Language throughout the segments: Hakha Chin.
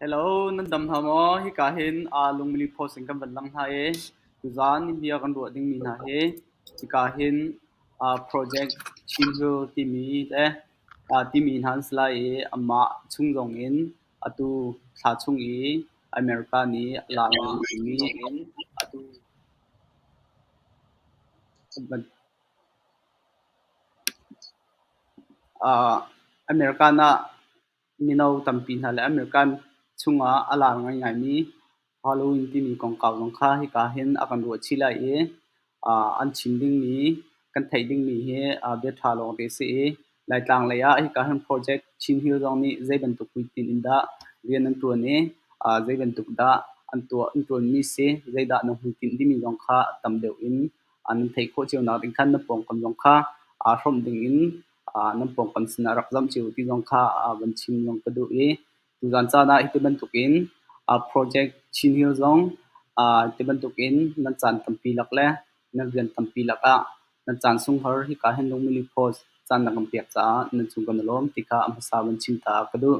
Hello, nan dam hna maw? Hika hin lungmili post in kan van lang hna i tuzaan bia kan ruah dingmi hna hi hika hin Project Chinhill timi le timi hna an si lai i amah chung zong in atu thla chung i America nih a lar ngai mi atu American ah mino tampi hna le American chungah a lar ngaingaimi Halloween timi kongkau zong kha hika hin a kan ruah chih lai i an chim dingmi kan theih dingmi hi bia ṭha lawngte a si i Laitlang lei ah hika hin Project Chin Hill zong nih zei bantuk hmuitinh in dah rian an ṭuan i zei bantuk dah an tuah an ṭuanmi si, zeidah na hmuitinh timi zong kha tam deuh in nan theih khawh cio nak ding khan na pawngkam zong kha aa hrawmh ding in nan pawngkam sinah rak zamh cio ti zong kha van chim zong ka duh i tuzan caan ah hiti bantukin Project Chin Hill zong ti bantukin nan caan tampi lak le nan rian tampi lakah nan caan sunghar hika hin Lungmili Post caan na kan pek caah nan cung kan i lawm ti kha a hmasa van chim ta ka duh.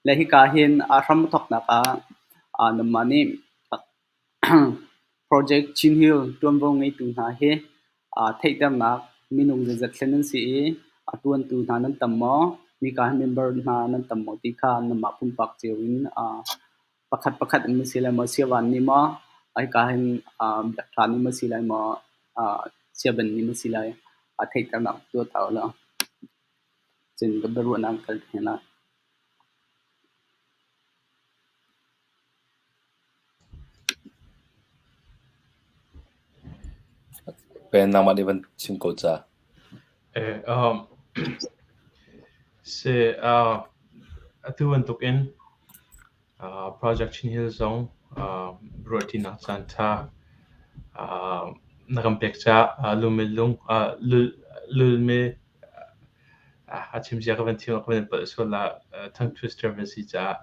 Le hika hin a hram thawknak ah nanmah nih Project Chin Hill ṭuanvo ngeitu hna hi theihternak minung zeizat thlen nan si i a ṭuantu hna nan tam maw? Mika hi member hna nan tam maw ti kha nanmah pumpak cio in pakhat pakhat in na si lai maw? Siavan nih maw? Hika hin biakṭha nih maw si lai maw? Siaban nih maw si lai? Theihternak tuah ta u law. Cun ka biaruahnak kal hna lai. Pen nangmah nih van chim ko ca. Eh, si, atu bantuk in Project Chin Hill zong ruahṭinak caanṭha na kan pek caah lulmi a chimzia ka van thiam ka van palh sual ah tongue twister van si caah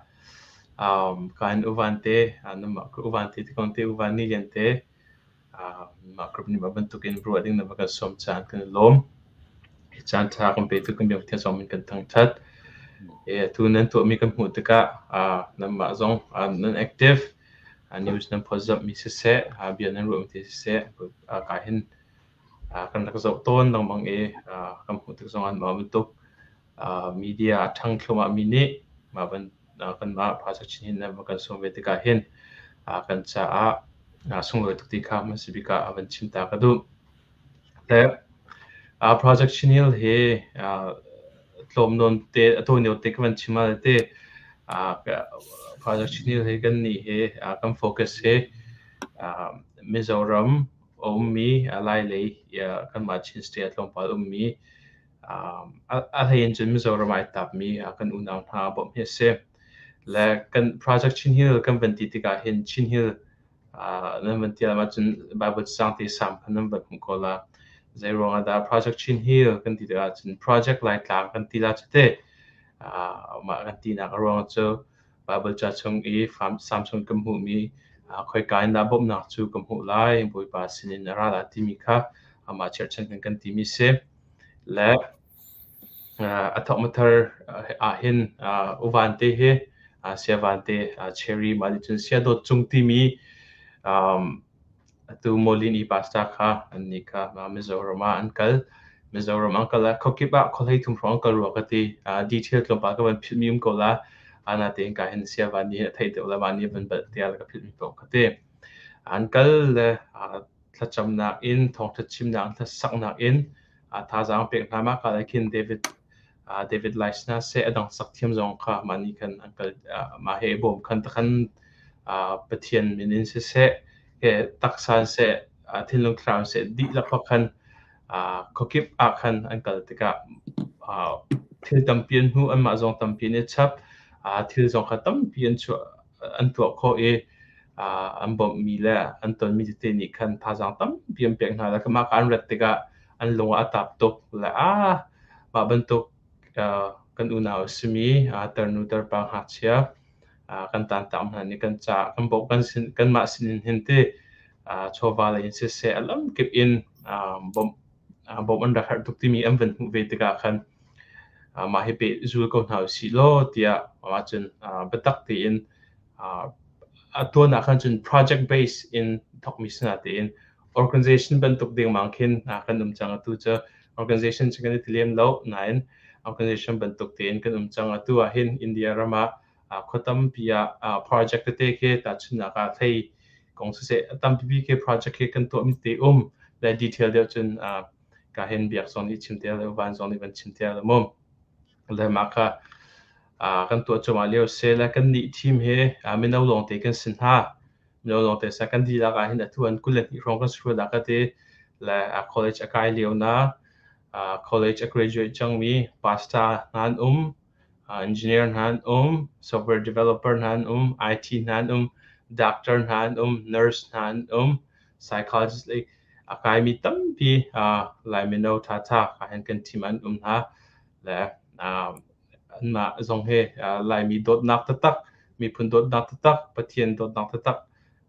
ka in uvan te namah ka uvan te ti te uvan ni lian te Mah group nih mah bantukin ruah ding na va kan sawm caan kan i lawm. Hi caan ṭha kan petu kan biak Pathian zong min kan thangṭhat. Atu nan tuahmi kan hmuh tikah nanmah zong nan active, news nan phawtzamhmi siseh, bia nan ruahmi te siseh, ka hin kan rak zoh tawn lengmang i kan hmuh tik zongah mah bantuk media a ṭhang thluahmahmi nih mah kanmah Pastor Chin hin nan va kan sawm ve tikah hin kan caah sunglawi tuk ti kha hmasa bik ah a van chim ta ka duh. Le Project Chinil hi tlawm nawn te a tawi te ka van chim ah te Project Chinil hi kan nih hi kan focus hi Mizoram a ummi Lai lei kanmah Chin State ah tlawmpal ummi A hlei in cun Mizoram ah ai tapmi kan unau hna bawmh hi a si. Le kan Project Chin Hill kan van ti tikah hin Chin Hill nan van ti ahcun Bible cacang te sam kha nan van hmuh ko la. Zeiruang ah dah Project Chin Hill kan ti tikah cun Project Laitlang kan ti la cu te. Mah kan tinak a ruang cu Bible ca chung i Samson kan hmuhmi khoika in dah bawmhnak cu ka hmuh lai, Bawipa sinin a ra la timi kha amah cherhchan kan kan timi si. Le a thawkmathar ahhin uvan te hi siavan te cherry mah nih cun siadawt cung timi atu Molin i pastor kha annih kha Mizoram ah an kal. Mizoram an kal ah khuakip ah khuahlei thum hrawng an kal rua ka ti. Detail tlawmpal ka van philhmi um ko la. Natein ka hin siavan nih a theih deuh le mah nih a van balh tiah ka philhmi paoh ka ti. An kal le thlacamnak in thawngṭha chimnak in hlasaknak in thazaang pek hna. Mah ka khin David David Lai hna seh a dang sak thiam zong kha mah nih khan an kal mah he i bawm khan takhan Pathian min in siseh he taksa in seh thinlung thlarau in seh dihlak bak khan khuakip ah khan an kal tikah thil tampi an hmu anmah zong tampi an i chap thil zong kha tampi an chuah an tuah khawh i an bawmhmi le an tonmi tete nih khan thazaang tampi an pek hna le mah ka an rat tikah an lung ah a tap tuk le ah mah bantuk kan unau a simi tarnu tarpa ngakchia kan tantak hna nih kan ca kan bawmh kan sin kanmah sinin hin ti chawva lei in siseh a lamkip in bawmh bawmh an rak herh tuk timi an van hmuh ve tikah khan mah hi peh zul ko hna usih law tiah mah cun biatak tein A tuan ah khan cun project base in thawkmi si natein organization bantuk dengmang khin kan um cang. Atu cu organization cu kan i ti lem lo nain organization bantuk tein kan um cang. Atu ah hin India ram ah khua tampi ah project tete khi tahchunhnak ah hlei kong siseh a tampi khi project khi kan tuahmi te um le detail deuh cun ka hin biak zong nih chim te le van zong nih van chim te le mu. Le mah kha kan tuah cuahmah lio a si le kannih team hi mino lawngte kan si hna. Mino lawngte sa kan dihlak ahhin atu an 22 hrawng kan si rua dah ka ti. Le college a kai lio na, college a graduate cangmi pastor hna an um, engineer hna an um, software developer hna an um, IT hna an um, doctor hna an um, nurse hna an um, psychologist lei a kaimi tampi Lai mino ṭhaṭha ahhin kan team an um hna. Le anmah zong hi Laimi dawtnak taktak, miphun dawtnak taktak, Pathian dawtnak taktak,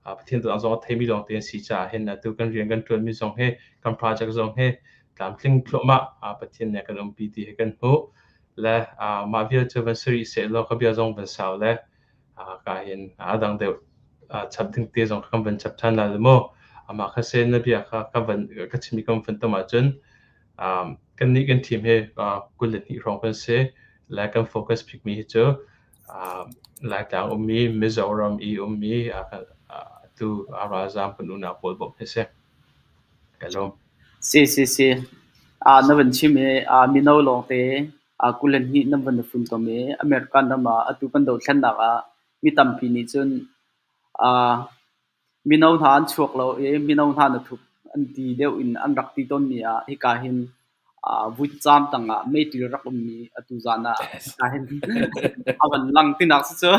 Pathian dawtnak zong a theimi lawngte an si caah hin atu kan rian kan ṭuanmi zong hi, kan project zong hi tlamtling thluahmah Pathian nih a kan umpi ti hi kan hmuh. Le mah vial cu van si rih sehlaw ka bia zong van sau le ka hin a dang deuh chap ding te zong kan van chap ṭhan lai le mu. Amah kha se na bia kha ka van ka chimmi kan van tom ahcun Kannih kan team hi 22 hrawng kan si. Le kan focus bikmi hi cu Laitlang ummi, Mizoram i ummi atu ralzaam kan unau pawl bawmh hi a si. Ka lawm. Si si si. Na van chim i mino lawngte. 22 nan van i funtom i American ram ah atu kan dothlennak ah mi tampi nih cun mino hna an chuak lo i mino hna na thup an ti deuh in an rak ti tawnmi ah hika hin vutcaam tangah meiṭil rak ummi atu zan ah hika hin a van lang tinak si cu.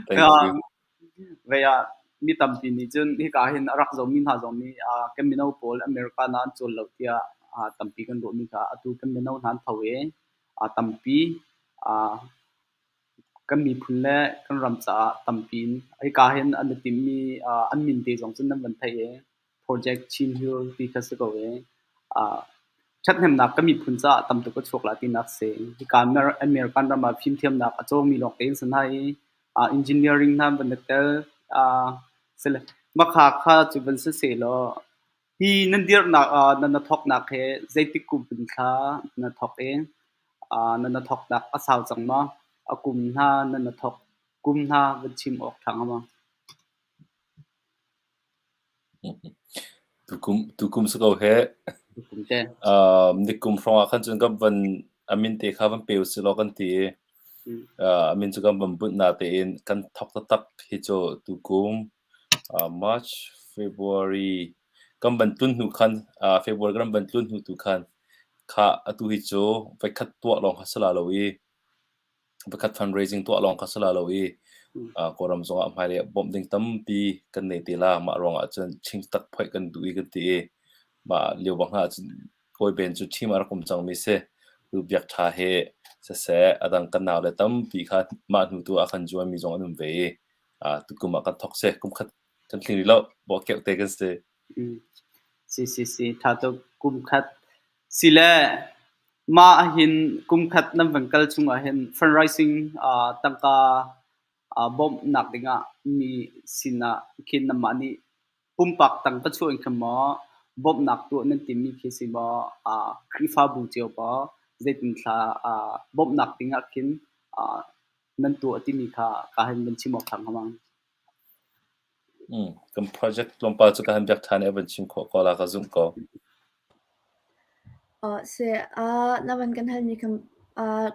Thank you. Vei ah mi tampi nih cun hika hin a rak zomi hna zong nih kan mino pawl America ah an cawl lo tiah tampi kan ruahmi kha atu kan mino hna an tho i tampi kan miphun le kan ram caah tampi in hika hin an i timmi an min te zong cun nan van theih i Project Chin Hill ti kha si ko i ṭhathnemnak kan miphun caah tam tuk a chuak lai tinak si. Hika American ram ah fimthiamnak a cawngmi lawng tein si hna i engineering hna van i tel. Makha kha cu van si sehlaw hi nan dirhnak nan thawknak he zeitik kum in thla na thawk i nan thawknak a sau cang maw? A kum hna nan thawk kum hna van chim awk ṭha hnga maw? Tukum si ko heh. Tukum te. Nikum hrawng ah khan cun kan van a min te kha van pe usih law kan ti i a min cu kan van bunh natein kan thawk taktak hi cu tukum March, February kan van tlun hnu khan February kan van tlun hnu tu khan kha atu hi cu voikhat tuah lawng kha si la lo i Pakhat fundraising tuah lawng kha si la lo i Kawlram zongah hmailei ah bawmh ding tampi kan nei te la. Mah ruangah cun ching tak phoih kan duh i kan ti i mah lio bang ah cun Kawi Ben cu team a rak um cangmi si. Tu Biak Ṭha he siseh a dang kan naule tampi kha mah hnu tu ah khan zuanmi zong an um ve i tukum ah kan thawk si. Kum khat kan tling rih lo. Bawhkeuh te kan si. Si si si ṭha tuk. Kum khat sile mah hin kum khat nan van kal chungah hin fundraising tangka bawmhnak dingah mi sinah khin nanmah nih pumpak tangka chuah in khin maw bawmhnak tuah nan timi khi si maw Khrihfabu cio maw zeitin thla bawmhnak dingah khin nan tuah timi kha ka hin van chim awk ṭha hnga ma? Kan project tlawmpal cu ka han biak ṭhan i a van chim khawh ko la ka zumh ko. Na van kan halmi kan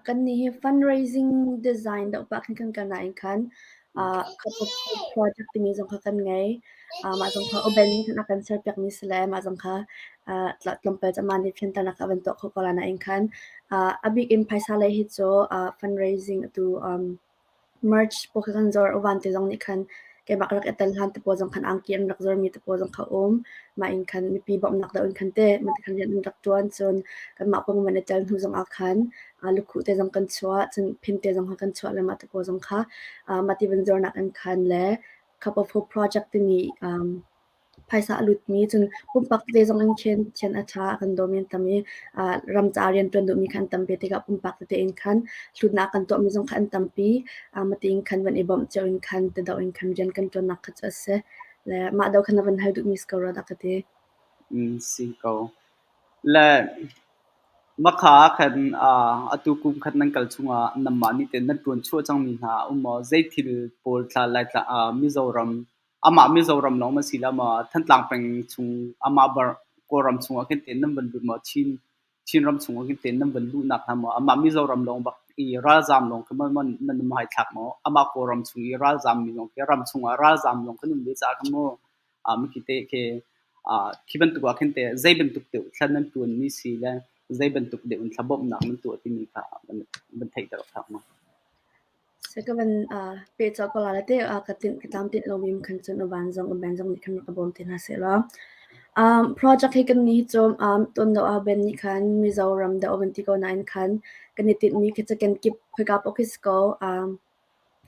kannih hi fundraising design deuh pah khin kan kal nain khan project timi zong kha kan ngei. Mah zong kha Oben nih khan a kan serpiakmi si le mah zong kha tlawmpal cu amah nih fianternak a van tuah khawh ko la nain khan a bik in phaisa lei hi cu fundraising atu Merch pawl kha kan zor. Uvan te zong nih khan keimah ka rak i tel hlan te pawl zong khan angki an rak zormi te pawl zong kha um. Mah in khan mipi bawmhnak deuh in khan teh mah khan rian an rak ṭuan. Cun kanmah pong van i tel hnu zong ah khan lukhuh te zong kan chuah. Cun phin te zong kha kan chuah le mah te pawl zong kha mah ti van zornak in khan le Cup of Hope Project timi Phaisa a lutmi cun pumpak tete zong in khin thian a ṭha, a kan dawmi an tam i ram caah rianṭuan duhmi kha an tam ve tikah pumpak tete in khan hlutnak kan tuahmi zong kha an tampi. Mah tiin khan van i bawmh cio in khan ti-doh in khan rian kan ṭuannak kha cu a si. Le mah do kha na van hal duhmi si ko rua dah ka ti. Si ko. Le Makha ah khan atu kum khat nan kal chungah nanmah nih teh nan ṭuanchuah cangmi hna a um maw? Zei thil pawl thla Laitlang Mizoram amah Mizoram lawng ma si lo maw Thantlang peng chung amah bar Kawlram chungah khin ten nan van lut maw Chin Chinram chungah khin ten nan van luhnak hna maw amah Mizoram lawng bak i ralzaam lawng khi maw nan um hai thlak maw amah Kawlram chung i ralzaam mi lawng khi ram chungah ralzaam lawng kan um ve caah khan maw mikhi te khi khi bantuk ah khin te zei bantuk deuh thla nan ṭuan mi si le zei bantuk deuh in thla bawmhnak nan tuah timi kha van theihter awk ṭha maw? Ka van pehcawh ko lai te ka tinh ka tlamtlinh lomi khan cun uvan zong uben zong nih khan rak ka bawm te hna sehlaw. Project hi kan nih cu tuan deuh ah Ben nih khan Mizoram deuh a van ti ko nain khan kan i tinhmi khi cu kenkip khoika paoh khi si ko.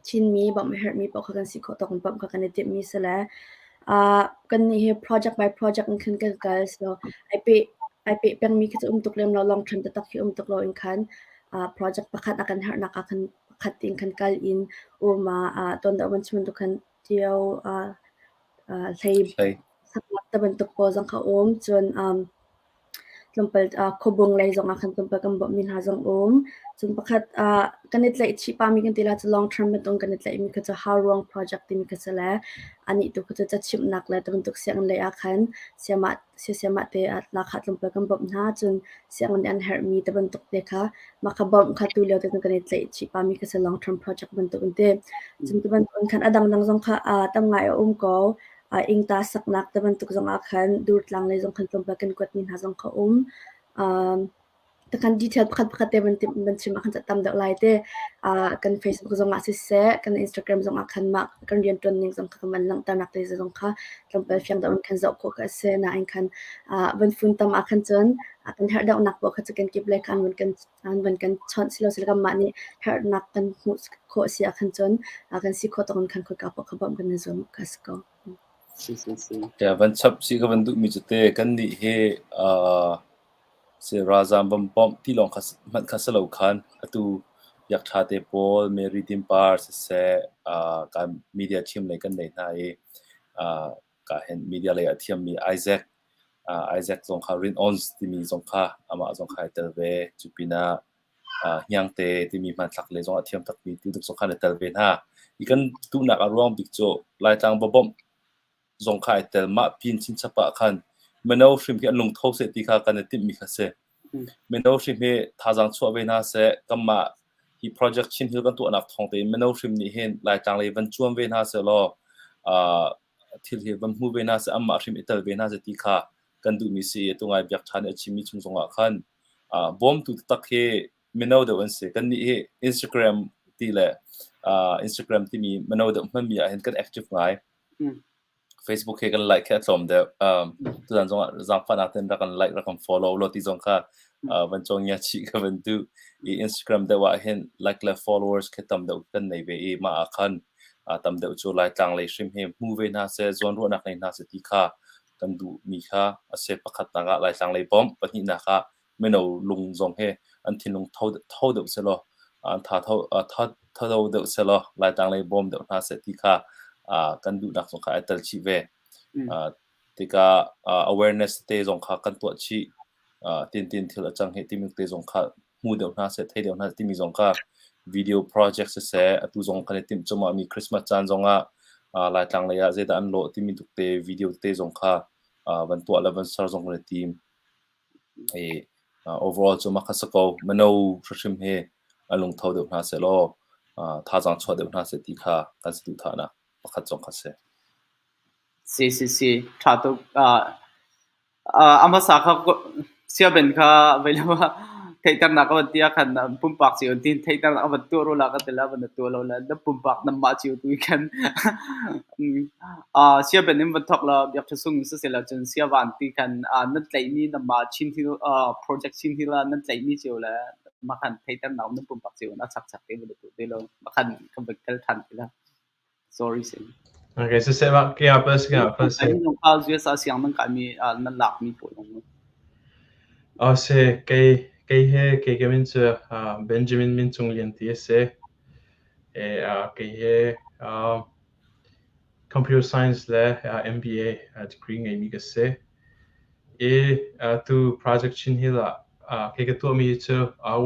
Chinmi bawmh a herhmi paoh kha kan si khawh tawk in bawmh kha kan i timhmi si le kannih hi project by project in khan kan kal. So ai peh ai peh pengmi khi cu um tuk lem lo, long term taktak khi um tuk loin khan project pakhat a kan herhnak ah khan pakhat tiin khan kal in um ah tuan deuh van chim bantuk khan Tio hlei saknak te bantuk pawl zong kha um. Cun. Tlawmpal khuabung lei zongah khan tlawmpal kan bawmhmi hna zong um. Cun pakhat kan i tlaih chih pahmi kan ti lai cu long term bantuk kan i tlaihmi kha cu Hauruang project timi kha si le anih tu kha cu cachimhnak le tibantuk sianginn lei ah khan siamah siamah te lahkhah tlawmpal kan bawmh hna. Cun sianginn nih an herhmi tibantuk te kha mah kha bawmh kha tu lio te cun kan i tlaih chih pahmi kha si long term project bantuk an ti. Cun tibantuk in khan a dangdang zong kha tam ngai a um ko. Ingta saknak tibantuk zong ah khan Durtlang lei zong khan tlawmpal kan kuatmi hna zong kha um. Takhan detail pakhat pakhat te van chim ah khan tam deuh lai te. Kan Facebook zong ah siseh, kan Instagram zong ah khan mah kan rianṭuan ning zong kha kan van langhternak te zong kha tlawmpal fiang deuh in khan zoh khawh ka si. Nain khan van fun tam ah khan cun kan herh deuhnak paoh kha cu kan kip le khan van kan an van kan chawnh silo sila kanmah nih herhnak kan hmuh khawh si ah khan cun kan si khawh tawk in khan khoika paoh kha bawmh kan i zuam ka si ko. Si si si. Ya van chap si ka van duh mi cu te kan nih hi si ralzam van bawmh ti lawng kha hmanh kha si lo khan atu biak ṭha te pawl Mary Dimpar siseh kan media team lei kan nei hna i ka hen media lei a thiammi Isaac Isaac zong kha Rin Ons timi zong kha amah zong kha ai tel ve. Cu pinah Hniangte timi hmanthlak lei zong a thiam takmi ti zong kha an i tel ve hna. Hi kan duhnak a ruang bik cu Laitlang bawmh zong kha ai tel. Mah pin chinchap ah khan mino hrim khi an lungtho seh ti kha kan i timhmi kha si. Mino hrim hi thazaang chuah ve hna seh. Kanmah hi project Chin Hill kan tuahnak thawng tein mino hrim nih hin Laitlang lei van cuan ve hna seh law thil hi van hmu ve hna seh, anmah hrim i tel ve hna seh ti kha kan duhmi si i atu ngai biak ṭha nih a chimmi chung zongah khan bawmtu taktak hi mino deuh an si. Kannih hi Instagram ti le Instagram timi mino deuh hmanmi ah hin kan active ngai. Facebook hi kan like hi a tlawm deuh. Tuzan zongah zaangfahnak tein rak kan like, rak kan follow law ti zong kha van cawngia chih ka van duh. I Instagram deuh ah hin like le followers khi tam deuh kan nei ve i mah ah khan tam deuh cu Laitlang lei hrim hi hmu ve hna seh, zawnruahnak nei hna seh ti kha kan duhmi kha a si. Pakhatnak ah Laitlang lei bawmh, pahnihnak ah mino lung zong hi an thinlung tho, tho deuh selaw, an tha tho, tha, tho deuh selaw Laitlang lei bawm deuh hna seh ti kha kan duhnak zong kha ai tel chih ve. Tikah awareness te zong kha kan tuah chih. Tin tin thil a cang hi timi te zong kha hmu deuh hna seh, thei deuh hna seh timi zong kha video project siseh, atu zong kan i timh cuahmah mi Christmas caan zong ah Laitlang lei ah zeidah an lawh timi tuk te video te zong kha van tuah le van ser zong kan i tim. I overall cu mah kha si ko. Mino hrimhrim hi an lungtho deuh hna seh law thazaang chuah deuh hna seh ti kha kan saduhthahnak pakhat zong kha si. Si si si, ṭha tuk. A hmasa kha siaben kha veilam ah theihternak a van ti ah khan pumpak cio in theihternak a van tuah rua la ka ti la, van na tuah lo le na pumpak nanmah cio tu khan siaben in van thawk law biak ṭha sung in siseh law cun siavan ti khan nan tlaihmi nanmah Chin Hill project Chin Hill ah nan tlaihmi cio le mah khan theihternak nan pumpak cio in a chakchak te van na tuah te lo mah khan kan van kal ṭhan ti la. Sorry sin. Okay, siseh mah kaya pa si kaya pa si. Nan kha US ah siang nan kaimi nan lakmi pawl zong. Oh si kei kei he kei ka min cu Benjamin Min Cung Lian ti a si. E kei he computer science le MBA degree ngeimi ka si. I tu Project Chin Hill ah kei ka tuahmi cu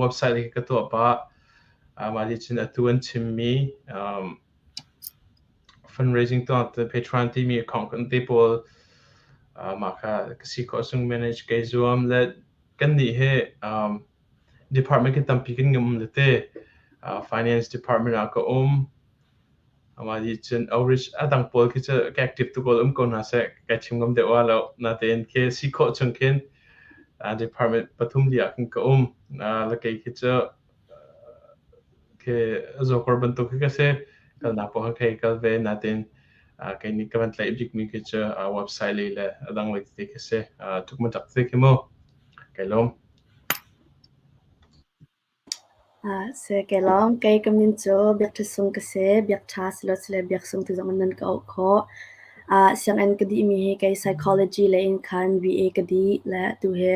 website hi ka tuah pah. Mah nih cun atu an chimmi fundraising tuah Patreon timi account kan te pawl mah kha ka si khawh chung manage kai zuam le kannih hi department khi tampi kan um tete. Finance department ah ka um. Amah nih cun outreach a dang pawl khi cu ka active tuk um ko hna seh kai chim ngam deuh lo. Natein khi si khawh chung khin department pathum li ah khin ka um. La kei khi cu khi zawkor bantuk khi ka si. Kalnak paoh kha kei kal ve. Natein kei nih ka van tlaih bikmi khi cu website lei le a dang lei tete khi si. Tukmatak te khi mu. Kai lawm. Si kei lawng kei ka min cu Biakṭha Sung ka si. Biakṭha silosile Biaksung ti zong in nan ka auh khawh. Sianginn ka dihmi hi kei psychology lei in khan BA ka dih le atu hi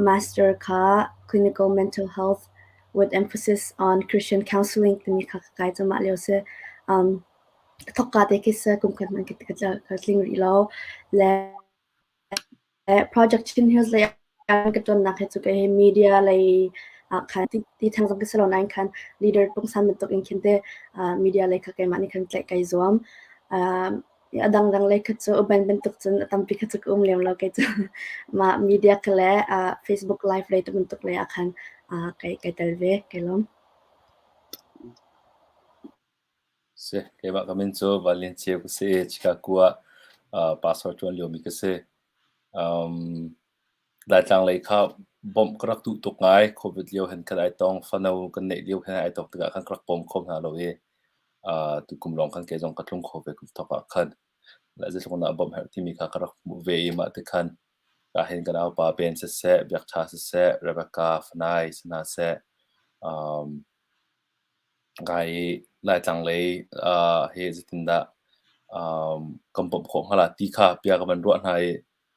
master kha clinical mental health with emphasis on Christian counseling timi kha ka kai cuahmah lio si. Ka thawkka te khi si kum khat hmanh ka tling rih lo. Le Project Chin Hills lei. Ka ṭuannak hi cu kei hi media lei ah khan ti theng zong ka si lo nain khan leader pungsan bantuk in khin te media lei kha keimah nih khan tlaih kai zuam. A dangdang lei kha cu uban bantuk cun a tampi kha cu ka um lem lo kei cu. Mah media kha le Facebook live lei ti bantuk lei ah khan kai kai tel ve, kai lawm. Si, keimah ka min cu Van Lian Ceu ka si. Chicago ah pastor ṭuan liomi ka si. Um, Laitlang lei kha bawmh ka rak duh tuk ngai. Covid lio hin khan ai tong, fano kan neih lio hin ai tong tikah khan ka rak bawm kho hna lo i tukum lawng khan kei zong ka tlung kho ve kum thawk ah khan. Le zeitluk in dah bawmh herh timi kha ka rak hmuh ve i mah ti khan ka hin kan aupa Ben siseh, Biak Ṭha siseh, Rebecca Fanai si hna seh, um, Ngai i Laitlang lei hi zeitindah kan bawmh khawh hnga la ti kha bia ka van ruah hna i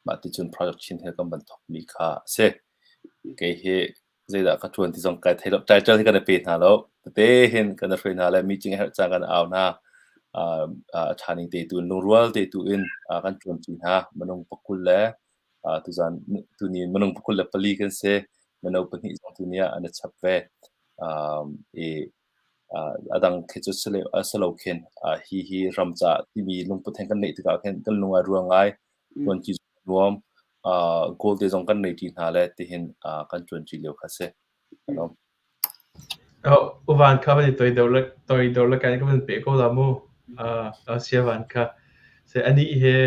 mah ti cun Project Chin he kan van thawkmi kha a si. Kei hi zeidah ka ṭuan ti zong kai thei lo. Title hi kan i pe hna lo. Tete hin kan i hruai hna le meeting a herh caan kan au hna. A ṭha ning te tu in lungrual te tu in kan ṭuanṭi hna. Minung pakul le tuzan tuni minung 24 kan si. Mino pahnih zong tuni ah an i chap ve. I a dang khi cu a si lo khin hi hi ram caah timi lungput he kan neih tikah khin kan lung ai rual ngai. Ṭuanṭi nuam. Goal te zong kan nei ṭi hna le tihin kan ṭuanṭi lio kha si. Uvan kha van i toidor le kan ka van pe ko la mu. Sia van kha. Se anih he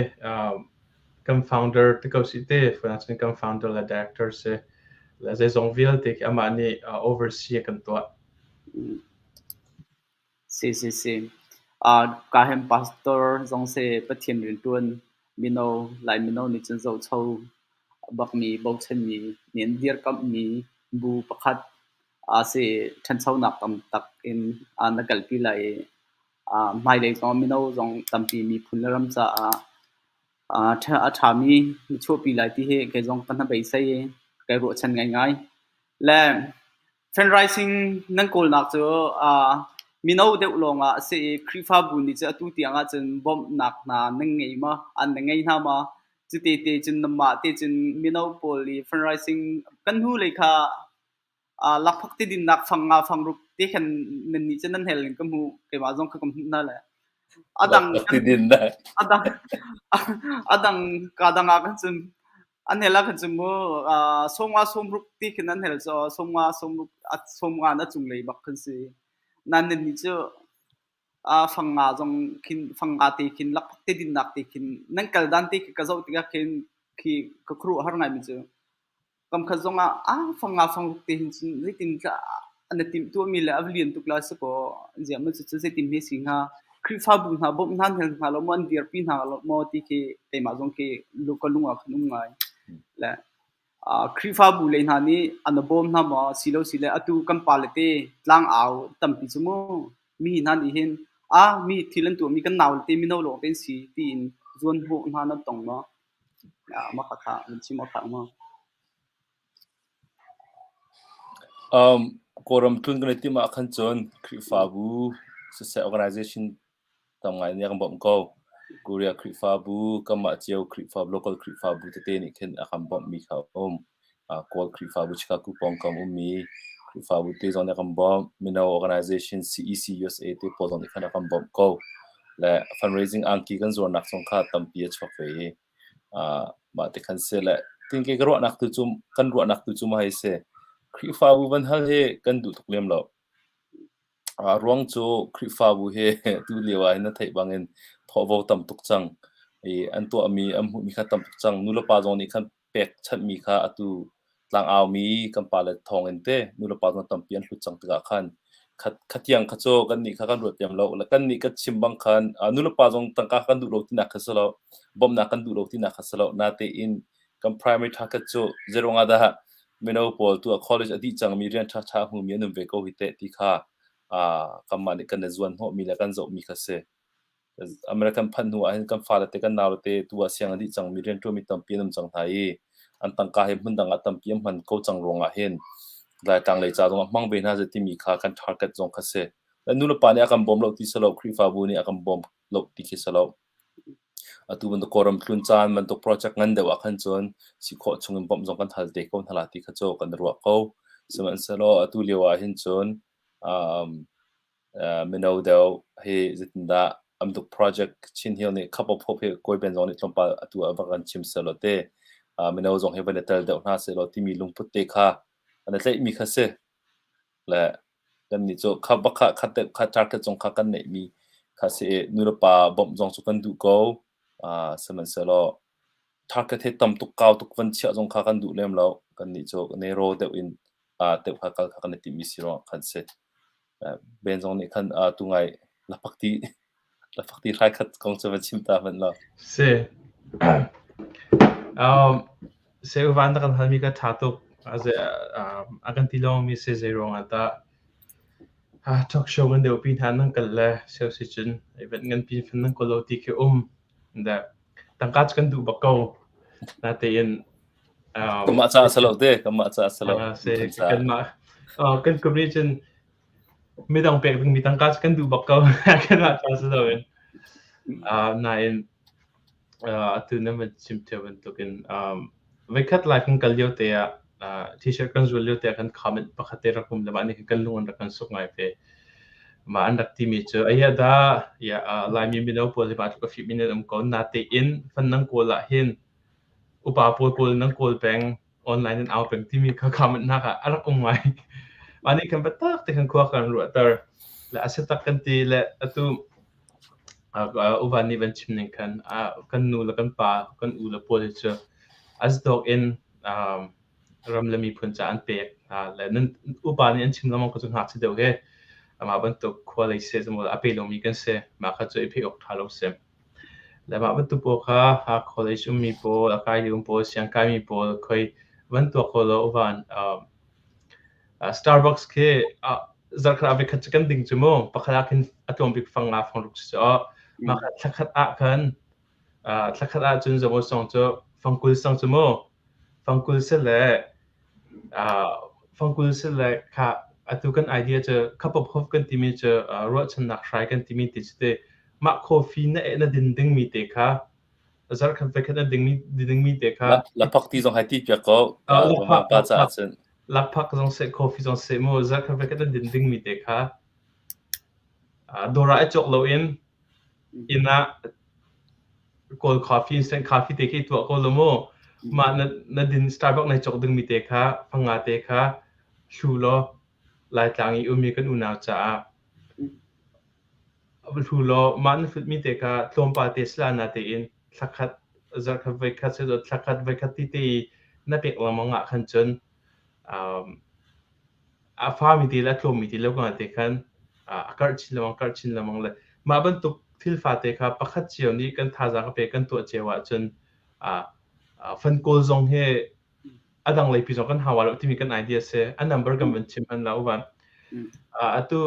kan founder te ko si te, funa cun kan founder le director si. Le zeizong vialte khi amah nih oversee a kan tuah. Si si si. Ka hem pastor zong si Pathian rianṭuan mino Lai mino nih cun zohcho bakmi bochanmi nih an dirkamhmi bu pakhat si ṭhanchonak tam tak in na kalpi lai i hmailei zong mino zong tampi miphun le ram caah a ṭhami na chuahpi lai ti hi kei zong ka hnabeisei i kai ruahchan ngaingai. Le Fundraising nan kawlnak cu mino deuh lawngah a si i Khrihfabu nih cun atu tiang ahcun bawmhnak hna nan ngei maw? An na ngei hna maw? Cute te cun nanmah te cun mino pawl i fundraising kan hnulei kha lakphak ti dinnak fang nga fang ruk te khan nan nih cun nan hel in ka hmuh. Keimah zong kha ka hmuh hna le. A dang a dang a dang ka dang ah khan cun An hel ah khan cun mu sawmnga sawmruk ti khin an hel cu sawmnga sawmruk sawmnga na cunglei bak khan si. Nain nannih cu fangnga zong khin fangnga te khin lakphak te dinnak te khin nan kal dan te khi ka zoh tikah khin khi ka khuaruahhar ngaimi cu kamkhat zong ah ah fangnga fangruk te hin cun zeitin an i timhtuahmi le a lian tuk lai si kaw ziah maw cucu zeitin hme si hnga Khrihfabu hna bawmh hna hna hnga lo maw an dirpi hna lo maw ti khi keimah zong khi ka lung ah khan um ngai. Le Khrihfabu lei hna nih an bawm hna maw silo sile atu kan pale te tlangau tampi cu mu mi hna nih hin a mi thil an tuahmi kan nau le te mino lawng te an si tiin zuan hnawh hna nan tong maw? Mah kha nan chim awk maw? Kawlram tlun kan i timh ah khan cun Khrihfabu siseh organization tam ngai nih a kan bawmh ko. Korea Khrihfabu, kanmah cio Khrihfabu, local Khrihfabu tete nih khin a kan bawmhmi kha a um. Kawl Khrihfabu Chicago pawngkam ummi Khrihfabu te zong nih a kan bawmh. Mino organization CEC USA te pawl zong nih khan a kan bawmh ko. Le fundraising angki kan zuarnak zong kha tampi a chuak ve i Mah ti khan si le tinke ka ruahnak tu cu kan ruahnak tu cu mah hi si. Khrihfabu van hal hi kan duh tuk lem lo. A ruang cu Khrihfabu hi tu lio ah hin na theih bangin thawhvo tam tuk cang. I an tuahmi an hmuhmi kha tam tuk cang. Nulepa zong nih khan pekchanhmi kha atu tlangaumi kan pale thawngin te nulepa zong tampi an hlut cang tikah khan khatiang kha cu kannih kha kan ruat lem lo. Kannih kan chim bang khan nulepa zong tangka kan duh lo tinak kha si lo, bawmhnak kan duh lo tinak kha si lo. Natein kan primary target cu zeiruang ah dah mino pawl tu ah college a dih cangmi rian ṭhaṭha a hmumi an um ve ko hi teh ti kha kanmah nih kan i zuan hnawhmi le kan zohmi kha si. American phanh hnu ah hin kan fale te kan naule te tu ah siang a dih cangmi rianṭuanmi tampi an um cang hna i an tangka hi hmundang ah tampi an hman ko cang ruangah hin Laitlang lei ca zong ah hmang ve hna seh timi kha kan target zong kha si. Le nulepa nih a kan bawm lo ti si lo, Khrihfabu nih a kan bawm lo ti khi si lo. Atu bantuk Kawlram tlun caan bantuk project ngan deuh ah khan cun si khawh chung in bawmh zong kan hal te ko hna la ti kha cu kan ruah ko. Sihmanhsehlaw atu lio ah hin cun um, mino deuh hi zeitindah amtuk project Chin Hill nih Cup of Hope hi Kawi Ben zong nih tlawmpal atu ah va kan chim sehlaw te mino zong hi van i tel deuh hna sehlaw timi lungput te kha an i tlaihmi kha si. Le kannih cu kha bak kha khat deuh kha target zong kha kan neihmi kha si i nulepa bawmh zong cu kan duh ko. Sihmanhsehlaw target hi tam tuk kau tuk van chiah zong kha kan duh lem lo. Kannih cu narrow deuh in deuh kha kal kha kan i timhmi si ruangah khan si. Ben zong nih khan tu ngai lapakti lapakti hrai khat kong cu van chim ta hmanh law. Si. Se uvan na kan halmi ka ṭha tuk. A kan ti lawngmi si zei ruangah dah talk show ngan deuh pi hna nan kal le sio si cun event ngan pi fan nan kawl lo ti khi um. Da tangka cu kan duh bak ko. Natein Kanmah caah si lo te, kanmah caah si lo. Si kanmah kan community cun midang pek dingmi tangka cu kan duh bak ko. Kanmah caah si loin. Nain Atu na van chim ṭheo bantukin voikhat lai kan kal lio te ah t-shirt kan zual lio te ah kan comment pakhat te rak um le mah nih khan kan lung an rak kan suk ngai ve. Mah an rak timi cu aia dah Laimi mino pawl hi mah tluk a fimmi nan um ko natein fan nan kawl ah hin upa pawl kawl nan kawl peng online in au peng timi kha comment nak ah a rak um ngai. Mah nih khan biatak te khan khua kan ruahter. Le a si tak kan ti le atu Uvan nih van chim ning khan kan nu le kan pa, kan u le pawl hi cu as dawk in ram le miphun ca an pek hna le nan upa nih an chim lengmang ko cu ngakchia deuh he amah bantuk khua lei seh a pe lomi kan si. Mah kha cu i pheih awk ṭha lo si. Le mah bantuk pawl kha college ummi pawl, a kai lio pawl, siangkaimi pawl khoi van tuak ko law uvan Starbucks khi zarhkhat ah voikhat cu kan ding cu mu. Pakhat ah khin a tlawm bik fang nga fang ruk si cu. Mah kha thlakhat ah khan thlakhat ah cun zawo song cu fangkul sang cu mu. Fangkul si le fangkul si le kha atu kan idea cu cup of hope kan timi cu ruahchannak hrai kan timi ti cu te mah coffee na na din dingmi te kha zarhkhat voikhat na dingmi dingmi te kha Laphak ti zong hai ti piak ko. Pa caah cun. Lakphak zong seh coffee zong seh mu zarhkhat voikhat na din dingmi te kha dawr ah i cawk loin inn ah Kawl coffee instant coffee te khi tuah ko lo mu. Mah na na din Starbucks nai cawk dingmi te kha fanga te kha hlu law Laitlang i ummi kan unau caah hlu law mah na hlutmi te kha tlawmpal te sila na tein thlakhat zarhkhat voikhat se thlakhat voikhat ti te i na pek lengmang ah khan cun um, a fami te le a tlawmmi te lo te khan a karh chin lengmang karh chin lengmang le mah bantuk thil fate kha pakhat cio nih kan thazaang a pe kan tuah cio ahcun fan kawl zong hi a dang leipi zong kan hawa lo timi kan idea si a number kan van chim han la uvan atu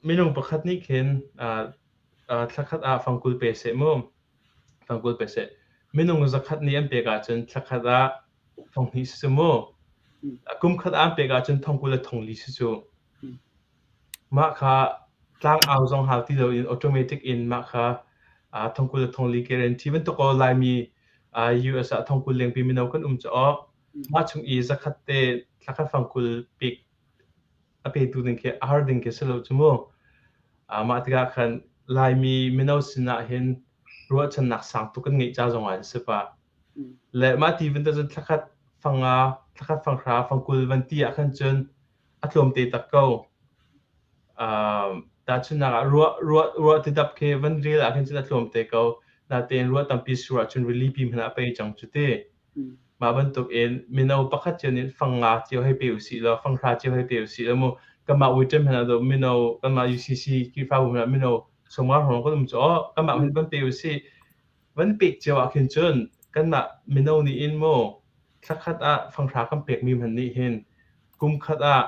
minung pakhat nih khin thlakhat ah fangkul pe seh mu fangkul pe seh minung zakhat nih an pek ahcun thlakhat ah thonghnih si cu mu. Kum khat aan pek ahcun thongkul le thongli si cu. Mah kha tlang au zong hau ti loin automatic in mah kha thongkul le thongli guarantee bantuk ko Laimi US ah thongkul lengpi mino kan um cu aw. Mah chung i zakhat te thlakhat fangkul pek a petu ding khi a har ding khi si lo cu mu. Mah tikah khan Laimi mino sinah hin ruahchannak sang tuk kan ngeih ca zong ah an si pah. Le mah ti van cun thlakhat fanga, thlakhat fanghra, fangkul van ti ah khan cun a tlawmte tak ko. Tahchunhnak ah ruah ruah ruah tidap khi van rel ah khin cun a tlawmte ko. Natein ruah tampi sur ahcun rili pi hmanh ah a pei cang cu ti. Mah bantuk in mino pakhat cio nih fang nga cio hei pe usih law fanghra cio hei pe usih law mu kanmah Wiccan hmanh ah mino kanmah UCC Khrihfabu hmanh ah mino sawmnga hrawng kan um cu aw kanmah hmanh van pe usih. Van pek cio ah khin cun kanmah mino nih in mu thlakhat ah fanghra kan pekmi hmanh nih hin kum khat ah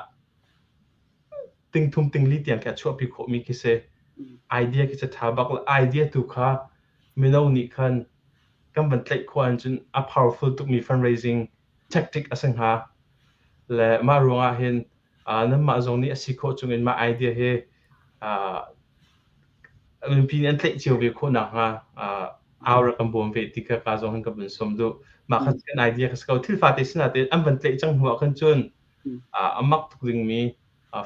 tingthum tingli tiang khi a chuahpi khawhmi khi si. Idea khi cu ṭha bak le idea tu kha mino nih khan kan van tlaih khawh ahcun a powerful tukmi fundraising tactic a si hnga. Le mah ruangah hin nanmah zong nih a si khawh chungin mah idea hi. Mipi nih an tlaih cio ve khawh nakhnga au rak kan bawm ve ti kha ka zong hin ka vun sawm duh. Mah kha kan idea kha si ko. Thil fate sinain an van tlaih cang hnu ah khan cun a mak tuk dingmi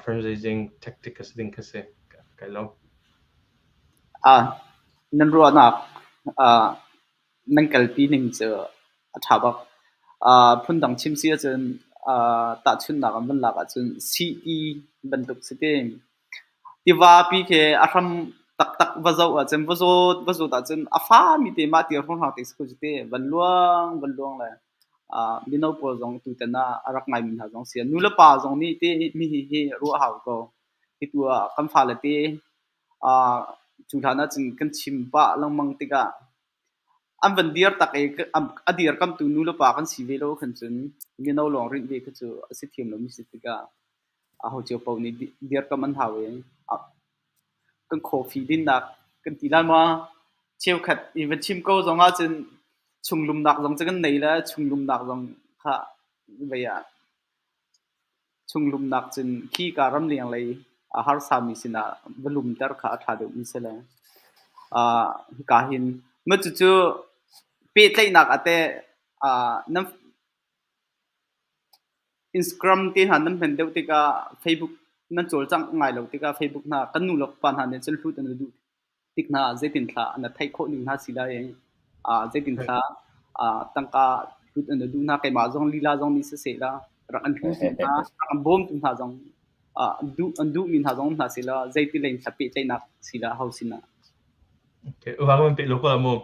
fundraising tactic kha si ding kha si. Kai lo. Nan ruahnak nan kalpi ning cu a ṭha bak. Phundang chim si ahcun tahchunhnak an van lak ahcun sii bantuk si ti. Tivapi khi a hram taktak va zoh ahcun va zawt va zawt ahcun a fami te mah ti hrawnghrang te si ko cu ti. Van luang van luang le mino pawl zong tutan ah a rak ngaimi hna zong si. Nu le pa zong nih ti mi hi ruah hau ko. Hi tu ah kan fale te cu hlan ahcun kan chim pah lengmang tikah an van dir tak i a dirkamtu nu le pa kan si ve lo khan cun mino lawng rinh ve kha cu a si thiam lomi si tikah aho cio paoh nih dirkam an hau i kan coffee dinnak kan ti lai maw? Cheukhat i va chim ko zong ahcun chunglumnak zong cu kan nei le chunglumnak zong kha vei ah Chunglumnak cun khika ramleng lei a harsami sinah va lumter kha a ṭha deuhmi si le hika hin mah cucu pehtlaihnak ah teh nan Instagram te hna nan hman deuh tikah Facebook nan cawlcangh ngai lo tikah Facebook hna kan nu le pa hna nih cun hlut an i duh tik hna ah zeitin thla na theih khawh ning hna si lai i zeitin thla tangka hlut an duh hna keimah zong lila zong nih siseh la rak an hlutu hna rak an bawmtu hna zong duh an duhmi hna zong hna si la zeiti lei thla pehtlaihnak si la ho sinah Okay, uwang man pe lo ko mu.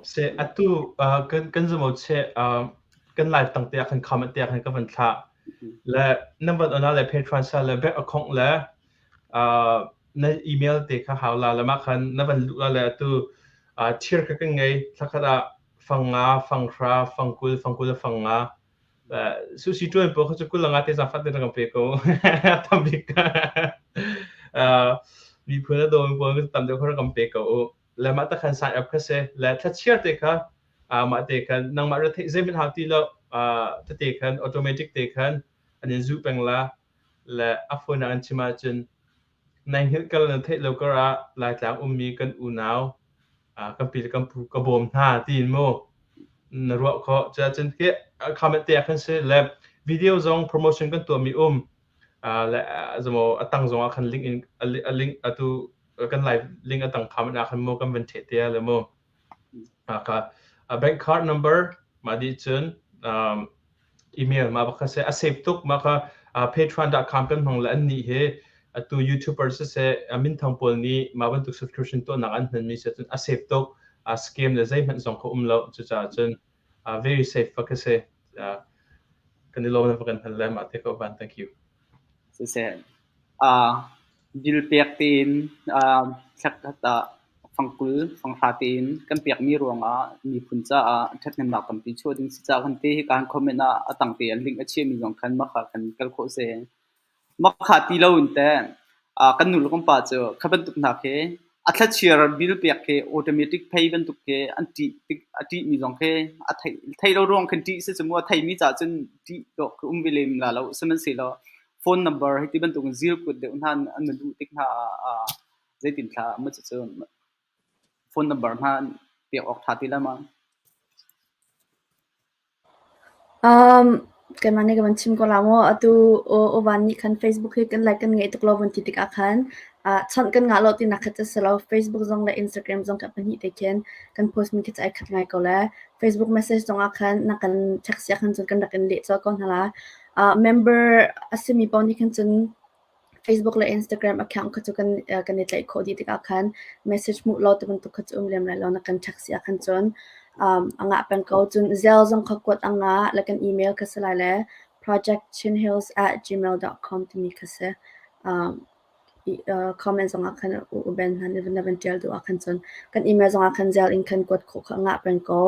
Se atu kan kan zamo che kan live tang te khan comment te khan ka van thla le nan van ona le patreon sa le bank account le na email te kha hau la le mah khan na van luh la le atu thir kha kan ngei thlakhat ah fang nga fang hra fang kul fang kul le fang nga sushi tuan po kha chu kul nga te zafat te kan pe ko tam bik miphun a dawmi pawl tam deuh kha kan pe ko u le mah ta khan sign up kha se le thlachiar te kha mah te khan nangmah ra theih zeihmanh hau ti lo tete khan automatic te khan an in zu peng la le a phone ah an chim ahcun nai hngilh kal na theih lo kar ah Laitlang ummi kan unau kan pi le kan pu ka bawm hna tiin mu na ruah khawh. Cuahcun khi comment te ah khan si le video zong promotion kan tuahmi um le zamo a tang zong ah khan link in a link atu kan live link a tang comment ah khan mu kan van ṭheh te le mu ka bank card number mah dih cun email mah bak kha seh a safe tuk mah kha patreon.com kan hmang le an nih hi atu YouTuber siseh minthang pawl nih mah bantuk subscription tuahnak an hmanmi si cun a safe tuk scam le zeihmanh zong kha um lo cucaah cun very safe fa kha si kan i lawm na kan hal le mah te ko van thank you Siseh, bil pek tein thlakhat ah fangkul, fanghra tein kan pekmi ruangah miphun caah ṭhathnemnak tampi chuah ding si caah kan ti. Hika han comment ah a tangte ah link a chiahmi zong khan mah kha kan kal khawh si. Mah kha ti loin teh kan nu le kan pa cu kha bantuk hna khi a thlachiar bil pek khi automatic pay bantuk khi an ṭih tik a ṭihmi zong khi a theih theih lo ruang khin ṭih si cu mu a theimi caah cun ṭih dawh khi um ve lem la lo sihmanhsehlaw phone number hi ti bantuk in zilkut deuh hna an na duh tik hna ah zeitin thla ma cucu phone number hna pek awk ṭha ti la ma? Keimah nih ka van chim ko la maw? Atu Ovan nih khan Facebook hi kan like kan ngeih tuk lo van ti tikah khan chawnh kan ngah lo tinak kha cu si lo. Facebook zong le Instagram zong kan pahnih te khin kan post mi khi cu ai khat ngai ko le Facebook message zong ah khan na kan text siah khan cun kan rak in leh colh ko hna la. Member a simi paoh nih khan cun Facebook le Instagram account kha cu kan kan i tlaih khawh dih tikah khan message hmuh lo ti bantuk kha cu um lem lai lo na kan text siah khan cun a ngah peng ko. Cun Zelle zong kha kuat a ngah le kan email kha si lai le projectchinhills@gmail.com timi kha si. Comment zongah khan u-ben hna nih na van ṭial duh ahkhan cun kan email zongah khan Zelle in khan kuat khawh kha a ngah peng ko.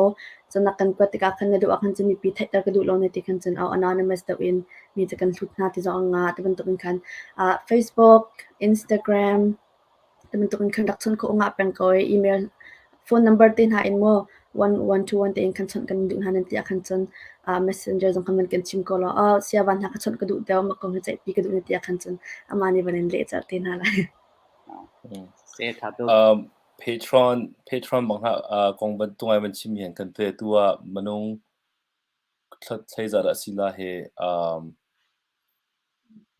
Cun na kan kuat tikah khan na duh ahkhan cun mipi theihter ka duh lo na ti khan cun anonymous deuh in mi cu kan hlut hna ti zong a ngah. Ti bantukin khan Facebook, Instagram ti bantukin khan rak chawnh khawh a ngah peng ko i email, phone number te hna in maw one to one tein khan chawnh kan duh hna nan ti ahkhan cun messenger zong khan van kan chim ko law, oh siavan hna ka chawnh ka duh deuh, mah kong hi ceihpi ka duh na ti ahkhan cun amah nih van in leh colh te hna lai. Se tha tuk. Patreon Patreon bang hlah kong ban tungai ban chim hian kan te tu ah minung thlei dah si la he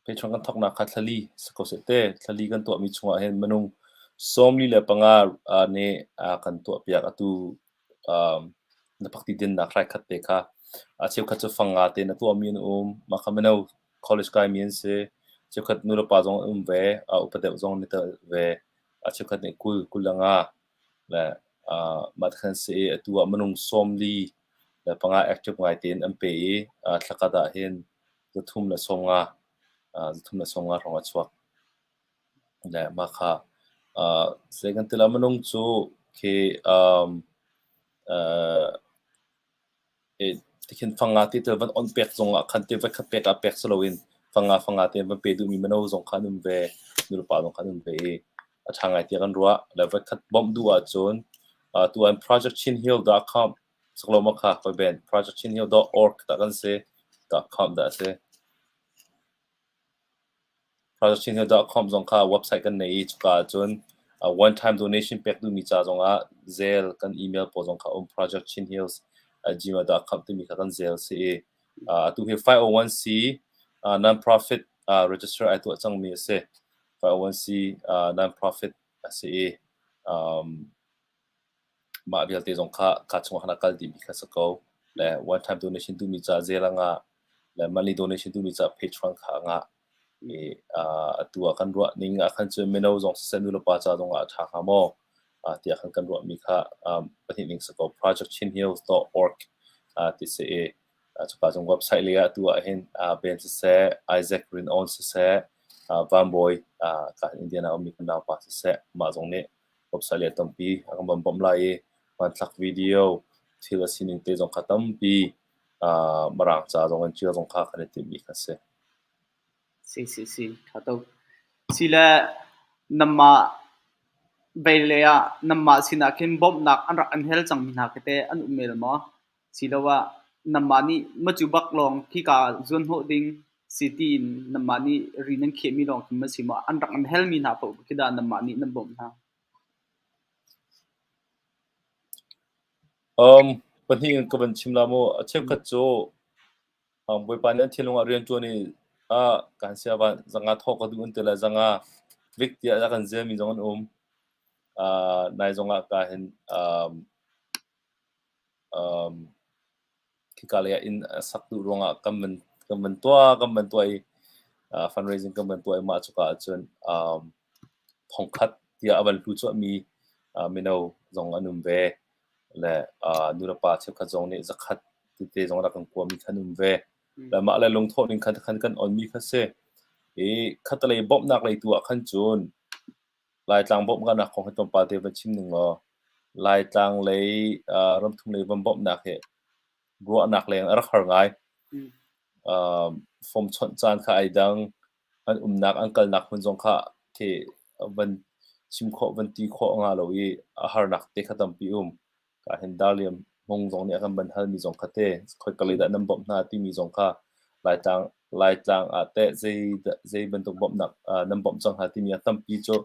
Patreon kan thawknak kha thlali si ko seh te. Thlali kan tuahmi chungah hin minung 45 nih kan tuahpiak. Atu na pakti dinnak hraikhat te kha a cheukhat cu fang nga tein a tuahmi an um. Mah kha mino college kaimi an si. Cheukhat nulepa zong an um ve. Upa deuh zong an i tel ve. A cheukhat nih 20, 25 le mah ti khan si i atu ah minung 45 active ngai tein an pe i thlakhat ah hin 350 350 hrawng a chuak. Le mah kha zei kan ti la minung cu khi tikhin fanga ti tel van on pek zong ah khan ti va khat pek ah pek si loin fanga fanga te van pe duhmi mino zong kha an um ve nulepa zong kha an um ve i a ṭha ngai tiah kan ruah. Le va khat bawmh duh ahcun tu an projectchinhill.com Saklo ma kha koi ben projectchinhill.org dah kan si .com dah a si. projectchinhill.com zong kha website kan nei i cuka ahcun one time donation pek duhmi ca zongah Zelle kan email pawl zong kha um projectchinhills@gmail.com timi kha kan Zelle si i atu hi 501c non-profit register ai tuah cangmi a si. 501c non-profit a si i mah vialte zong kha kaa chungah khan a kal dihmi kha si ko. Le one time donation duhmi ca Zelle a ngah, le monthly donation duhmi ca Patreon kha a ngah. I atu ah kan ruah ning ah khan cun mino zong siseh nulepa ca zong ah a ṭha hnga maw tiah khan kan ruahmi kha pahnih ning si ko. projectchinhills.org ti si i cuka zong website lei ah atu ah hin Ben siseh, Isaac Rin-awn siseh, Van Bawi ka Indiana ummi kan naupa siseh, mah zong nih website le tampi a kan van bawmh lai i hmanthlak video thil a sining te zong kha tampi Mirang ca zong in ṭial zong kha kan i timhmi kha a si. Si si si, ṭha tuk. Sile nanmah beilei ah nanmah sinah khin bawmhnak an rak an hel cangmi hna khi teh an um el maw? Siloah nanmah nih macu bak lawng khika zuanhnawh ding si tiin nanmah nih ri nan khehmi lawng khi ma si maw? An rak an helmi hna paoh khi dah nanmah nih nan bawmh hna? Pahnih in ka van chim la mu. A cheukhat cu Bawipa nih an thinlung ah rian ṭuan i ah kan sia van zanga thawh ka duh an ti le zanga vik tiah a kan zelmi zong an um. Nai zong ah ka hin Khika lei ah inn a sak duh ruangah kan van kan van tuah kan van tuah i fundraising kan van tuah i mah cuka ahcun thongkhat tiah a van hlu cuahmi mino zong an um ve. Le nulepa cheukhat zong nih zakhat tete zong rak kan kuami kha an um ve. Le mah le lungthawh ning khan khan kan onmi kha si. I khatalei bawmhnak lei tu ah khan cun Laitlang bawmhnak kong hi tlawmpal te van chim ning law Laitlang lei ramthum lei van bawmhnak hi ruahnak leng a rak har ngai. Form chawnh caan kha ai dang, an umnak an kalnak hmun zong kha khi van chim khawh van ti khawh nga lo i a harnak te kha tampi um. Ka hin Darliam Hmung zong nih a kan ban halmi zong kha te khoika lei dah nan bawmh hna timi zong kha Laitlang Laitlang ah teh zei zei bantuk bawmhnak nan bawmh cang hna timi ah tampi cu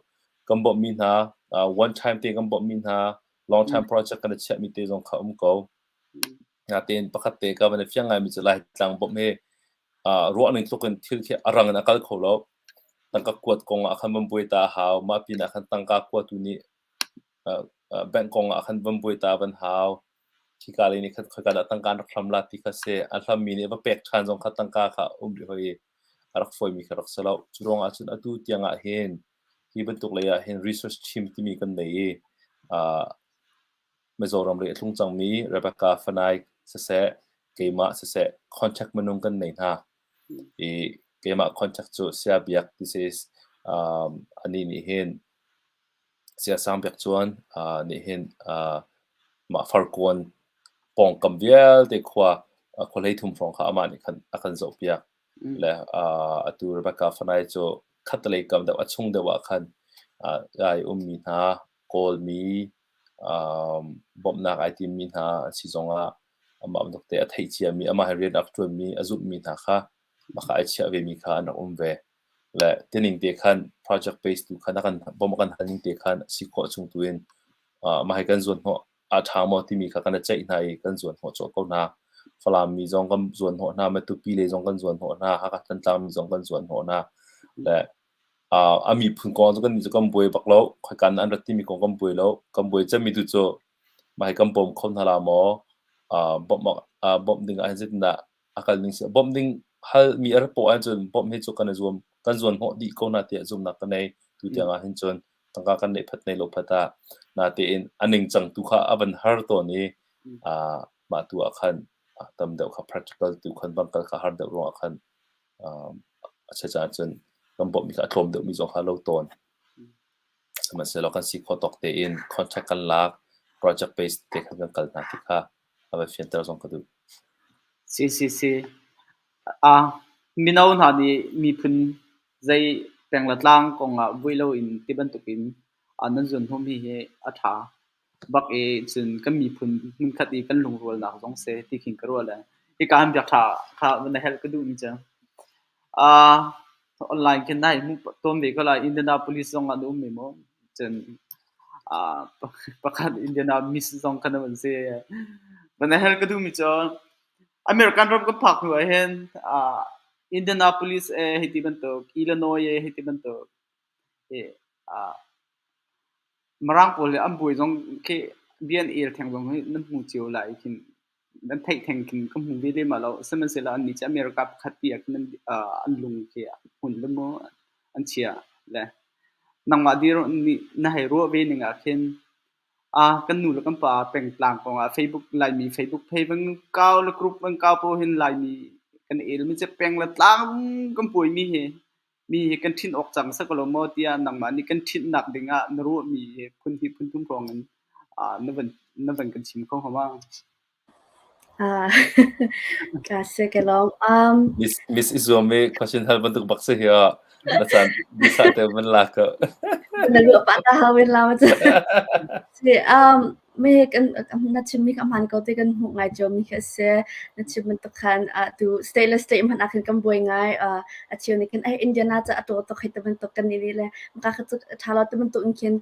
kan bawmhmi hna one time te kan bawmhmi hna long time project kan i chiahmi te zong kha um ko. Natein pakhat te ka van i fiang ngaimi cu Laitlang bawmh hi ruah ning tluk in thil khi a rang in a kal kho lo. Tangka kuat kong ah khan van buai ta a hau. Mah pinah khan tangka kuatu nih bank kong ah khan van buai ta van hau. Khika lei nih khan khoika dah tangka an rak hlam la ti kha si. A hlammi nih va pek ṭhan zong kha tangka kha um rih hoi i a rak fawimi kha rak si lo. Cu ruangah cun atu tiang ah hin hi bantuk lei ah hin research team timi kan nei i Mizoram lei a tlung cangmi Rebecca Fanai siseh, keimah siseh contact minung kan nei hna. I keimah contact cu Saya Biak ti si anih nih hin Saya Sang Biak Cuan nih hin mah farkuan pawngkam vialte khua khua 33 hrawng kha amah nih khan a kan zohpiak. Le atu Rebecca Fanai cu khattelei kam deuh a chung deuh ah khan ai ummi hna Kawlmi bawmhnak ai timmi hna an si zongah amah bantuk te a theih ciami amah he rian a rak ṭuanmi a zumhmi hna kha mah kha ai chiah vemi kha an rak um ve. Le tining te khan project based tu khan a kan bawmh a kan hal ning te khan si khawh chung tu in mah hi kan zuan hnawh a ṭha maw timi kha kan i ceih hna i kan zuan hnawh cawh ko hna. Falam mi zong kan zuan hnawh hna, Matupi lei zong kan zuan hnawh hna, Hakha Thantlang mi zong kan zuan hnawh hna. Le a miphun kong cu kan nih cu kan buai bak lo. Khoikan an rat timi kong kan buai lo. Kan buai cemmi tu cu mah hi kan bawm kho hna la maw? Bawmh bawmh ding ah hin zeitindah a kal ning si bawmh ding hal mi a rat poah ahcun bawmh hi cu kan i zuam kan zuan hnawh dih ko hna tiah zumhnak ka nei. Tu tiang ah hin cun tangka kan neih phat nei lo phat ah natein a ningcang tu kha a van har tawn i mah tu ah khan tam deuh kha practical tu khan bang kal kha har deuh ruangah khan a chia caan cun kan bawmhmi kha a tlawm deuhmi zong kha lo tawn. Sihmanhsehlaw kan si khawh tawk tein contract kan lak, project based te khan kan kal hna ti kha a va fianter zong ka duh. Si si si. Mino hna nih miphun zei peng le tlang kongah vui loin ti bantukin nan zuanhnawhmi hi a ṭha bak i cun kan miphun hmunkhat i kan lungrualnak zong si ti khin ka ruah le hika han biak ṭha kha van helh ka duhmi cu online khin nai hmuh tawn ve ko lai. Indianapolis zong ah na um ve maw? Cun pakhat Indiana Miss zong kha na van si. Van helh ka duhmi cu American ram kan phak hnu ah hin Indianapolis e hei ti bantuk, Illinois e hei ti bantuk Mirang pawl hi an buai zong khi bia an el theng zong hi nan hmu cio lai khin nan theih theng khin ka hmu ve lem lo. Sihmanhsehlaw annih cu America pakhat ti ah khin an lung khi a hmun le maw an chia le nangmah dir nih na hei ruah ve ning ah khin kan nu le kan pa pengtlang kongah Facebook Laimi Facebook page van kau le group van kau paoh hin Laimi kan el mi cu peng le tlang kan puaimi hi mi hi kan ṭhinh awk cang si ko lo maw tiah nangmah nih kan ṭhinhnak dingah na ruahmi hi phun hnih phun thum hrawng in na van kan chim kho hnga ma? Ka si ka lawm. Miss Miss i zuam i question hal bantuk bak si hi ah na caan bisa te van la ko. Na ruah pah ta hau in la ma cu. Si me kan na chimmi kha hmaan ko te kan hmuh ngai cio mi khi a si. Na chim bantuk khan tu state le state hmanh ah khan kan buai ngai. A cheu nih khan ai Indiana ca a to tuk hei ti bantuk kan nih le maka kha cu ṭha lo ti bantuk in khin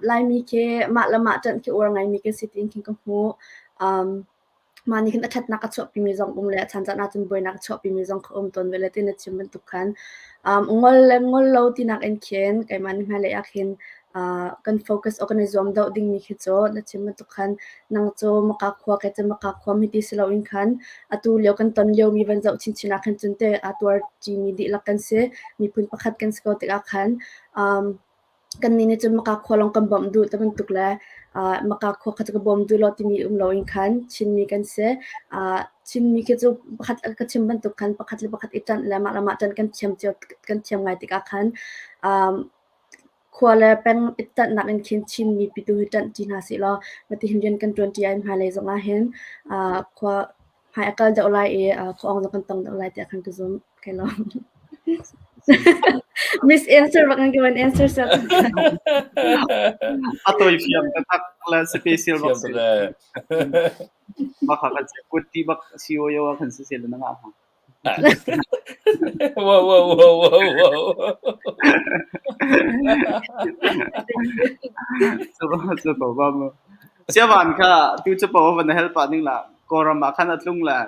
Laimi khi mah le mah ṭanh khi uar ngaimi kan si tiin khin ka hmuh. Mah nih khin a ṭhatnak a chuahpimi zong um le a caan caan ahcun buainak a chuahpimi zong kha um tawn ve le ti na chim bantuk khan. Ngol le ngol lo tinak in khin keimah nih hmailei ah khin kan focus or kan i zuam deuh dingmi khi cu na chim bantuk khan nang cu maka khua kei cu maka khua mi ti si loin khan atu lio kan ton liomi van zoh chinchin ah khan cun te aa tuar ṭimi dihlak kan si. Miphun pakhat kan si ko tikah khan Kannih nih cun Maka khua lawng kan bawmh duh ti bantuk le Maka khua kha cu ka bawm duh lo timi um loin khan Chinmi kan si. Chinmi khi cu pakhat ka chim bantuk khan pakhat le pakhat i ṭanh le mah le mah ṭanh kan thiam cio kan thiam ngai tikah khan khua le peng i ṭanhnak in khin Chinmi pitu hi ṭanh ṭi hna sih law matihin rian kan ṭuan ṭi ah hmailei zongah hin khua hmai a kal deuh lai i khua awng zong kan tong deuh lai tiah khan ka zumh. Kai lawm. Miss answer bak an kan answer sa. A toi fiam taktak le special bak si. Bak kan si kuti bak si o yo kan si sel na nga. Wow wow wow wow wow. So so to ba mo. Siavan kha tu chu po van help pa ning la Kawlram ah khan a tlung le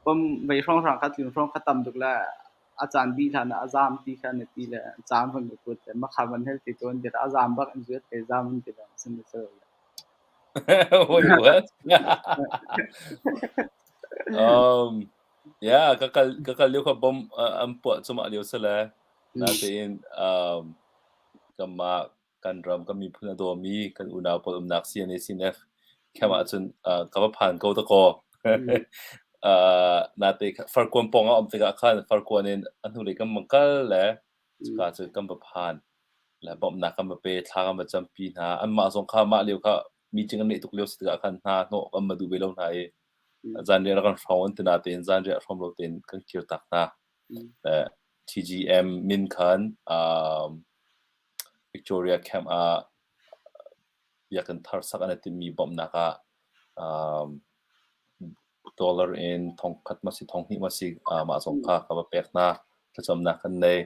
pom vei hrawnghrang kha tlun hrawng kha tam tuk le a caan dih hlan ah a zaam ti kha na ti le caan van ka kut le makha van hel ti tawn bia a zaam bak in zuat ke zaam in ti le sin na sel Wait, what? Yeah, ka kal ka kal lio kha bom an puah cumah lio si le natein kanmah kan ram kan miphun a dawmi kan unau pawl umnak CNA CNF camp ahcun ka va phan ko dakaw. Nate farkuan pawng ah um tikah khan farkuan in a hnulei kan va kal le cuka cu kan va phan le bawmhnak kan va pe thla kan va campi hna anmah zong kha mah lio kha meeting an neih tuk lio si tikah khan hna hnawh kan va duh ve lo hna i zanriah rak kan hrawng an ti natein zanriah hrawm lo tein kan kir tak hna. TGM min khan Victoria Camp ah biakinn thar sak an i timhmi bawmhnak ah dollar in thongkhat maw si thonghnih maw si mah zong kha ka va pek hna. Thlacamnak kan nei.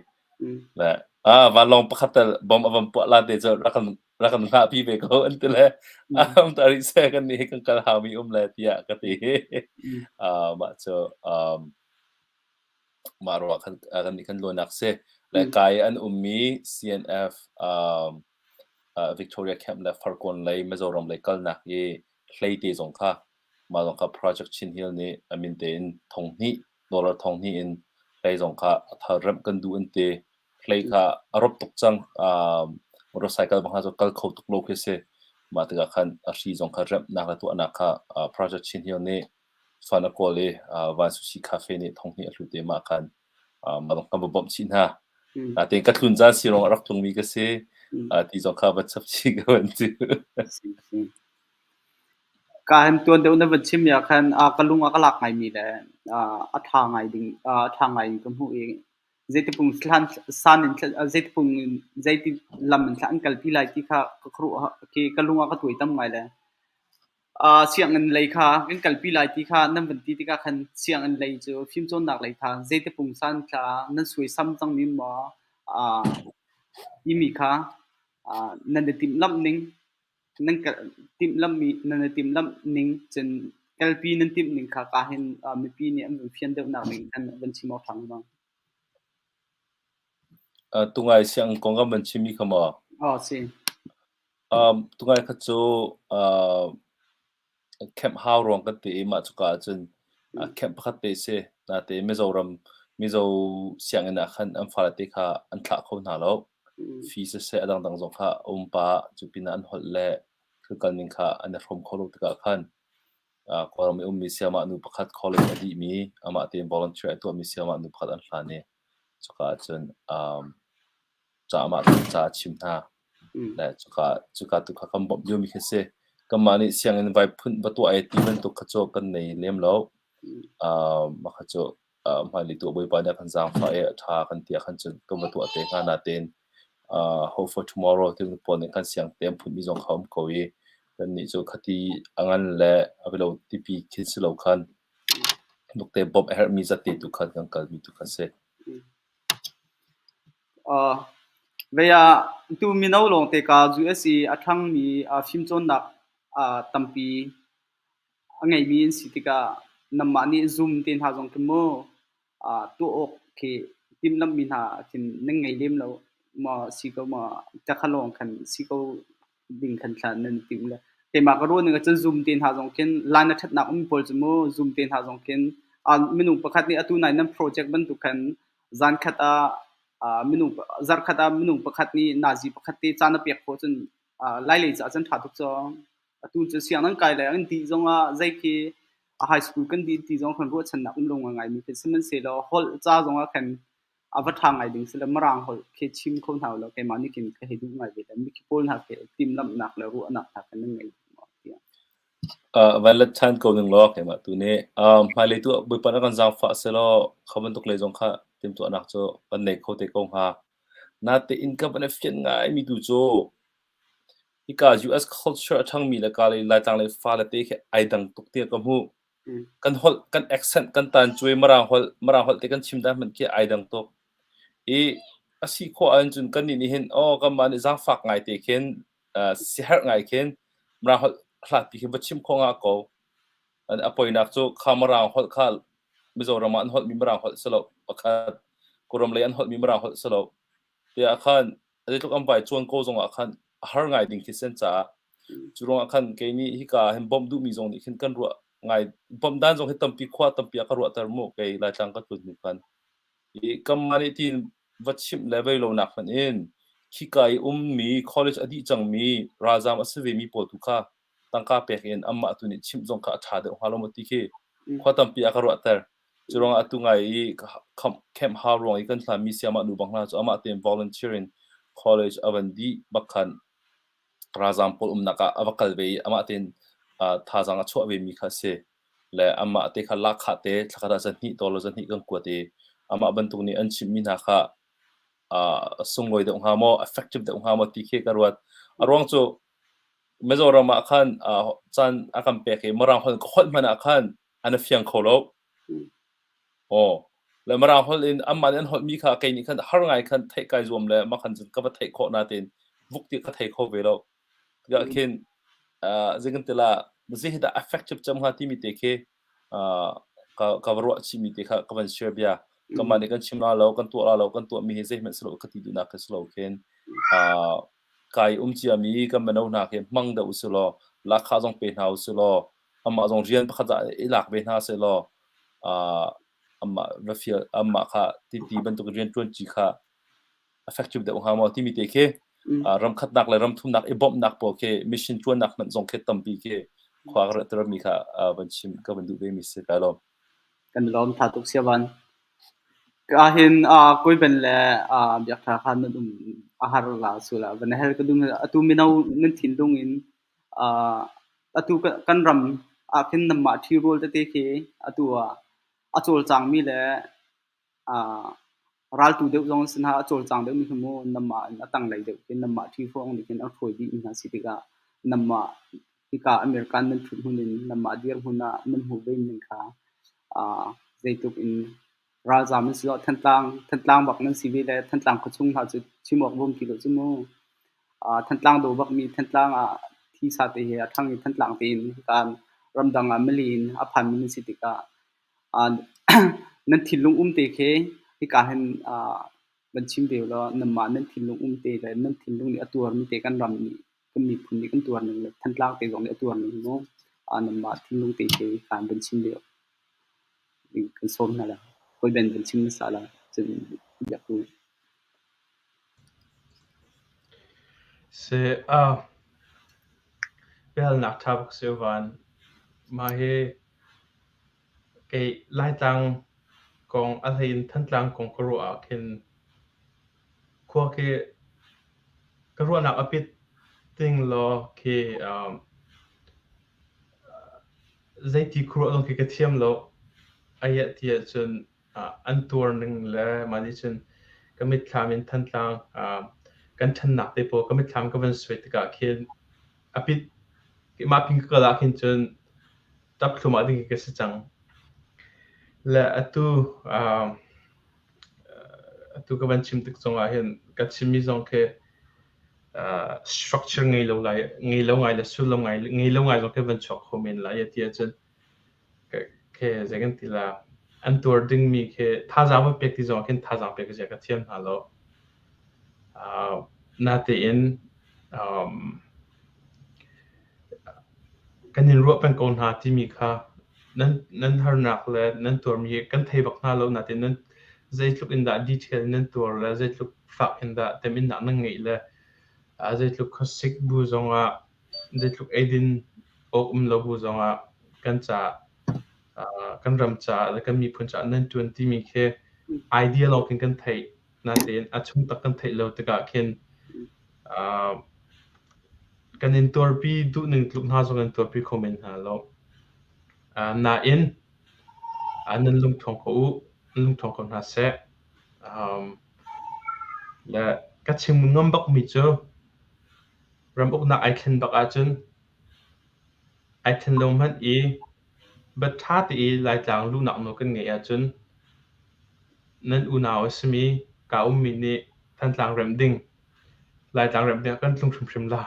Le ah vanlawng pakhat tal bom a van puah lan te cu rak kan rak kan hngah pi ve ko an ti le am ta rih seh kan nih kan kal hau mi um le tiah ka ti. Mah cu mah ruah khan kan nih kan luanak si. Le kai an ummi CNF Victoria Camp le Farkawn lei Mizoram lei kalnak i hlei te zong kha mah zong kha Project Chin Hill nih a min tein thong hnih dollar thong hnih in hlei zong kha a thar remh kan duh an ti. Hlei kha a rop tuk cang. Motorcycle bang cu kal kho tuk lo khi si. Mah tikah khan a hri zong kha remhnak le tuahnak kha Project Chin Hill nih fund a kawl i Van Sushi Cafe nih thong hnih a hlut i mah khan mah zong kan va bawmh chih hna. Natein ka tlun caan si rong a rak tlungmi ka si. Ti zong kha va chap chih ka van cu. Ka han tuan deuh na van chim mi ah khan ka lung a ka lak ngaimi le a ṭha ngai ding a ṭha ngai in ka hmuh i zeitipung hlan san in zeitipung in zeiti lam in thla an kalpi lai ti kha ka khuaruah khi ka lung ah ka tuaitam ngai le sianginn lei kha kan kalpi lai ti kha nan van ti tikah khan sianginn lei cu fimcawnnak lei kha zeitipung san thla nan suaisam cangmi maw timi kha nan i timhlamh ning Nan timhlamhmi nan i timhlamh ning cun kalpi nan timh ning kha ka hin mipi nih an vun fian deuhnak ding khan van chim awk ṭha bang. Tungai siang kong kan van chimmi kha maw? Aw si. Tungai kha cu Camp hau ruang kan ti i mah cuka ahcun camp pakhat te si. Natein Mizoram Mizo sianginn ah khan an fale te kha an thlah kho hna lo. Fee siseh a dangdang zong kha a um pah. Cu pinah an holh le thil kalning kha an i hrawm kho lo tikah khan Kawlram i ummi sayamah nu pakhat college a dihmi amah tein volunteer a tuahmi sayamah nu pakhat an hlan i cuka ahcun ca amah ca a chim hna. Le cuka cuka tu kha kan bawmh liomi khi si. Kanmah nih sianginn vai phun va tuah ai ti bantuk kha cu kan nei lem lo. Mah kha cu hmailei tu Bawipa nih a kan zaangfah i a ṭha kan ti ahkhan cun kan va tuah te hnga natein hope for tomorrow ti pawl nih kan siang te an phunmi zong kha um ko i kannih cu khati a ngan le a bialo tipi khi si lo khan nukte bawmh a herhmi zat te tu khan kan kalmi tu kha si. Vei ah tu mino lawngte ka US i a ṭhangmi fimcawnnak tampi a ngeimi an si tikah nangmah nih zum te hna zong khi mu tuah awk khi timhlamhmi hna khin nan ngei lem lo maw si ko maw takha lawng khan si ko ding khan thla nan timh le keimah ka ruah ning ahcun zum te hna zong khin line a ṭhatnak um pawl cu mu zum te hna zong khin minung pakhat nih atu nai nan project bantuk khan zan khat ah minung zarkhat ah minung pakhat nih nazi pakhat te caan a pek khawh cun lailei caah cun ṭha tuk cu. Atu cu siang nan kai le an dih zongah zei khi a high school kan dih ti zong khan ruahchannak um lo ngai mi khi sihmanhsehlaw holh ca zongah khan a va ṭha ngai ding si le Mirang holh khi chim kho hna ulaw keimah nih khin ka hei duh ngai ve le mikhi pawl hna khi timhlamhnak le ruahnak hna khan nan ngei duh maw tiah. Van let ṭhan ko ning law keimah tu nih hmailei tu Bawipa nih kan zaangfah sehlaw kha bantuk lei zong kha timhtuahnak cu kan nei kho te ko hnga. Natein ka van i fian ngaimi tu cu hika US culture a ṭhangmi le ka lei Laitlang lei fale te khi ai dang tuk tiah ka hmuh. Kan holh, kan accent, kan tancuai Mirang holh, Mirang holh te kan chim dan hmanh khi ai dang tuk. I a si khawh ahcun kannih nih hin aw kanmah nih zaangfak ngai te khin siaherh ngai khin Mirang holh hlatpi khi va chim khawh nga ko. A poinak cu kha Mirang holh kha Mizoram ah an holhmi Mirang holh si lo pakhat. Kawlram lei an holhmi Mirang holh si lo. Tiah khan zeitluk an vai cawn ko zongah khan a har ngai ding khi sen caah cu ruangah khan kei nih hika ah hin bawmh duhmi zong nih khin kan ruah ngai bawmh dan zong hi tampi khua tampi ah ka ruahter mu kei Laitlang ka tlun hnu khan i kanmah nih tiin va chimh le vei lonak hmanh in khika i ummi college a dih cangmi ralzaam a si vemi pawl tu kha tangka pek in anmah tu nih chimh zong kha a ṭha deuh hnga lo maw ti khi khua tampi a ka ruahter. Cu ruangah atu ngai i camp hau ruang i kan hlanmi sayamah nu bang hna cu amah tein volunteer in college a van dih bak khan ralzaam pawl umnak ah a va kal ve i amah tein thazaang a chuah vemi kha a si. Le amah te kha lahkhah te thlakhat ah zahnih dollar zahnih kan kuat i amah bantuk nih an chimhmi hna kha a sunglawi deuh hnga maw, effective deuh hnga maw ti khi ka ruat. A ruang cu Mizoram ah khan caan a kan pek i Mirang holh ka holh hmanh ah khan an i fiang kho lo. Aw. Le Mirang holh in anmah nih an holhmi kha kei nih khan har ngai khan theih kai zuam le mah khan cun ka va theih khawh natein vuk ti ka thei kho ve lo. Tikah khin zei kan ti la zei hi dah effective cem hnga timi te khi ka ka va ruah chihmi te kha ka van share bia. Kanmah nih kan chim la lo, kan tuah la lo, kan tuahmi hi zeihmanh si lo ka ti duhnak khi si lo khin kai um ciami kan mino hna khi hmang deuh usih law lahkhah zong pe hna usih law amah zong rian pakhat ah i lak ve hna seh law amah va fial amah kha titi bantuk rian ṭuan ci kha effective deuh hnga maw timi te khi ram khatnak le ram thumnak i bawmhnak pawl khi mission ṭuannak hmanh zong khi tampi khi khua ka ruahter mi kha van chim ka van duh ve mi si kai lawm. Kan lawm tha tuk siavan. Ka hin koi ben le biak tha kha nan um a har la sula van hel ka dum atu mino nan thinlung in atu kan ram ah khin nanmah ṭhirual tete khi atu ah a cawlcangmi le raltu deuh zong an si hna, a cawlcang deuhmi khi mu nanmah in a tanglei deuh khin nanmah ṭhihruang nih khin a hruai dihmi hna si tikah nanmah hika American nan ṭhut hmun in nanmah dirhmun ah nan hmuh ve ning kha zeitluk in ralzaam nan si lo Thantlang Thantlang bak nan si ve le Thantlang khuachung hna cu chim awk vum ti lo cu mu. Thantlang daw bakmi Thantlang ah thisa te he a ṭhang i Thantlang tein hika ramdang ah mali in a phanmi nan si tikah nan thinlung um te khi hika hin van chim ve ulaw nanmah nan thinlung um te le nan thinlung nih a tuarmi te kan ram nih kan miphun nih kan tuar ning le Thantlang te zong nih a tuar ning mu nanmah thinlung te khi hika hin van chim ve kan sawm hna la. Hawi ben van chim hmasa la cun biak u. Si, biahalnak ṭha bak si van. Mah hi kei Laitlang kong a hlei in Thantlang kong ka ruah ah khin khua khi ka ruahnak a pit ting law khi zeiti khuaruah zong khi ka thiam lo. Aiah ti ahcun an tuar ning le mah nih cun ka mitthlam in Thantlang kan ṭhannak te pawl ka mitthlam ka van suai tikah khin a pit mah pin ka kal ah khin cun ṭap thluahmah ding khi ka si cang. Le atu atu ka van chim tik zongah hin ka chimmi zong khi structure ngei lo lai ngei lo ngai le sullam ngai ngei lo ngai zong khi van chuak kho men lai ti ahcun Khi zei kan ti la, an tuar dingmi khi thazaang va pek ti zong ah khin thazaang pek zia ka thiam hna lo. Uh, natein um, kan in ruah peng ko hna timi kha nan nan harnak le nan tuarmi hi kan thei bak hna lo natein nan zeitluk in dah detail nan tuar le zeitluk fak in dah teminnak nan ngeih le uh, zeitluk khuasik bu zongah Zeitluk eidin awk um lo bu zongah kan caah kan ram caah le kan miphun caah nan ṭuan timi khi idea lawng khin kan theih. Natein a chung tak kan theih lo tikah khin kan in tuarpi duhning tluk hna zong in tuarpi kho men hna lo. Nain nan lungṭhawng ko u, nan lungṭhawng ko hna seh. Le ka chim ngam bakmi cu Ram uknak ai thlen bak ahcun ai thlen lo hmanh i bat ṭha te i Laitlang luhnak nawl kan ngeih ahcun nan unau a simi kaa ummi nih Thantlang remh ding, Laitlang remh ding ah kan tlung hrimhrim la.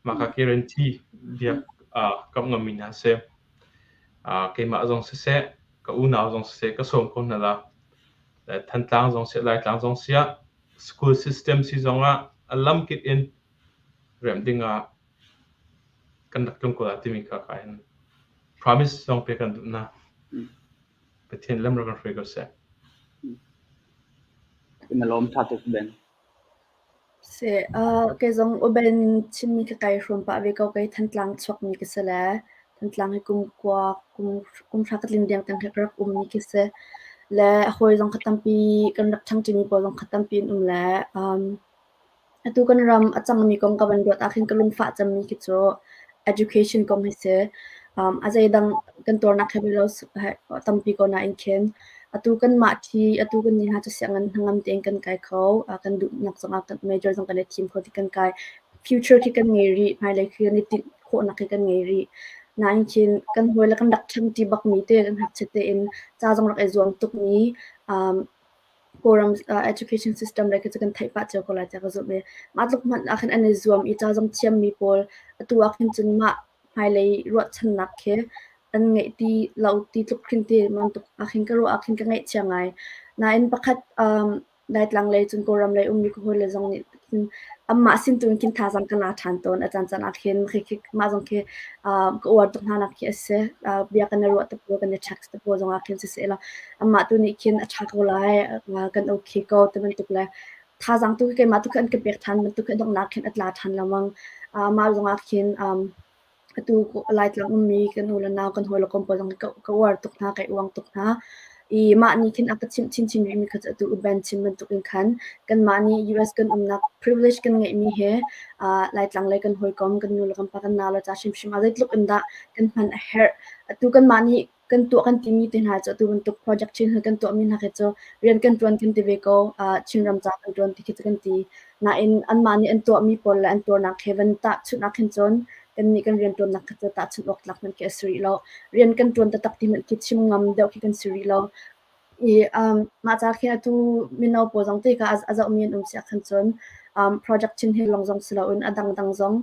Mah kha guarantee biak kamh ngammi hna a si. Keimah zong siseh, ka unau zong siseh ka sawm ko hna la. Thantlang zong siseh, Laitlang zong siah School system si zongah a lamkip in remh dingah kan rak tlung ko lai timi kha ka in promise zong pek kan duh hna. Pathian lam rak kan hruai ko seh. Na lawm tha tuk Ben. Si, uh, kei zong uben chimmi ka kai hrawm pah ve ko kei Thantlang chuakmi ka si le Thantlang hi kum kua kum kum hra ka tlin deng tiang khi ka rak ummi khi si. Le hawi zong kha tampi kan rak ṭhangṭimi pawl zong kha tampi an um le um, atu kan ram a cangmi kong ka van ruat ah khin ka lungfah cemmi khi cu education kong hi si. Um, a zeidang kan tuarnak he lo tampi ko nain khin atu kanmah thi atu kan nih hna cu sianginn hnangam tein kan kai kho. Uh, kan duhnak zongah kan major zong kan i thim kho ti kan kai. Future khi kan ngei rih, hmailei khi kan i tinh khawhnak khi kan ngei rih. Nain khin kan hawile kan rak ṭhangṭi bakmi te kan ngakchia tein ca zong rak i zuam tukmi um, Kawlram education system lei khi cu kan theih pah cio ko lai tiah ka zumh i mah tluk hmanh ah khin an i zuam i ca zong thiammi pawl atu ah khin cun mah hmailei ruahchannak khi an ngeih ti lo ti tluk khin ti bantuk ah khin ka ruah ah khin ka ngaihchia ngai. Nain pakhat um, Laitlang lei cun Kawlram lei ummi ka hawile zong nih khin anmah sin tu in khin thazaang ka la ṭhan tawn. A caancaan ah khin khi mah zong khi ka uar tuk hna nak khi a si. Bia kan i ruah te pawl, kan i text te pawl zong ah khin siseh law anmah tu nih khin a ṭha ko lai, kan okay ko ti bantuk le thazaang tu khi keimah tu khi an ka pek ṭhan bantuk khi a donghnak khin a tla ṭhan lengmang. Mah zong ah khin Atu Laitlang ummi kan u le nau kan hawile kom pawl zong ka uar tuk hna, ka i uang tuk hna. I mah nih khin a ka chimh chinchin rihmi kha cu atu U-Ben chim bantukin khan kanmah nih US kan umnak privilege kan ngeihmi he Laitlang lei kan hawikom, kan nu le kan pa, kan nau le ca hrimhrim ah zeitluk in dah kan hman a herh. Atu kanmah nih kan tuah kan timi te hna cu atu bantuk project chin kan tuahmi hna khi cu rian kan ṭuan kan ti ve ko. Chinram ca kan ṭuan ti khi cu kan ti. Nain anmah nih an tuahmi pawl le an tuarnak he van tahchunh ah khin cun kannih kan rianṭuannak kha cu tahchunh awk tlak hmanh khi a si rih lo. Rian kan ṭuan taktak ti hmanh khi chim ngam deuh khi kan si rih lo. I mah ca khi atu mino pawl zong ti kha a zohmi an um si ahkhan cun project chin hi lawng zong si loin a dangdang zong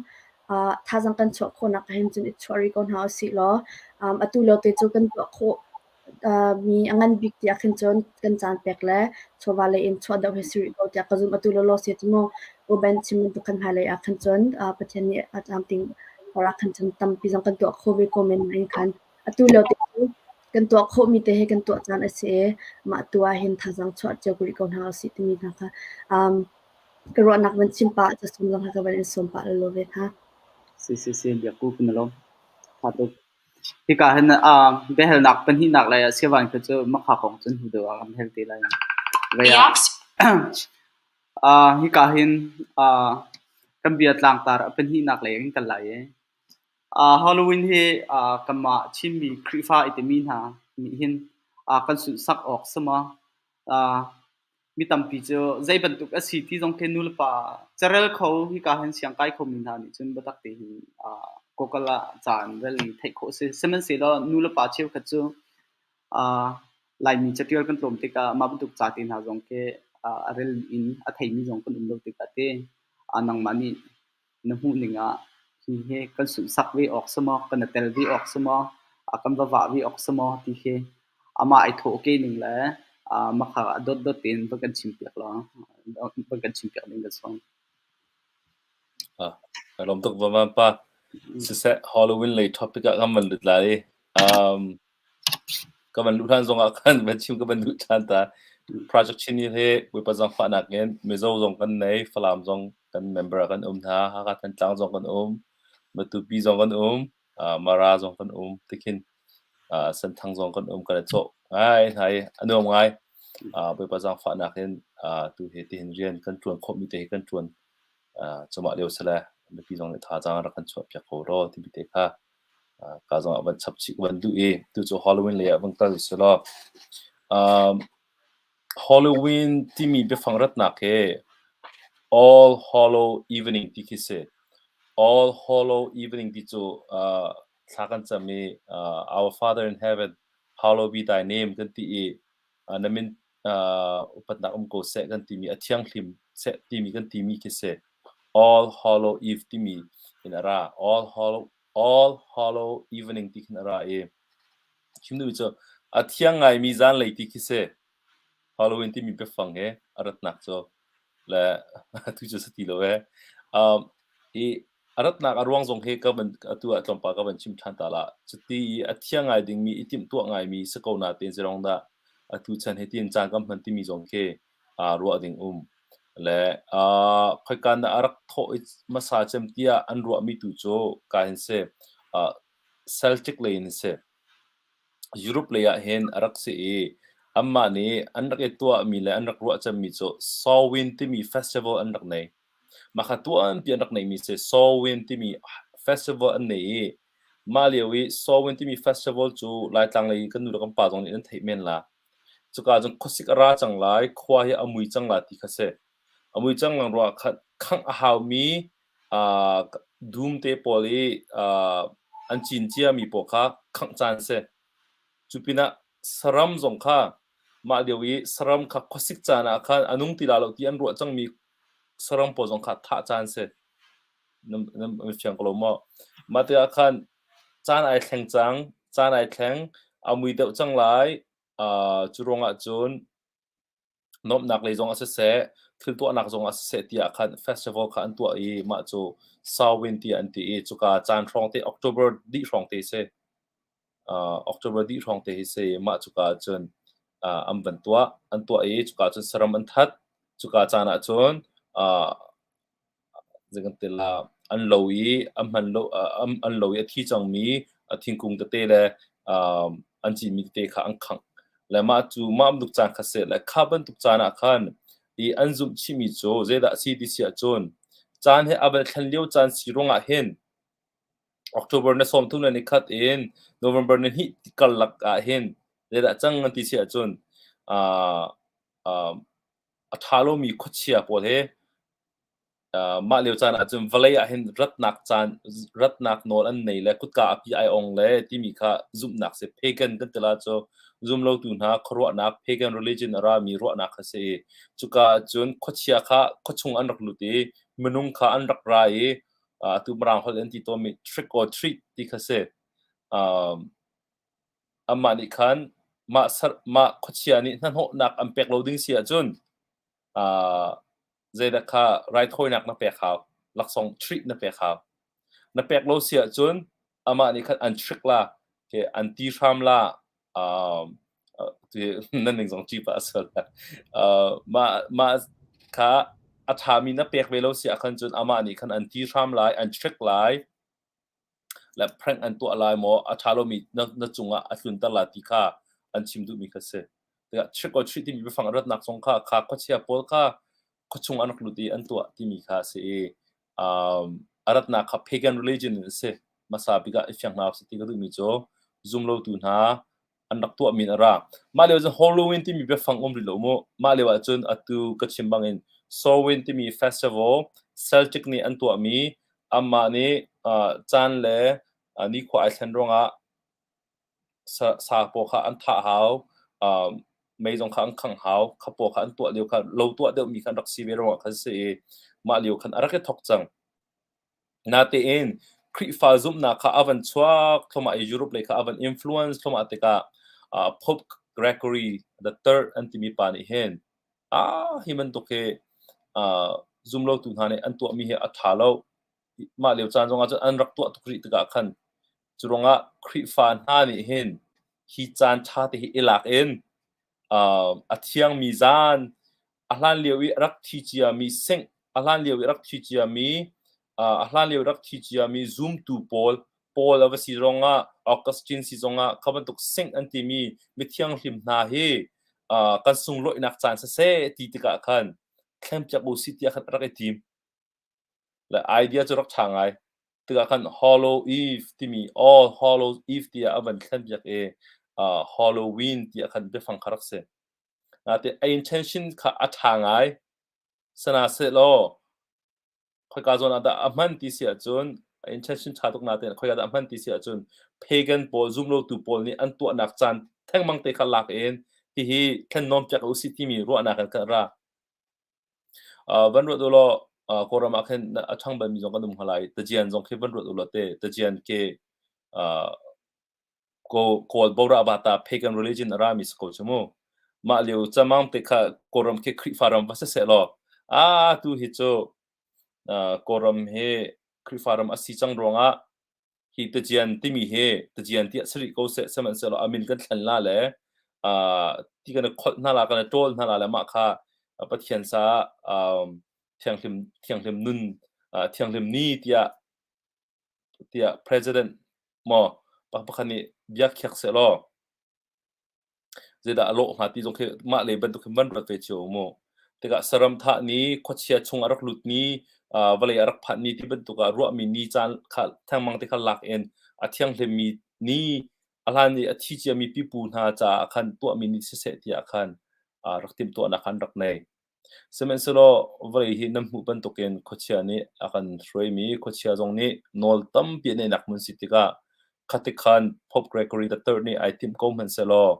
thazaang kan chuah khawhnak ah hin cun i chuah rih ko hna usih law atu lio te cu kan tuah khawh mi a ngan bik tiah khin cun kan caan pek le chawva lei in chuah deuh hi si rih ko tiah ka zumh. Atu lawlaw si cu mu U-Ben chim bantuk khan hmailei ah khan cun Pathian nih a tlamtling ah khan cun tampi zong kan tuah khawh ve ko men nain khan atu lio te cu kan tuah khawhmi te hi kan tuah caan a si i mah tu ah hin thazaang chuah cio rih ko hna usih timi hna kha ka ruahnak van chim pah casung zong ka van in sawm pah lawlaw ve hna. Si si si biakku kan lawm. Tha tuk. Hika hin biahalnak pahnihnak lei ah Siavan kha cu Makha kong cun hnu deuh ah kan hal te lai. Hika hin kan bia tlangtar a pahnihnak lei in kan lai i Halloween hi kanmah Chinmi Khrihfa i timi hna nih hin kan sunhsak awk si maw? Mi tampi cu zei bantuk a si ti zong khi nulepa carel kho hika hin siangkai khomi hna nih cun biatak tein Google ah ca an rel i theih khawh a si. Sihmanhsehlaw nulepa cheukhat cu Laimi catial kan tlawm tikah mah bantuk ca te hna zong khi a rel in a theimi zong kan um lo tikah te nangmah nih na hmuhning ah hihi kan sunhsak ve awk si maw, kan i tel ve awk si maw, kan va vah ve awk si maw ti khi amah ai thawh ke ning le makha ah dotdot tein va kan chimpiak law va kan chimpiak ding ka sawm. Ka lawm tuk va pa. Siseh Halloween lei topic ah kan van lut lai i Ka van luh hlan zongah khan van chim ka van duh ṭhan ta. Project Chin hi Bawipa zaangfahnak in Mizo zong kan nei, Falam zong kan member ah kan um hna, Hakha Thantlang zong kan um, Matupi zong kan um, Mara zong kan um, tikhin Senthang zong kan um, kan i cawh ngai hna i a nuam ngai. Bawipa zaangfahnak in tu hi tihin rian kan ṭuan khawhmi te hi kan ṭuan cumah lio sile mipi zong nih thazaang rak kan chuahpiak ko law timi te kha Ka zong ah van chap chih ka van duh i tucu Halloween lei ah van kal usih law Halloween timi biafang ratnak hi All Hallow Evening ti khi si. All Hallow Evening ti cu thla kan cam i Our Father in Heaven, hallowed be thy name kan ti i na min upatnak um ko seh kan timi a thianghlim seh timi kan timi khi si. All Hallow Eve timi in a ra. All Hallow All Hallow Evening ti khin a ra i chim duhmi cu a thiang ngaimi zanlei ti khi si. Halloween timi biafang hi a ratnak cu le tu cu si ti lo ee. I a ratnak a ruang zong hi ka van atu ah tlawmpal ka van chim ṭhan ta la. Cuti i a thiang ngai dingmi i timhtuah ngaimi si ko natein zeirong dah atu chan hi tiin caan kan hman timi zong khi ruah ding um. Le khoikan dah a rak thawh i hmasa cem tiah an ruahmi tu cu ka hin si. Celtic lei in si. Europe lei ah hin a rak si i anmah nih an rak i tuahmi le an rak ruah cemmi cu Samhain timi festival an rak nei. Mah kha tuanpi an rak neihmi si. Samhain timi festival an nei i mah lio i Samhain timi festival cu Laitlang lei kan nu le kan pa zong nih nan theih men la. Cuka cun khuasik a ra cang lai, khua hi a mui cang la ti kha si. A mui cang lang ruah khan khangh a haumi dum te pawl i. An cin ciami pawl kha khangh caan a si. Cu pinah saram zong kha mah lio i saram kha khuasik caan ah khan a nung ti la lo ti an ruah cangmi saram pawl zong kha thah caan a si. Nan fiang ko lo maw? Mah tikah khan caan ai thleng cang, caan ai thleng, a mui deuh cang lai. Cu ruangah cun nuamhnak lei zong ah siseh, thil tuahnak zong ah siseh tiah khan festival kha an tuah i mah cu Samhain tiah an ti i cuka caan hrawng te October dih hrawng te si. October dih hrawng te hi si mah cuka ah cun an van tuah. An tuah i cuka cun saram an that. Cuka caan ah cun an lo i a hman lo an lo i a thi cangmi a thingkung tete le an cinmi tete kha an khangh. Le mah cu mah bantuk caan kha si. Le kha bantuk caan ah khan i an zumh chihmi cu zeidah a si ti si ahcun caan hi a van thlen lio caan si ruangah hin October ni 31 in November ni 2 karlak ah hin zeidah cang an ti si ahcun a ṭha lomi khuachia pawl he mah lio caan ahcun vawlei ah hin ratnak caan ratnak nawl an nei le kutka a pi ai ong le timi kha zumhnak si. Pagan kan ti la cu zumlotu hna khuaruahnak pagan religion a rami ruahnak kha si i cuka ahcun khuachia kha khuachung an rak lut i minung kha an rak ra i atu Mirang holh in an ti tawnmi trick or treat ti kha si. Amah nih khan mah mah khuachia nih hnahnawhnak an pek lo ding si ahcun zeidah kha raithawinak na pek hau, laksawng treat na pek hau. Na pek lo si ahcun amah nih khan an trick la, an ti hram la, nan ning zong ṭi pah a sual. Mah mah kha a ṭhami na pek ve lo si ahkhan cun amah nih khan an ti hram lai, an trick lai. Le prank an tuah lai maw a ṭha lomi na, na cungah a tlunter la ti kha an chim duhmi kha si. Tikah trick or treat timi biafang a ratnak zong kha kha khuachia pawl kha khuachung an rak lut i an tuah timi kha a si i um, a ratnak kha pagan religion in a si. Hmasa bik ah i fiang hna usih ti ka duhmi cu zumlotu hna an rak tuahmi in a ra. Mah lio cun Halloween timi biafang um rih lo mu. Mah lio ahcun atu ka chim bangin Samhain timi festival Celtic nih an tuahmi amah nih uh, caan le uh, nikhua ai thlen ruangah sa, sa paw kha an thah hau, um, mei zong kha an khangh hau, kha paw kha an tuah lio kha lo tuah deuhmi kha an rak si ve ruangah khan si i mah lio khan a rak i thok cang. Natein Khrihfa zumhnak kha a van chuak thluahmah i Europe lei kha a van influence thluahmah tikah Pope Gregory the Third an timi pa nih hin ah hi bantuk hi zumlotu hna nih an tuahmi hi a ṭha lo. Mah lio caan zongah cun an rak tuah tuk rih tikah khan cu ruangah Khrihfa hna nih hin hi caan ṭha te hi i lak in a thiangmi zan a hlan lio i rak thi ciami singh a hlan lio i rak thi ciami a hlan lio rak thi ciami zumtu pawl Paul a va si zongah Augustine si zongah kha bantuk singh an timi mithianghlim hna hi kan sunglawihnak caan siseh ti tikah khan thlengpiak u sih tiah khan rak i tim. Le idea cu rak ṭha ngai. Tikah khan Hollow Eve timi All Hallows Eve tiah a van thlenpiak i Halloween tiah khan biafang kha rak si. Natin a intention kha a ṭha ngai. Sihmanhsehlaw khoika zawn ah dah a hman ti si ahcun a intention ṭha tuk natin khoika dah a hman ti si ahcun pagan pawl zumlotu pawl nih an tuahnak caan thengmang te kha lak in hihi thlennawn piak u sih timi ruahnak in kan ra. Van ruat u law Kawlram ah khin a ṭhang balmi zong kan um hna lai. Tajian zong khi van ruat u law te tajian ke Kawl Borah Bata pagan religion a rami si ko cu mu. Mah lio camang te kha Kawlram khi Khrihfa ram va si seh law a tu hi cu Kawlram hi Khrihfa ram a si cang ruangah hi tajian timi hi tajian tiah si rih ko seh sihmanhsehlaw a min kan thlen la le ti kan i kholh hna la kan i ṭawl hna la le mah kha Pathian caah thianghlim thianghlim nun thianghlim ni tiah tiah president maw pakhat nih bia khiak seh law Zeidah a lawh hnga ti zong khi mah lei bantuk hin van ruat ve cio mu. Tikah saram thah ni, khuachia chung a rak lut ni, vawlei a rak phanh ni ti bantuk ah ruahmi ni caan kha thengmang te kha lak in a thianghlimmi ni, a hlan i a thi ciami pipu hna caah khan tuahmi ni siseh tiah khan rak timhtuahnak khan rak nei. Sihmanhsehlaw vawlei hi nan hmuh bantukin khuachia nih a kan hruaimi, khuachia zong nih nawl tampi an neihnak hmun si tikah. Khatikhan Pope Gregory the Third nih ai timh ko hmanhsehlaw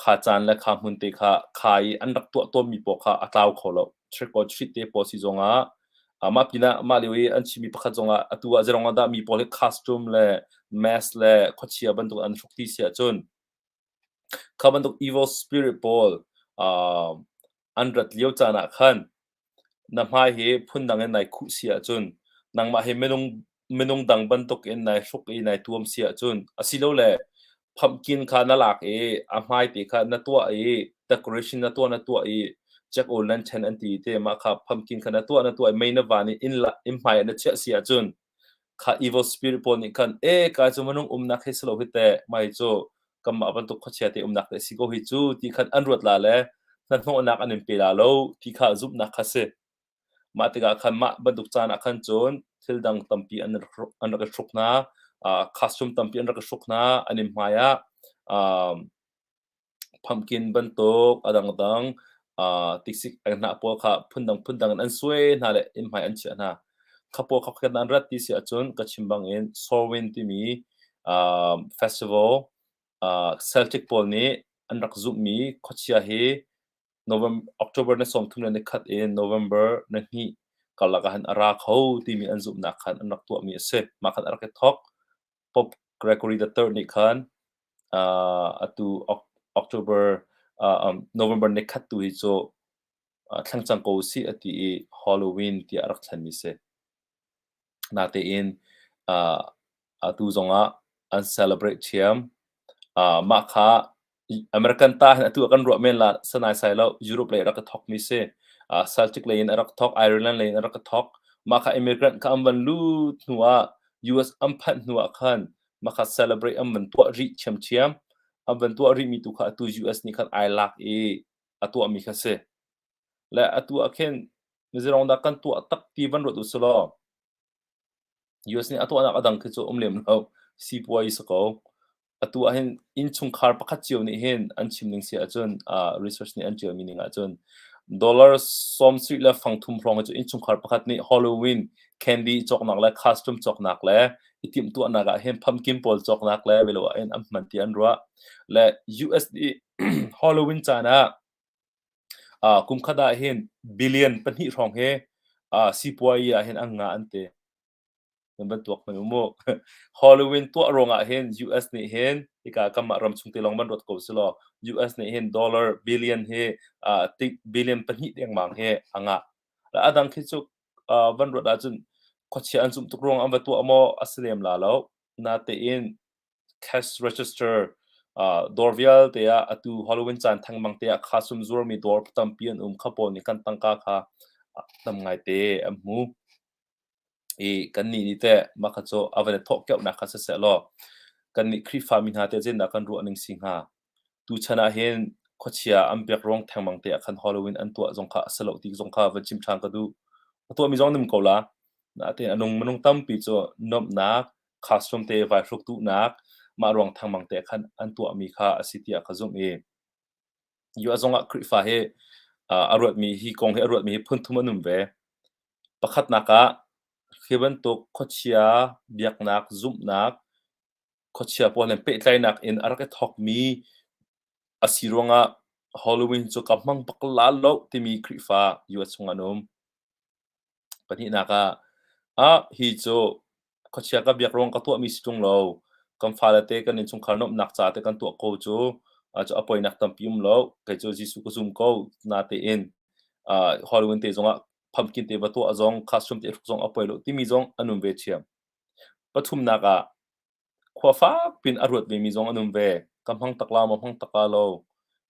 kha caan le kha hmun te kha kha i an rak tuah tawnmi pawl kha a tlau kho lo. Trick or treat te pawl si zongah mah pinah mah lio i an chimmi pakhat zongah atu ah zeirong ah dah mi pawl hi costume le mask le khuachia bantuk an hruk ti si ahcun kha bantuk evil spirit pawl an rat lio caan ah khan Na hmai hi phundang in nai khuh si ahcun, nangmah hi minung dang bantukin nai hruk i nai tuam si ahcun, asilole pumpkin kha na lak i a hmaite kha na tuah i decoration na tuah na tuah i jack o' lantern an ti te mah kha pumpkin kha na tuah na tuah i mei na van i inn hmai ah na chiah si ahcun kha evil spirit pawl nih khan e kai cu minung umnak hi si lo hi teh mai cu kanmah bantuk khuachia te umnak te si ko hi cu ti khan an ruat la le hnahnawhnak an in pe la lo ti kha zumhnak kha si. Mah tikah khan mah bantuk caan ah khan cun thil dang tampi an rak i hruk hna, costume tampi an rak i hruk hna, an in hmai ah Pumpkin bantuk a dangdang tisik hnah pawl kha phundang phundang in an suai hna le inn hmai an chiah hna. Kha pawl kha khat an rat ti si ahcun ka chim bangin Samhain timi festival Celtic pawl nih an rak zumhmi khuachia hi November, October ni 31 in November ni 2 karlak ah hin a ra kho timi an zumhnak khan an rak tuahmi a si. Mah khan a rak i thawk. Pope Gregory III nih khan atu October November ni khat tu hi cu thleng cang ko usih a ti i Halloween tiah a rak thlenmi si. Natein atu zongah an celebrate ṭhiam. Mah kha American ta hin atu ah kan ruah men la sanaisai lo. Europe lei a rak i thawkmi si. Celtic lei in a rak thawk, Ireland lei in a rak i thawk. Mah kha immigrant kha an van lut hnu ah US an phanh hnu ah khan mah kha celebrate an van tuah rih ṭhiamṭhiam. An van tuah rihmi tu kha atu US nih khan ai lak i a tuahmi kha si. Le atu ah khin mizirong dah kan tuah tak ti van ruat u law US nih a tuahnak a dang khi cu um lem lo. Sipuai si ko. Atu ah hin innchungkhar pakhat cio nih hin an chim ning si ahcun research nih an ṭialmi ning ahcun dollar 70 le fang thum hrawng hi cu innchungkhar pakhat nih Halloween candy cawknak le costume cawknak le i timhtuahnak ah hin pumpkin pawl cawknak le velo ah hin an hman ti an ruah. Le US nih Halloween caan ah kum khat ah hin billion 2 hrawng hi sipuai ah hin an ngah an ti. Nan van tuak hmanh u mu. Halloween tuah ruangah hin US nih hin hika kanmah ram chung te lawng van ruat ko si law US nih hin dollar billion hi billion 2 dengmang hi a ngah. A dang khi cu van ruat ahcun khuachia an zumh tuk ruang an va tuah maw a si lem la lo. Natein cash register dawr vialte ah atu Halloween caan thengmang te ah khasum zuarmi dawr tampi an um kha pawl nih kan tangka kha tam ngaite an hmu. I kannih nih teh mah kha cu a van i thawh keuhnak kha siseh law kannih Khrihfami hna teh zeitindah kan ruah ning si hnga? Tuchan ah hin khuachia an biak ruang thengmang te ah khan Halloween an tuah zong kha a si lo ti zong kha van chim ṭhan ka duh. A tuahmi zong nim ko la. Natein a nung minung tampi cu nuamhnak, costume te vai hruk duhnak, mah ruang thengmang te khan an tuahmi kha a si tiah ka zumh i US zongah Khrihfa hi a ruatmi hi kong hi a ruatmi hi phun thum an um ve. Pakhatnak ah hi bantuk khuachia biaknak zumhnak khuachia pawl he pehtlaihnak in a rak i thawkmi a si ruangah Halloween cu ka hmang bak la lo timi Khrihfa US chung an um. Pahnihnak ah, ah hi cu khuachia ka biak ruang ka tuahmi si ṭung lo. Kan fale te kan innchungkhar nuamhnak ca te kan tuah ko cu, cu a poinak tampi um lo. Kei cu Jesuh ka zum ko. Natein Halloween te zongah pumpkin te va tuah zong, costume te hruk zong a poi lo timi zong an um ve ṭhiam. Pathumnak ah, khua fak pin a ruat vemi zong an um ve. Ka hmang tak la maw, hmang tak la lo.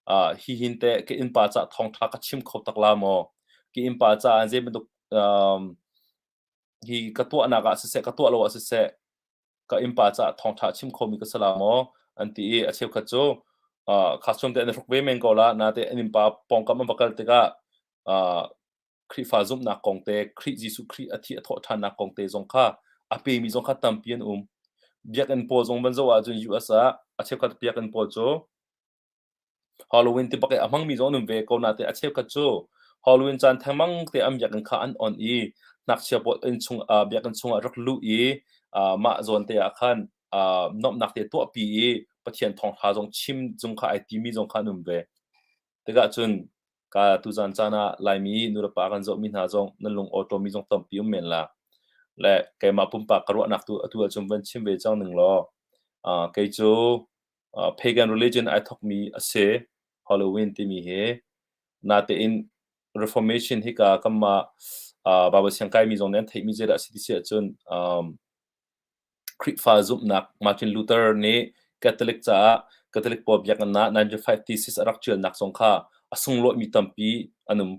Hi hin teh ka innpa caah thawngṭha ka chim kho tak la maw? Ka innpa caah zei bantuk hi ka tuahnak ah siseh, ka tuah lo ah siseh, ka innpa caah thawngṭha a chim khomi ka si la maw? An ti i a cheukhat cu costume te an i hruk ve men ko la, natein an innpa pawngkam an va kal tikah Khrihfa zumhnak kong te, Khrih Jesuh Khrih a thih a thawh ṭhannak kong te zong kha a pemi zong kha tampi an um. Biakinn pawl zong van zoh ahcun US ah a cheukhat biakinn pawl cu Halloween ti bak i a hmangmi zong an um ve ko natein a cheukhat cu Halloween caan thengmang te an biakinn kha an on i ngakchia pawl inn chung biakinn chungah rak luh i mah zawn te ah khan nuamhnak te tuahpi i Pathian thawngṭha zong chim zong kha ai timi zong kha an um ve. Tikah cun ka tuzan caan ah Laimi nulepa kan zohmi hna zong nan lung awṭawmi zong tampi um men la. Le keimah pumpak ka ruahnak tu atu ahcun van chim ve cang ning law kei cu pagan religion ai thokmi a si Halloween timi hi. Natein Reformation hika kanmah Bible siang kaimi zong nih an theihmi zeidah a si ti si ahcun Khrihfa zumhnak Martin Luther nih Catholic caah Catholic pawl biakinn ah 95 Thesis a rak ṭialnak zong kha a sunglawihmi tampi an um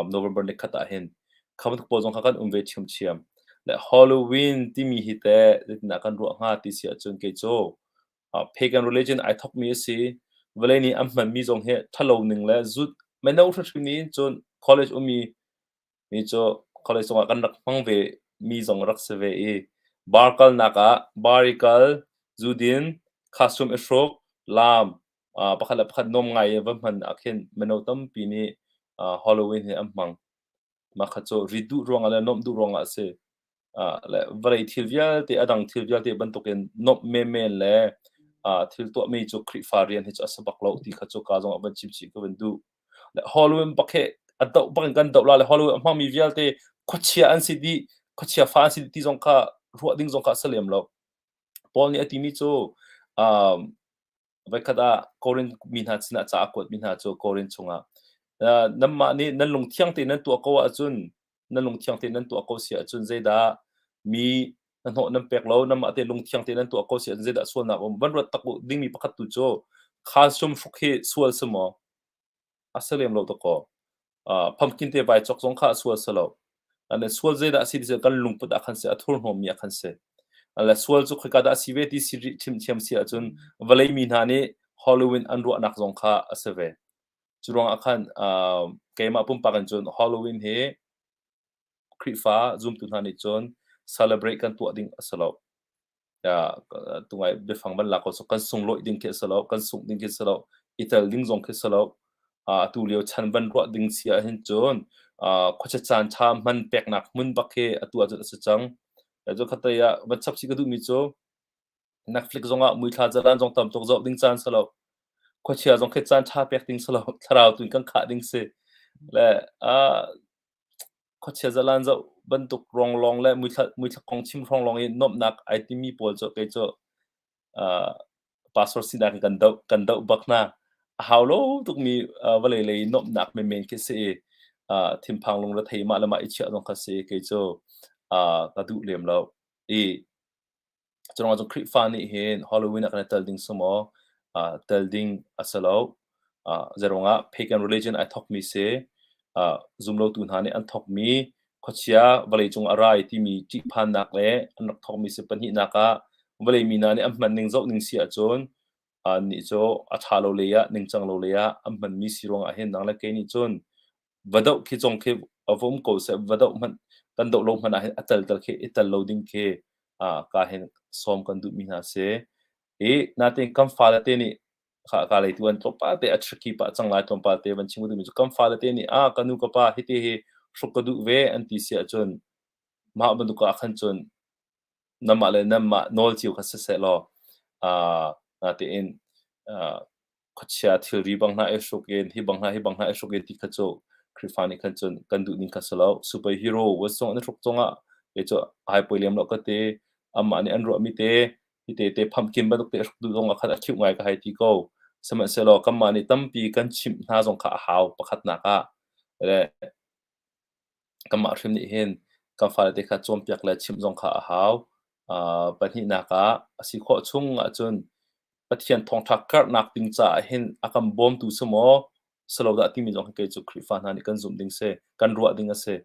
November nikhat ah hin. Kha bantuk pawl zong kha kan um ve ṭhiamṭhiam. Le Halloween timi hi teh zeitindah kan ruah hnga ti si ahcun kei cu pagan religion ai thawkmi a si. Vawlei nih an hmanmi zong hi ṭhalo ning le zut mino hrimhrim nih cun college ummi mi cu college zongah kan rak hmang ve mi zong rak si ve i bar kalnak ah bar i kal, zudin, costume i hruk, laam, pakhat le pakhat nuam ngai i va hman ah khin mino tampi nih Halloween hi an hmang. Mah kha cu rit duh ruangah le nuamh duh ruangah a si. Le vawlei thil vialte a dang thil vialte bantukin nuamh menmen le thil tuahmi cu Khrihfa rian hi cu a si bak lo ti kha cu ka zong ah van chim chih ka van duh. Le Halloween bak hi a doh bak in kan doh la le Halloween a hmangmi vialte khuachia an si dih, khuachia fa an si dih ti zong kha ruah ding zong kha a si lem lo. Paul nih a timi cu voikhat ah Korin mi hna sinah ca a kuatmi hna cu Korin chungah nanmah nih nan lungthiang tein nan tuah ko ahcun nan lungthiang tein nan tuah ko si ahcun zeidah mi hnahnawh nan pek lo nanmah te lungthiang tein nan tuah ko si ahcun zeidah sualnak um van ruat tak u dingmi pakhat tu cu calcium hruk hi sual si maw A si lem lo dakaw. Pumpkin te vai cawk zong kha a sual si lo. Le sual zeidah a si ti kan lungput ah khan si, a thurhnawmmi ah khan si. Le sual cu khoika dah a si ve ti si rih ṭhiamṭhiam si ahcun vawlei mi hna nih Halloween an ruahnak zong kha a si ve. Cu ruangah khan keimah pumpak in cun Halloween hi Khrihfa zumtu hna nih cun celebrate kan tuah ding a si lo. Tungai biafang van lak ko kan sunglawih ding khi a si lo, kan sungh ding khi a si lo, i tel ding zong khi a si lo. Atu lio chan van ruah ding si ahhin cun khuachia caan ṭha hman peknak hmun bak khi atu ahcun a si cang. Cu khatlei ah van chap chih ka duhmi cu Netflix zongah muithla zaran zong tam tuk zoh ding caan si lo. Khuachia zong khi caan ṭha pek ding si lo. Thlarau tu in kan khah ding si. Le Khuachia zalan zoh bantuk ronglawng le muithla kong chim hrawnglawng i nuamhnak ai timi pawl cu kei cu pastor sinak in kan doh bak hna. A hau lo tukmi vawlei lei nuamhnak menmen khi si i thinphang lungrethei mah le mah i chiah zong kha si kei cu ka duh lem lo. I Curuangah cun Khrihfa nih hin Halloween ah kan i tel ding si maw? Tel ding a si lo. Zeiruangah pagan religion ai thawkmi si. Zumlotu hna nih an thawkmi khuachia vawleicung a rai timi ṭihphannak le an rak thawkmi si. Pahnihnak ah vawlei mi hna nih an hman ning zoh ning si ahcun annih cu a ṭha lo lei ah ningcang lo lei ah an hmanmi si ruangah hin nang le kei nih cun va doh khi zong khi va um ko seh va doh hmanh kan doh lo hmanh ah hin a tel tel khi i tel lo ding khi ka hin sawm kan duhmi hna si. I natin kan fale te nih ka ka lei tu an tlawmpal te a tricky pah cang lai tlawmpal te van chim duhmi cu kan fale te nih ah ka nu ka pa hiti hi hruk ka duh ve an ti si ahcun mah bantuk ah khan cun namah le namah nawl cio kha siseh law natein khuachia thilri bang hna i hruk in hi bang hna hi bang hna i hruk in ti kha cu Khrihfa nih khan cun kan duh ning kha si lo. Superhero was zong an hruk zongah kei cu ai poi lem lo ka ti. Amah nih an ruahmi te hi te te pumpkin bantuk te hruk duh zong ah khan a cute ngai ka hei ti ko. Sihmanhsehlaw kanmah nih tampi kan chimh hna zong kha a hau pakhatnak ah. Le Kanmah hrim nih hin kan fale te kha cawnpiak le chimh zong kha a hau. Pahnihnak ah a si khawh chung ahcun Pathian thawngṭha karhnak ding caah hin a kan bawmtu si maw, si lo dah timi zong hi kei cu Khrihfa hna nih kan zumh ding si, kan ruah ding a si.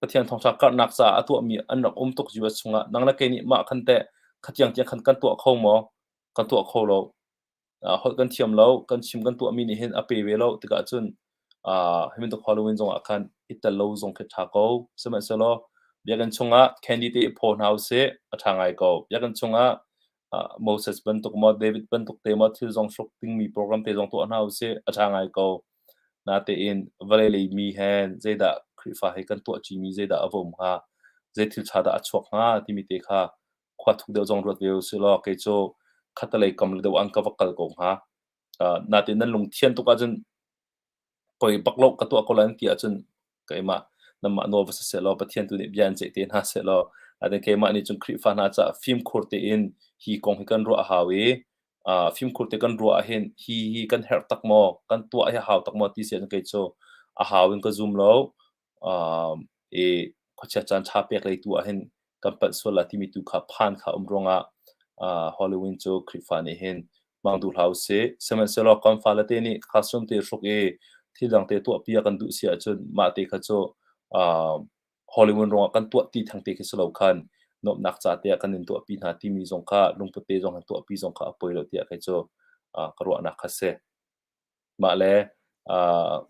Pathian thawngṭha karhnak caah a tuahmi an rak um tuk US chungah nang le kei nih mah khan teh khatiang tiang khan kan tuah kho maw? Kan tuah kho lo. Holh kan thiam lo, kan chim kan tuahmi nih hin a pe ve lo tikah cun hi bantuk Halloween zongah khan i tel lo zong khi ṭha ko. Sihmanhsehlaw biakinn chungah candy te i phaw hna usih, a ṭha ngai ko. Biakinn chungah Moses bantuk maw, David bantuk te maw thil zong hruk dingmi program te zong tuah hna usih, a ṭha ngai ko. Natein vawlei lei mi he zeidah Khrihfa he kan tuah ṭimi zeidah a va um hnga, zei thil ṭha dah a chuak hnga timi te kha Khua thuk deuh zong ruat ve usih law kei cu khattelei kam deuh an ka va kal ko hnga. Natin nan lungthian tuk ahcun poi bak lo ka tuah ko lai nan ti ahcun keimah nanmah nawl va si seh law Pathian tu nih bia in ceih te hna seh law natin keimah nih cun Khrihfa hna caah fimkhur tein hi kong hi kan ruah a hau i fimkhur te kan ruah ahhin hi hi kan herh tak maw kan tuah hi a hau tak maw ti si ahcun kei cu a hau in ka zum lo. I khuachia caan ṭha pek lei tu ahhin kan palh sual la timi tu kha phan kha um ruangah Halloween cu Khrihfa nih hin hmang duh hlah usih. Sihmanhsehlaw kan fale te nih costume te hruk i thil dang te tuahpi a kan duh si ahcun mah te kha cu Halloween ruangah kan tuah ti theng te khi si lo khan nuamhnak ca te ah kan in tuahpi hna timi zong kha lungput te zong kan tuahpi zong kha a poi lo tiah kei cu ka ruahnak kha si. Mah le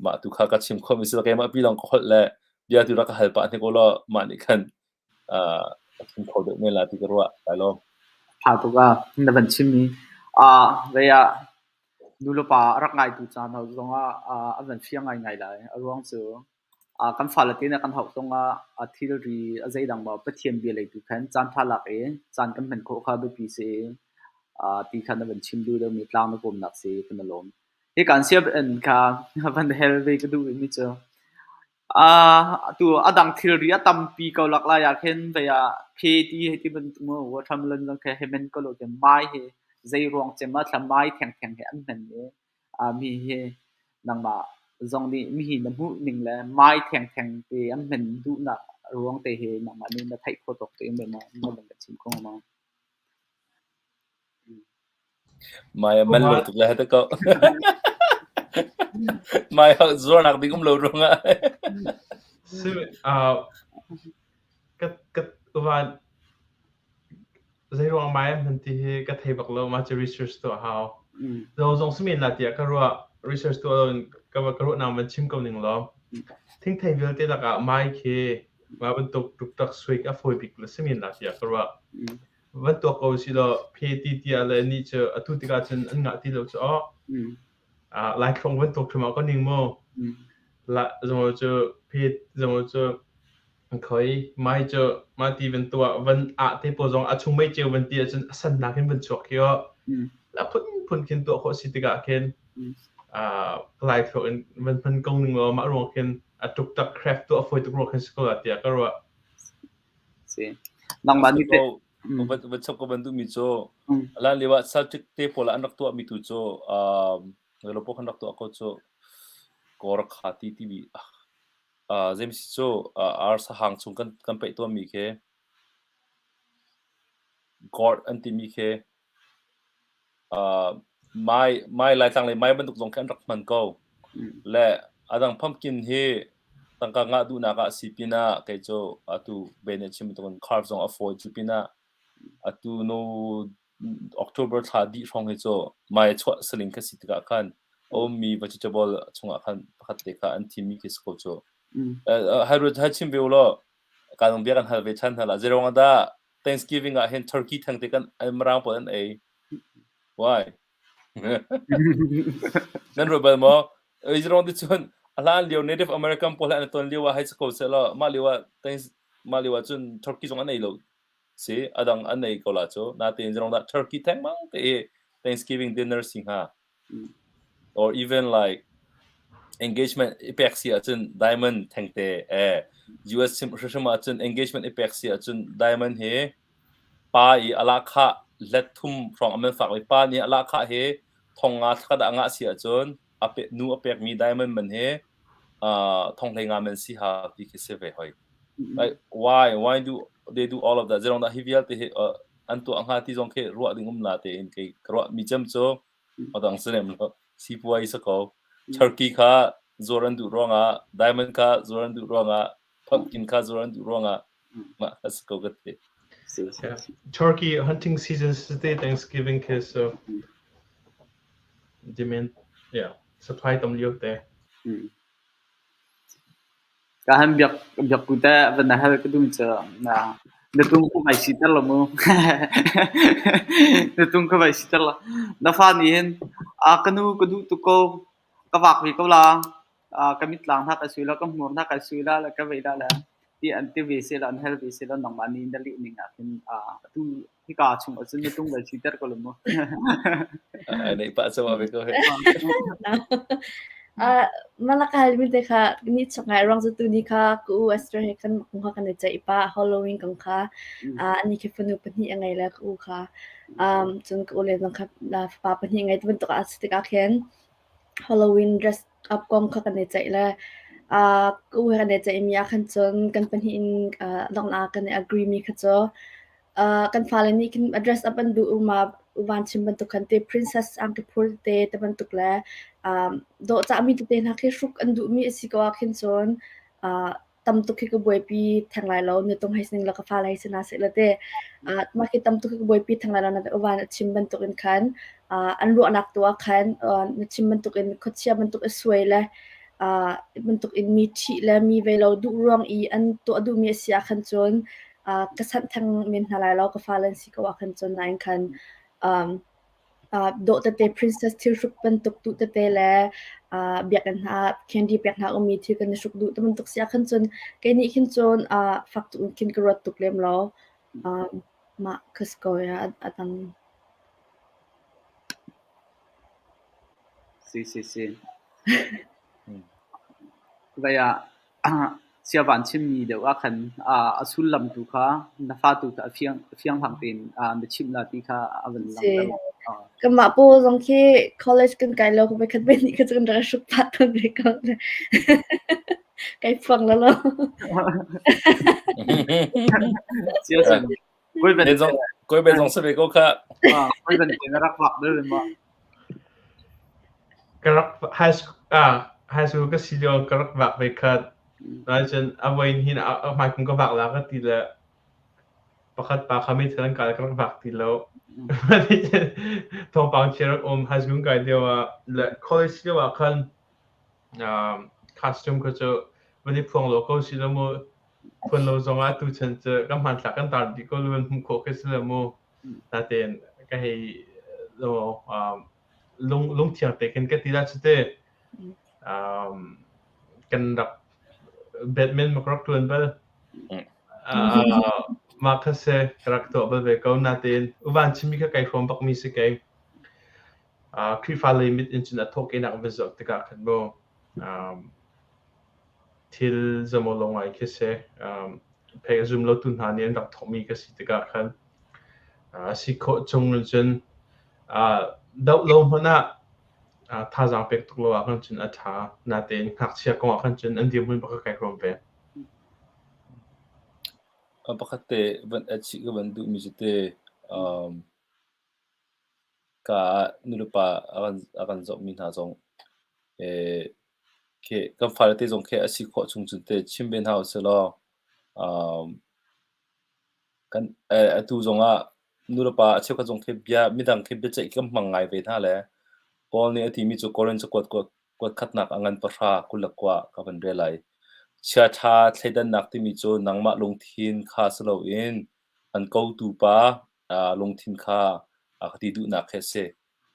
mah tu kha ka chim khawhmi si keimah pi lawng ka holh le bia tu rak ka hal pah hnik ulaw mah nih khan ka chim kho deuh men la ti ka ruah. Kai lawm. Ṭha tuk ah na van chimmi. Zei ah nu le pa a rak ngaitu ca hna zongah a van fiang ngaingai lai. A ruang cu kan fale te nih kan hauh zongah a thilri a zeidang maw Pathian bia lei tu khan caan ṭha lak i caan kan hman khawh kha biapi si ti kha na van chim duh deuhmi tlang na kawmnak si kan i lawm. Hi kan sianginn kha van hel ve ka duh mi cu atu a dang thilri a tampi ko lak lai ah khin vei ah pheti hei ti bantuk mu watermelon zong khi hei men ko lo ti mai hi zei ruang cem ah thla mai thengtheng he an hman i mi hi nangmah zong nih mihi na hmuh ning le mai thengtheng te an hman duhnak ruang te hi nangmah nih na theih khawh tawk te in na van ka chim kho ma? Mai a man lo tuk le hata ko. Mai zuarnak ding um lo ruangah. Si ka ka van zeiruang mai an ti hi ka thei bak lo ma cu research tuah hau. Zo zong si men la tiah ka ruah research tuah lo in ka ka ruah nang van chim ko ning law. Thingthei vialte lakah mai khi mah bantuk tuktak suik a fawi bik le si men la tiah ka ruah. Van tuak ko si law phe ti tiah le nih cu atu tikah cun an ngah ti lo cu aw. Laithlong van tuak hrim ah ko ning maw. La zong cu phe zong cu khoi mai cu mah ti van tuah van ah te pawl zong a chung mei ceu van ti ahcun a sannak in van chuak khi aw. La phun phun khin tuah khawh si tikah khin Laithlok in van hman ko ning law mah ruang khin a tuktak craft tuah fawi tuk ruang khin si ko la tiah ka ruah. Si. Nangmah nih teh Va chap ka van duhmi cu lan lio ah Celtic te pawl an rak tuahmi tu cu lo pawh kan rak tuah ko cu Gorkha ti timi zeimsi cu arsa hang chung kan kan peih tuahmi khi gourd an timi khi Mai mai Laitlang le mai bantuk zong khi an rak hman ko. Le a dang pumpkin hi tangka ngah duhnak ah si pinah kei cu atu Ben nih a chim bantukin carb zong a fawi cu pinah atu no October thla dih hrawng hi cu mai a chuah saling kha si tikah khan a ummi vegetable chungah khan pakhat te kha an thimmi khi si ko cu. Hai ruat hai chim ve u law ka nung bia kan hal ve ṭhan hna la. Zeiruang ah dah Thanksgiving ah hin turkey theng te kan Mirang pawl an ei. Why? Nan ruat bal maw? Zeiruang ti cun a hlan lio Native American pawl an ton lio ah hei si ko seh law mah lio ah Thanks mah lio ah cun turkey zong an ei lo si adang an ei ko la cu natein zeiruang dah turkey thengmang te i Thanksgiving dinner si hnga or even like engagement i pek si ahcun diamond thengte eh US hrimhrim ahcun engagement i pek si ahcun diamond hi pa i a lahkhah let thum hrawng a man fak i pa nih a lahkhah hi thong nga thlakhat ah ngah si ahcun a pe, nu a pekmi diamond man hi thong hlei nga man si ha ti khi si ve hoi. Like why do they do all of that? Zeirong dah hi vialte hi an tuah hnga ti zong khi ruah ding um la tein kei ka ruah mi cem cu Adang si lem lo. Sipuai si ko. Turkey kha zuar an duh ruangah, diamond kha zuar an duh ruangah, pumpkin kha zuar an duh ruangah mah kha si ko ka ti. Yeah. Turkey hunting season te Thanksgiving ke so demand yeah supply tam lio te. Ka han biak biak ku te van na hal ka dum cu na na tung ku vai siter lo mu. Na tung ka vai siter lo. Na fa nih hin a ka nu ka duh tuk ko ka vak ve ko la. Ka mitlang hna ka sui la ka hmur hna ka sui la le ka vei la le. Ti an ti ve seh law an hal ve seh law nangmah nih na leh ning ah khin atu hika chung ahcun na tung bal siter ko lo mu. Ai neih pah cang ve ko he. Malakal mi te kha ni chak ngai ruang cu tu ni kha ka u Esther he kan kong kha kan i ceih pah Halloween kong kha ani khi fanu pahnih a ngei le ka u kha cun ka u le zong kha fapa pahnih ngei ti bantuk ah a si tikah khin Halloween dress up kong kha kan i ceih le ka u he kan i ceihmi ah khan cun kan pahnih in donghnak kan i agree mi kha cu kan fale nih khin a dress up an duh uma van chim bantuk khan te princess angki phur te te bantuk le dawhcahmi tete hna khi hruk an duhmi a si ko ah khin cun tam tuk khi ka buaipi theng lai lo nutung hei sining la ka fale hei si hna seh la te mah khi tam tuk khi ka buaipi theng lai lo na uvan a chim bantuk in khan an ruahnak tu ah khan na chim bantuk in khuachia bantuk a suai le bantuk in mi ṭhih le mi vei lo duh ruang i an tuah duhmi a si ah khan cun ka sanh theng men hna lai lo ka fale an si ko ah khan cun nain khan dawh tete princess thil hruk bantuk duh tete le biakinn hna candy pek hna ummi thil kan i hruk duh ti bantuk si ah khan cun kei nih khin cun fak tuk in khin ka ruat tuk lem lo. Mah ka si ko a dang. Si si si. Vai ah siavan chimmi deuh ah khan a sullam tu kha na fa tu kha a fiang fiang hlang tein na chimh la ti kha a van langhter. Kanmah paw zong khi college kan kai lo voikhat ve nih kha cu kan rak hruk pah tawn ve ko. Kai phuang la lo. Sia cun koi ben zong koi ben zong sa ve ko kha. Koi ben te na rak vak deuh ma. Ka rak high school ah high school ka si lio ka rak vak ve khat. Nain a voin hin a hmai kum ka vak la ka ti le pakhat pa kha meithal an kal ka rak vak ti lo. Thawngpang chia rak um high school kai lio ah le college lio ah khan costume kha cu van i phuang lo ko si lo mu phuan lo zong ah tuchan cu kan hmanthlak kan tar dih ko lu hmuh khawh khi si lo mu. Natein ka hei lung lungthiang te khin ka ti la cu te. Um, kan rak Batman ma ka rak ṭuan bal. Uh, mah kha si ka rak tuah bal ve ko natein uvan chimmi kha kai hrawm bakmi si kei. Uh, Khrihfa lei mit in cun a thawhkehnak van zoh tikah khan mu um, thil zamaw lo ngai khi si. Um, phei a zum lotu hna nih an rak thawkmi ka si tikah khan uh, si khawh chung in cun uh, doh lo hmanh ah uh, thazaang pek tuk lo ah khan cun a ṭha. Natein ngakchia kong ah khan cun an dirhmun bak ka kai hrawm ve. Pakhat te van add chih ka van duhmi cu te um, ka nulepa a kan zohmi hna zong eh, khi kan fale te zong khi a si khawh chung cun te chim ve hna usih law um, kan eh, atu zongah nulepa a cheukhat zong khi bia midang khi biaceih kan hmang ngai ve hna le Paul nih a timi cu Korin cakuat kuat khatnak a ngan pahra 21 ka van rel lai. Chiaṭha thleidannak timi cu nangmah lungthin kha si loin an kotu pa lungthin kha a ka ti duhnak khi a si.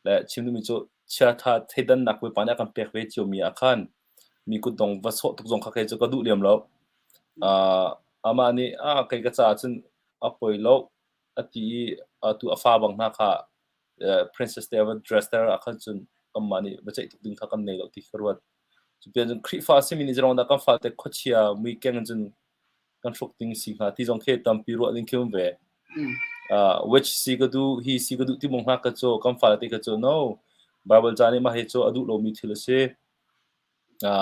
Le chim duhmi cu chiaṭha thleidannak Bawipa nih a kan pek ve ciomi ah khan mi kutdong va sawh tuk zong kha kei cu ka duh lem lo. Amah nih ah kei ka caah cun a poi lo a ti i atu a fa bang hna kha princess te va dress ter ah khan cun kanmah nih va ceih tuk ding kha kan nei lo ti ka ruat. Cupian cun Khrihfa simi nih zeirong dah kan fate khuachia muikeng in cun kan hruk ding si hnga ti zong khi tampi ruah ding khi um ve. Which si ka duh hi si ka duh ti mong hna ka cu kan fale te ka cu no Bible ca nih mah hi cu a duh lomi thil a si.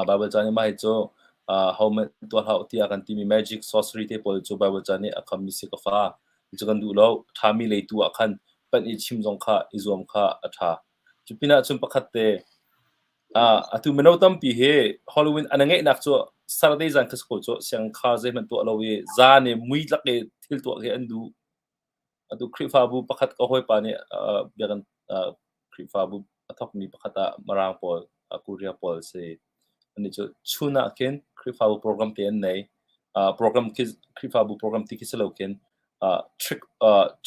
Bible ca nih mah hi cu ho hmanh tuah hlah tiah kan timi magic sorcery te pawl cu Bible ca nih a khammi si ka fa. Cu kan duh lo. Ṭhami lei tu ah khan panh i chim zong kha i zuam kha a ṭha. Cu pinah cun pakhat te atu mino tampi hi Halloween an ngeihnak cu Saturday zan kha si ko cu siangkhar zeihmanh tuah lo i zan i mui tlak i thil tuah khi an duh. Atu Khrihfabu pakhat ka hawipa nih biakinn Khrihfabu a thawkmi pakhat ah Mirang pawl, Korea pawl si. Annih cu chun ah khin Khrihfabu program te an nei. Program khi Khrihfabu program ti khi si lo khin trick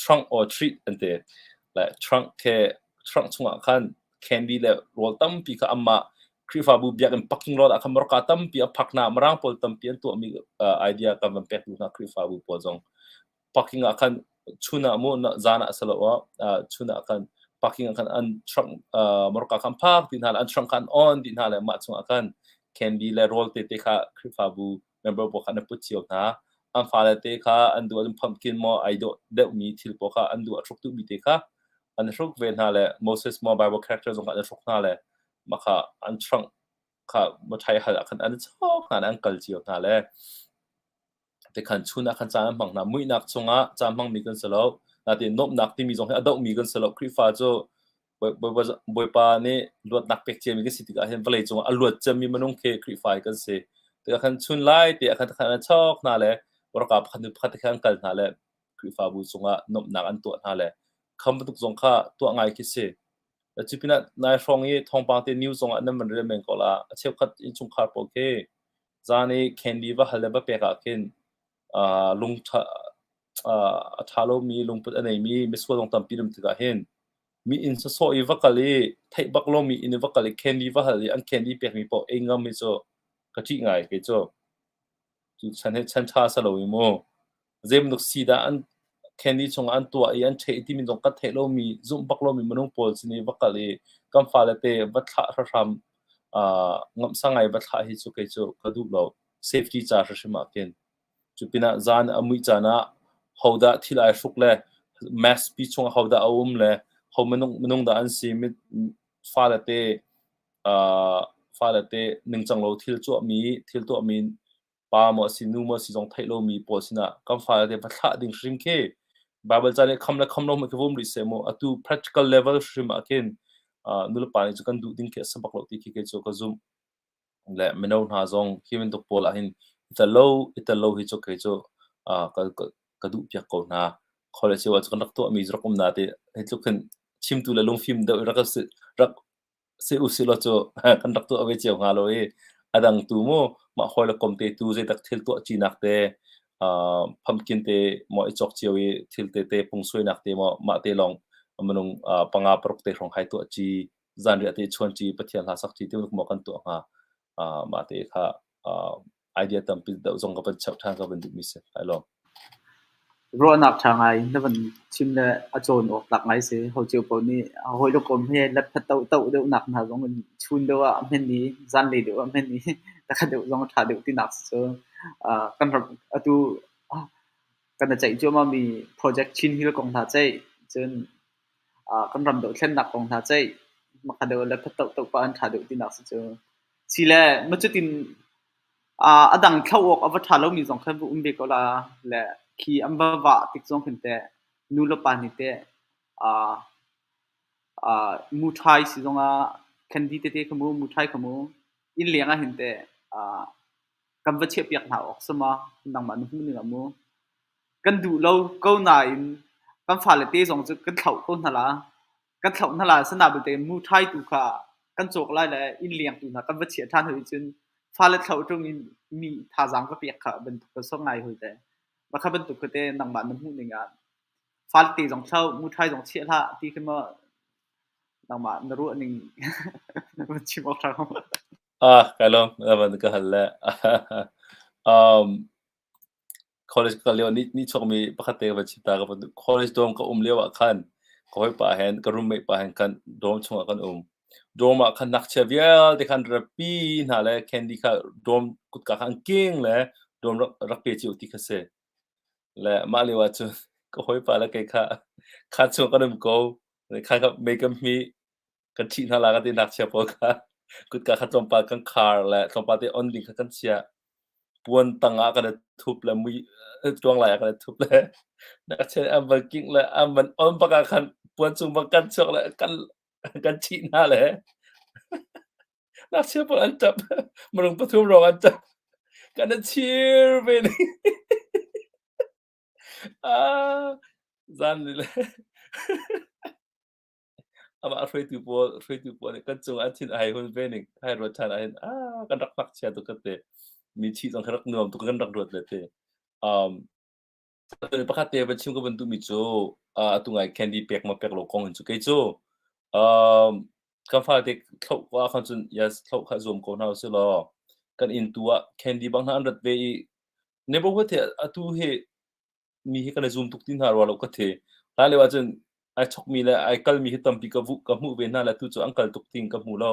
trunk or treat an ti. Le trunk khi trunk chungah khan candy le rawl tampi kha anmah Khrihfabu biakinn parking lot ah khan morka tampi a phak hna. Mirang pawl tampi an tuahmi idea kan van pek duh hna Khrihfabu pawl zong. Parking ah khan chun ah mu zan ah salo ah chun ah khan parking ah khan an truck morka khan phak ti hna le an truck khan on ti hna le mah chungah khan candy le rawl te te kha Khrihfabu member pawl kha an put cio hna. An fale te kha an duh ahcun pumpkin maw ai dawh deuhmi thil pawl kha an duh a hruk duhmi te kha an hruk ve hna le Moses maw Bible character zong kha an hruk hna le mah kha an trunk kha muṭhai hal ah khan an chawk hna le an kal cio hna le tikhan chun ah khan caan an hmang hna. Muihnak chungah caan hmangmi kan si lo. Natin nuamhnak timi zong hi a dohmi kan si lo. Khrihfa cu Bawipa nih luatnak pek ciami kan si tikah hin vawlei cungah a luat ciami minung khi Khrihfa hi kan si. Tikah khan chun lai te ah khan khan an chawk hna le ralkap pakhat hnu pakhat te khan an kal hna le Khrihfabu cungah nuamhnak an tuah hna le kham bantuk zong kha tuah ngai khi si. Cu pinah nai hrawng i thawngpang te news zongah nan van rel men ko la. A cheukhat innchungkhar pawl khi zan i candy va hal le va pek ah khin lung ṭha a ṭha lomi lungput a neimi misual zong tampi an um tikah hin mi inn sawsawh i va kal i theih bak lomi inn i va kal i candy va hal i an candy pekmi paoh ei ngam hi cu ka ṭih ngai kei cu. Cu chan hi chan ṭha si lo i mu. Zeibantuk sii dah an candy chungah an tuah i an ṭheh timi zong kan theih lomi zumh bak lomi minung pawl sin i va kal i kan fale te va thlah hramhram ngamhsa ngai va thlah hi cu kei cu ka duh lo. Safety ca hrimhrim ah khin. Cu pinah zan a muih caan ah hodah thil ai hruk le mask pi chungah hodah a um le ho minung minung dah an si fale te fale te ningcang lo thil tuahmi thil tuahmi pa maw a si nu maw a si zong theih lomi pawl sinah kan fale te va thlah ding hrim khi Bible ca nih kham le kham lo hmanh khi vum rih seh mu atu practical level hrim ah khin nulepa nih cu kan duh ding khi a si bak lo ti khi kei cu ka zumh. Le mino hna zong hi bantuk pawl ah hin i tel lo i tel lo hi cu kei cu ka ka duh piak ko hna. Khoi le cio ah cu kan rak tuahmi rak um na ti hi tluk hin chimtu le lungfim deuh rak rak si usih law cu kan rak tuah ve cio hnga lo i a dang tu mu mah hawi le kom te tu zeitak thil tuah cinak te pumpkin te maw i cawk cio i thil te te pungsuainak te maw mah te lawng minung panga paruk te hrawng hai tuah ci zanriah te chuan ci Pathian hla sak ci ti maw kan tuah hnga mah te kha idea tampi deuh zong ka van cheuh ṭhan ka van duhmi si. Kai lawm. Ruahnak ṭha ngai na van chim le a cawn awk tlak ngai si. Ho cio paoh nih hawi le kom he letphat toh deuh nak hna zong in chun deuh ah a hman i zanlei deuh ah a hman i takhat deuh zong a ṭha deuh tinak si cu. Kan ram atu kan i ceih cuahmah mi Project Chin Hill kong hna ceih cun kan ram dohthlennak kong hna ceih makha deuh letphat toh toh pah an ṭha deuh tinak si cu. Sile ma cutin a dang thlo awk a va ṭha lomi zong khan va um ve ko la le khi an va vah tik zong khin teh nu le pa nih teh muṭhai si zongah candy tete kha mu muṭhai kha mu inn leng ah hin teh kan va chiahpiak hna awk si ma nangmah na hmuh ning ah mu kan duh lo ko nain kan fale te zong cu kan thlauh ko hna la. Kan thlauh hna lai. Asinain belte muṭhai tu kha kan cawk lai le inn leng tu hna kan va chiah ṭhan hoi cun fale thlauh ṭung in mi thazaang va pek kha bantuk ka sawk ngai hoi te. Mah kha bantuk kha te nangmah na hmuh ning ah fale te zong thlauh, muṭhai zong chiah hlah ti khi maw nangmah na ruah ning van chim awk ṭha ko. Ah, kai lawm. Na van ka hal le. um, College ka kal lio ni chuakmi pakhat te ka van chim ta ka van duh. College dorm ka um lio ah khan ka hawipa hen ka roommate pa hen khan dorm chungah kan um. Dorm ah khan ngakchia vialte khan rapi hna le candy kha dorm kutka kha an king le dorm rak, rak pe cio ti kha si. Le mah lio ah cun ka hawipa le kei kha kha chung kan um ko. Kha kha mei kan hmih kan ṭhih hna la ka ti ngakchia pawl kha kutka kha tlawmpal kan khar le tlawmpal te on ding kha kan chiah. Puan tang ah kan i thup le mui ṭuang lai ah kan i thup le ngakchia an van kingh le an van on bak ah khan puan cung bang kan chuak le kan kan ṭhih hna le ngakchia pawl an ṭap minung pathum rong an ṭap kan i chir ve ning ah zan le Amah hruaitu pawl hruaitu pawl nih kan cungah an thin a hei hun ve ning hei ruat ṭhan ahhin ah kan rak ngakchia tuk ka ti. Mi thih zong khi rak nuam tuk kan rak ruat le ti. Um, pakhat te van chim ka van duhmi cu uh, atu ngai candy pek ma pek lo kong hin cu kei cu um, Kan fate thloh ko ahkhan cun yes thloh kha zuam ko hna usih law kan inn tu ah candy bang hna an rat ve i neighborhood he atu hi mi hi kan i zum tuk ti hna rua lo ka the. Hlan lio ahcun ai chokmi le ai kalmi hi tampi ka vuh ka hmuh ve hna le tu cu an kal tuk ting ka hmu lo.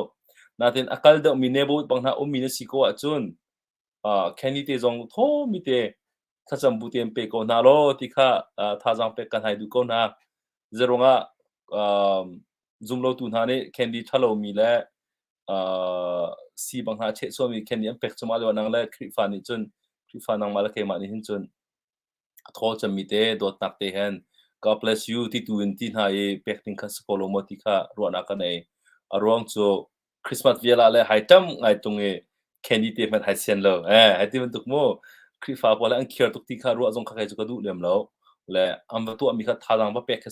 Natin a kal deuhmi neighborhood bang hna ummi na si ko ahcun candy te zong thawmi te thlacam bu tein pe ko hna law ti kha thazaang pek kan hai duh ko hna. Zeruangah zumlotu hna nih candy ṭhalomi le si bang hna a chehchuahmi candy an pek cungah lio nang le Khrihfa nih cun Khrihfa nangmah le keimah nih hin cun a thawl cemmi te dawtnak te hen God bless you ti tu in ti hna i pek ding kha si ko lo maw ti kha ruahnak ka nei. A ruang cu Christmas vial ah le hai tam ngai tung i candy te hmanh hai sian lo. Eh, hai ti bantuk mu. Khrihfa pawl an khiar tuk ti kha ruah zong kha kai cu ka duh lem lo. Le an va tuahmi kha thazaang va pek kha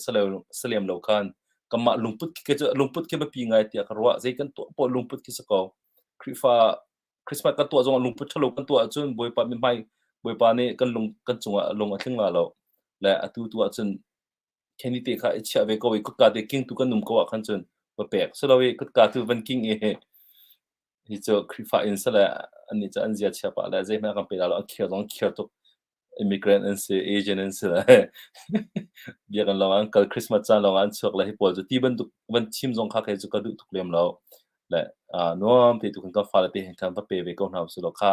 salem lo khan kanmah lungput khi cu lungput khi biapi ngai tiah ka ruah. Zei kan tuah paoh lungput khi si ko. Khrihfa Christmas kan tuah zong ah lungput ṭhalo kan tuah ahcun Bawipa mithmai Bawipa nih kan lung kan cungah lung a tling la lo. Le atu tu ahcun Kenny te kha i chiah ve ko i kutka te king tu kan um ko ah khan cun va pek si lo i kutka tu van king i hi cu Khrihfa inn sale annih cu an zia chia pah le zeihmanh kan pe la lo an khiar zong khiar tuk immigrant an si Asian an si le biakinn lawng an kal Christmas caan lawng an chuak le hi pawl cu ti bantuk van chim zong kha kei cu ka duh tuk lem lo le nuam te tu kan kan fale te hin khan va pe ve ko hna usih law kha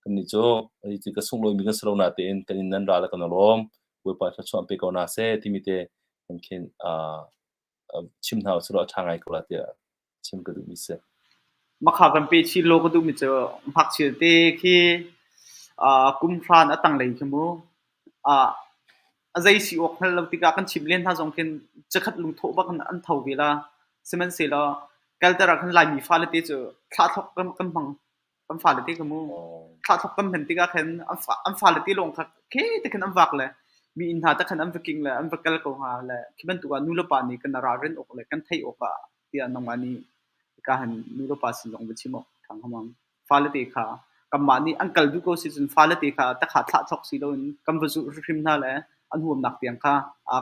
kannih cu hi ka sunglawi mi kan si lo na tein kan in nan ra le kan lawm Bawipa thluachuah pe ko hna seh timi te kan khin chim hna usih law a ṭha ngai ko la tiah chim ka duhmi si. Makha kan pe chin law ka duhmi cu ngakchia te khi kum hran a tanglei khi mu a zei si awk hngal lo tikah kan chim len hna zong khin chikkhat lungthawh bak in an tho ve la. Sihmanhsehlaw kalter ah khan Laimi fale te cu thlahthlok kan hmang. Kan fale te kha mu thlahthlok kan hman tikah khan an fale te lawng kha khe te khan an vak le mi inn hna te khan an va king le an va kal ko hnga le khi bantuk ah nu le pa nih kan ralrin awk le kan theih awk ah tiah nangmah nih hika hin nu le pa sin zong va chim awk ṭha hnga mang. Fale te kha kanmah nih an kal duh ko si cun fale te kha takha thlah thok si loin kan va zulh hrimhrim hna le an huamnak tiang kha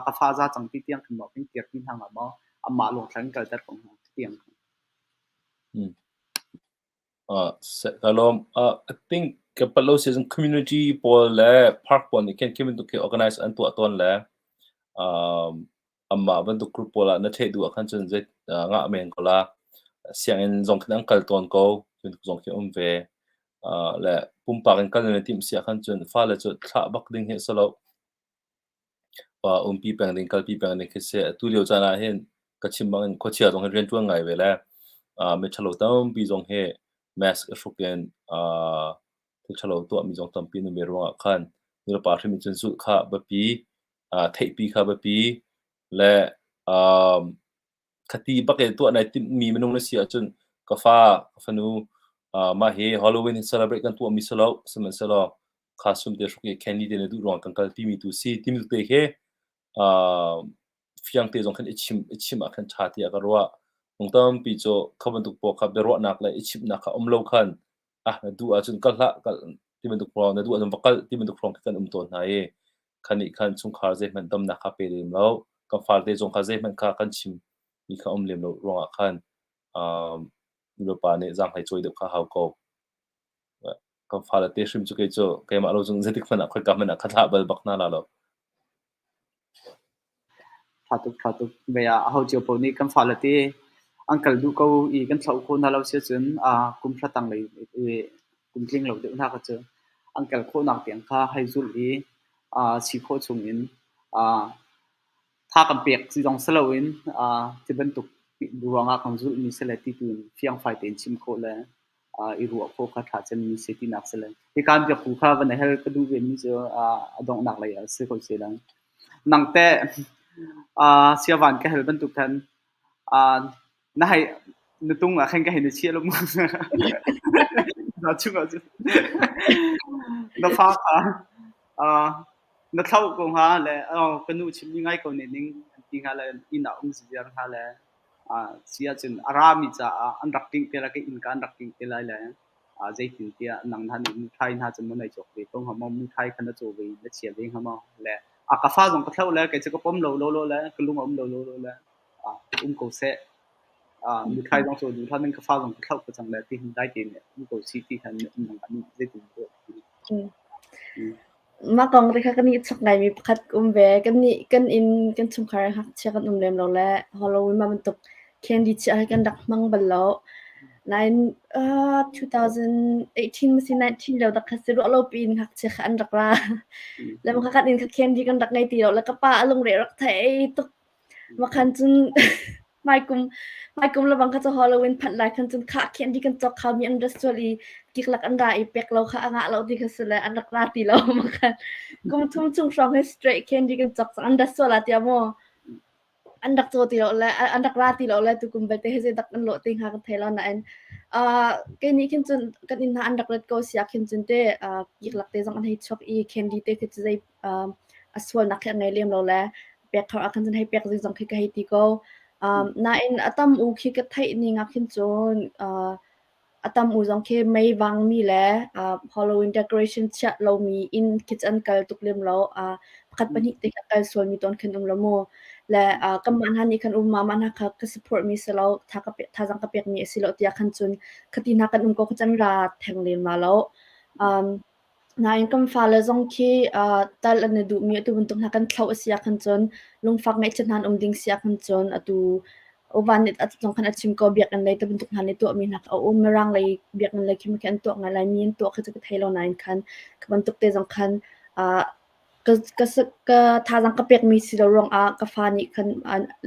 ka fa za cang ti tiang khin maw kan kirpi hna hnga maw anmah lawng thla kan kalter ko hna tiang kha. Ka lawm. I think ka palh lo si ahcun community pawl le park pawl nih khin khi bantuk khi organize an tuah tawn le amah bantuk group pawl ah na theih duh ahkhan cun zei ngah men ko la. Sianginn zong khin an kal tawn ko. Cu zong khi um ve. Le pumpak in kal na timh si ahkhan cun fale cu thlah bak ding hi a si lo. Umpi peng ding, kalpi peng ding khi si. Atu lio caan ah hin ka chim bang in khuachia zong hi rianṭuan ngai ve le miṭhalo tampi zong hi mask i hruk in thil ṭhalo tuahmi zong tampi an um ve ruangah khan nulepa hrim in cun zulh kha biapi, theihpi kha biapi le khati bak in tuah nai timhmi minung na si ahcun ka fa, ka fanu, mah hi Halloween hi celebrate kan tuahmi si lo, sihmanhsehlaw kha sum te hruk i candy te na duh ruang kan kal timi tu si timi te khi fiang te zong khan i chim i chim ah khan ṭha tiah ka ruah. Nung tampi cu kha bantuk pawl kha biaruahnak le i chimhnak kha um lo khan ah na duh ahcun kal hlah kal ti bantuk hrawng na duh ahcun va kal ti bantuk hrawng khi kan um tawn hna i khan nih khan chungkhar zeihmanh damnak kha pe lem lo kan farte zong kha zeihmanh kha kan chim mi kha um lem lo ruangah khan nulepa nih zaanghlei cawi deuh kha hau ko. Kan fale te hrim cu kei cu keimah lo cun zeitik hmanh ah khoika hmanh ah ka thlah bal bak hna la lo. Ṭha tuk, ṭha tuk. Vei ah aho cio paoh nih kan fale te an kal duh ko i kan thlauh khawh hna lo si ahcun kum hra tanglei i kum tling lo deuh hna kha cu an kal khawhnak tiang kha hei zulh i si khawh chungin tha kan pek si zong si loin ti bantuk ruangah kan zulhmi si le ti tu in fiangfai tein chim khawh le i ruah khawh kha ṭha cemmi si tinak si le hika biakku kha van hal ka duh vemi cu a donghnak lei ah si ko si lang. Nang teh siavan ka hal bantuk khan na hei na tung ah khan ka hei na chia lo mu. Na chung ah cun na fa kha na thlauh ko hnga le ka nu chimmi ngai ko ne ning an ti hnga le inn ah um ziar hnga le Si ahcun a rami caah an rak tingh te lai, ka innka an rak tingh te lai le zeitintiah nang hna nih muthai hna cu maw nai cawk ve ko hnga maw, muthai kha na caw ve i na chia ve hnga maw? Le a ka fa zong ka thlauh le kei cu ka pom lo lawlaw le ka lung a um lo lawlaw le um ko seh. Muthai zong cu duh hlah ning ka fa zong ka thlauh ko cang le ti hin dai tein um ko si ti khan um dang ah zeitin ruah. Mah kong te kha kan i chok ngaimi pakhat ka um ve. Kan nih kan inn kan chungkhar ngakchia kan um lem lo le Halloween mah bantuk candy chiah hi kan rak hmang bal lo. Nain 2018 masi 19 lio dak kha si ruah lo piin ngakchia kha an rak ra. Le mah kha kan inn kha candy kan rak ngei ti lo le ka pa a lungre rak thei tuk. Mah khan cun hmaikum hmaikum lebang kha cu Halloween phanh lai khan cun khah candy kan cawk kha mi an ra sual i kiklak an ra i pek lo kha a ngah lo ti kha si le an rak ra ti lo. Mah khan kum thum chung hrawng hi straight candy kan cawk cang an ra sual ah tiah maw an rak caw ti lo le an rak ra ti lo le tukum belte hi zeidak an lawh te hnga kan thei lo nain uh, kei nih khin cun kan inn hna an rak rat ko siah khin cun te uh, kiklak te zong an hei chuak i candy te khi cu zei uh, a sualnak khi a ngei lem lo le pek thar ah khan cun hei pek ding zong khi ka hei ti ko. Um, nain a tam u khi ka theih ning ah khin cun uh, a tam u zong khi mei vangmi le uh, Halloween decoration chiah lomi inn khi cu an kal tuk lem lo. Uh, pakhat pahnih te kha kal sualmi tawn khin um lo mu. Le uh, kanmah hna nih khan um mah hna kha ka support mi si lo, tha ka pe, thazang ka pek mi a si lo tiah khan cun khati hna kan um ko kha cun ra theng lem ma lo. Um, Nain kan fale zong khi tal an i duhmi atu bantuk hna kan thlauh a si ahkhan cun lungfak ngaihchiat hna an um ding si ahkhan cun atu uvan nih zong khan a chim ko biakinn lei ti bantuk hna nih tuahmi hna kha a um. Mirang lei biakinn lei khi khi an tuah ngai lai mi an tuah khi cu ka thei lo nain khan kha bantuk te zong khan ka ka ka thazaang ka pekmi si lo ruangah ka fa nih khan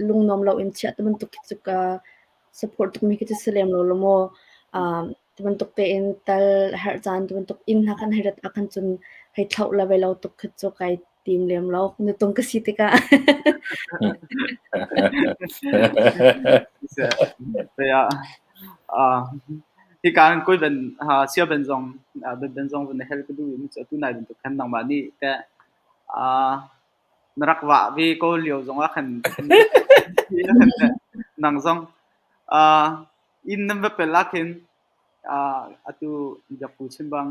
lungnuam loin chiah ti bantuk khi cu ka support tukmi khi cu si lem lo lo maw. Ti bantuk tein tal herh caan ti bantuk inn hna kan hei rat ahkhan cun hei thlauh le ve lo tuk khi cu kai tim lem lo. Nutung ka si tikah. Hika in koi ben sia ben zong ben ben zong van hel ka duh mi cu atu nai bantuk khan nangmah nih teh na rak vah ve ko lio zong ah khan nang zong Inn nan va pel ahkhin atu biakpu chim bang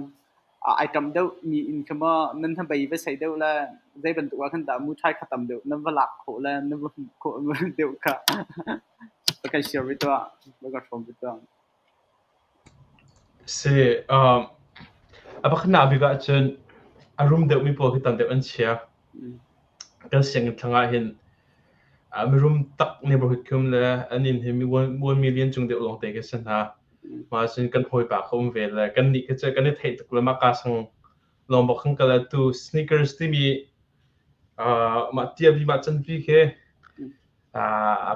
ai ṭamh deuhmi inn kha maw nan hnabei va sei deuh le zei bantuk ah khan dah muṭhai kha tam deuh nan va lak khawh le nan va hmuh khawh deuh kha va kan share ve tuah, va kan hrawm ve tuah. Si, a pakhatnak bik ahcun a rum deuhmi pawl khi tam deuh an chia. Kan sianginn thlang ah hin mirum tak neighborhood khi um le an inn hi one million cung deuh lawngte khi si hna. Mah cun kan hawipa kha um ve le kannih khi cu kan i theih tuk le mah kaa sang lawng bak kan kal atu sneakers timi mah tiabi mah canpi khi a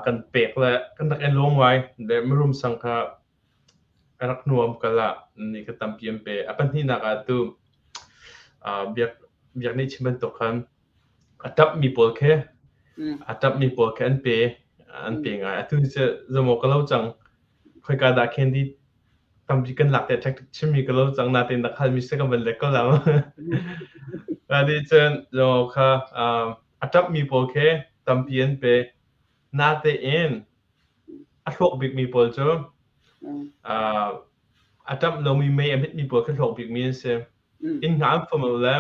kan pek le kan rak i lawm ngai. Le mirum sang kha a rak nuam kal ah ni kha tampi an pe. A pahnihnak ah tu biak biak nih chim bantuk khan a ṭapmi pawl khi a ṭapmi pawl khi an pe an pe ngai. Atu cu zamu ka lo cang. Khoika dah candy tampi kan lak te ṭhek chimmi ka lo cang natein na khalmi si ka van lek ko lo. Adi cun zamu kha a ṭapmi pawl khi tampi an pe. Natein a hlawk bikmi pawl cu a ṭamh lomi mei a hmitmi pawl khi hlawk bikmi an si. Inn hna an fam lo le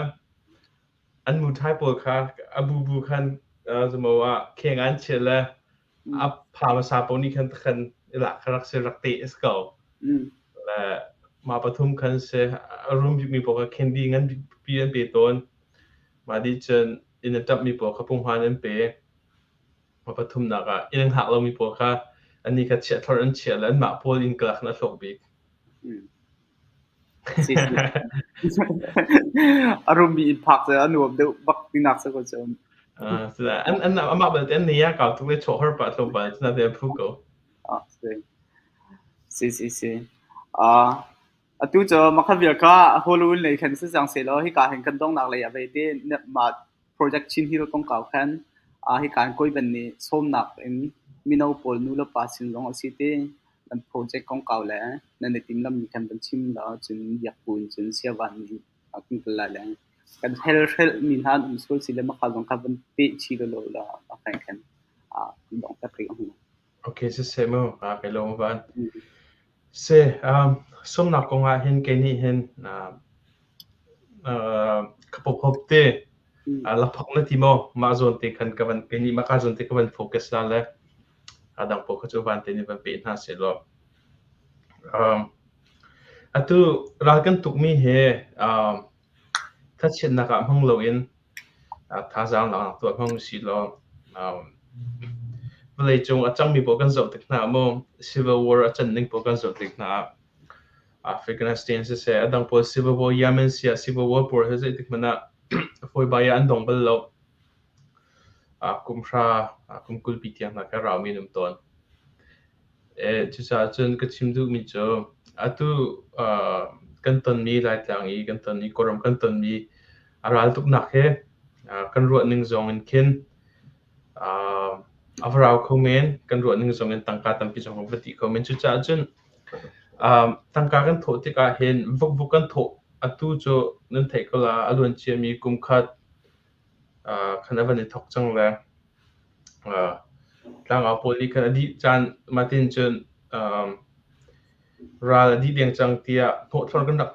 an muṭhai pawl kha a bubu khan zumo ah kheng ah an chiah le a pha hmasa paoh nih khan khan i lak kha rak si rak teh a si ko. Le mah pathum khan si a rum bikmi pawl kha candy ngan pipi an pe tawn. Mah dih cun inn a ṭamhmi pawl kha punghman an pe. A pathumnak ah inn an hngak lomi pawl kha annih kha chiah an chiah le anmah pawl inn kalak in a hlawk bik. A rummi inn phak cu a nuam deuh bak tinak si ko cu. An an amah belte an nih a kau tuk le chuah har pah tlawmpal cun an phu ko. Si. Si si si. Atu cu makha vial kha Halloween lei khan si cang sehlaw hika hin kan donghnak lei ah vei te mah Project Chin Hill kongkau khan hika in Kawiban nih sawmnak in mino pawl nu le pa sin zong a si ti nan project kongkau le nan i timhlammi khan van chim law cun biakbu in cun siavan nih kan kal lai le kan helhrelhmi hna an um sual si le makha zong kha van peh chih lawlaw law a khan khan donghter rih ang. Okay, siseh mu, kai lawm van. Si, sawmnak kong ah hin kei nih hin ka pawkhop te laphok na ti maw? Mah zawn te khan ka van kei nih mah ka zawn te ka van focus la le. A dang pawl kha cu van te nih van pe hna sehlaw. Um, atu ral kan tukmi he um, thlachiatnak ah hmang loin thazaang laknak tuah hmang usih law um, vawleicung a cangmi pawl kan zoh tik hna ah maw civil war a can ning pawl kan zoh tik hna ah Afghanistan siseh a dang pawl civil war Yemen siah civil war pawl hi zeitik hmanh ah fawibai ah an dong bal lo. Kum hra kum 20 pi tiang hna kha raumi an um tawn. Cucaah cun ka chim duhmi cu atu kan tonmi Laitlang i kan tonmi Kawlram kan tonmi a ral tuknak hi kan ruah ning zong in khin a va rau kho men, kan ruah ning zong in tangka tampi zong a va dih kho men. Cucaah cun tangka kan thawh tikah hin vukvuk kan thawh atu cu nan theih ko la a luan ciami kum khat khan a van i thawk cang le tlangau pawl nih khan a dih caan matin cun ral a dih deng cang tiah hnawhthlor kan rak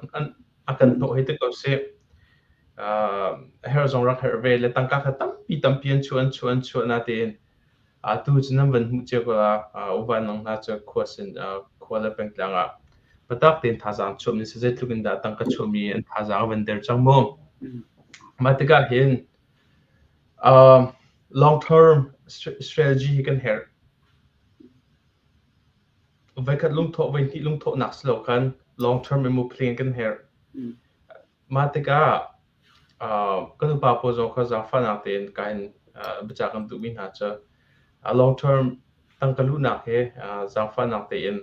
a kan hnawh hei ti ko sih. A herh zong rak herh ve le tangka kha tampi tampi an chuah an chuah an chuah natein atu cu nan van hmuh cio ko la uvan nang hna cu khua sin khua le pengtlang ah biatak tein thazaang chuahmi si zeitluk in dah tangka chuahmi an thazaang a van der cang mu. Mah tikah hin long term strategy hi kan herh. Voikhat lungthawh voihnih lungthawhnak si lo khan long term in mu plan kan herh. Mah tikah kan upa pawl zong kha zaangfahnak tein ka in biacah kan duhmi hna cu long term tangka luhnak hi zaangfahnak tein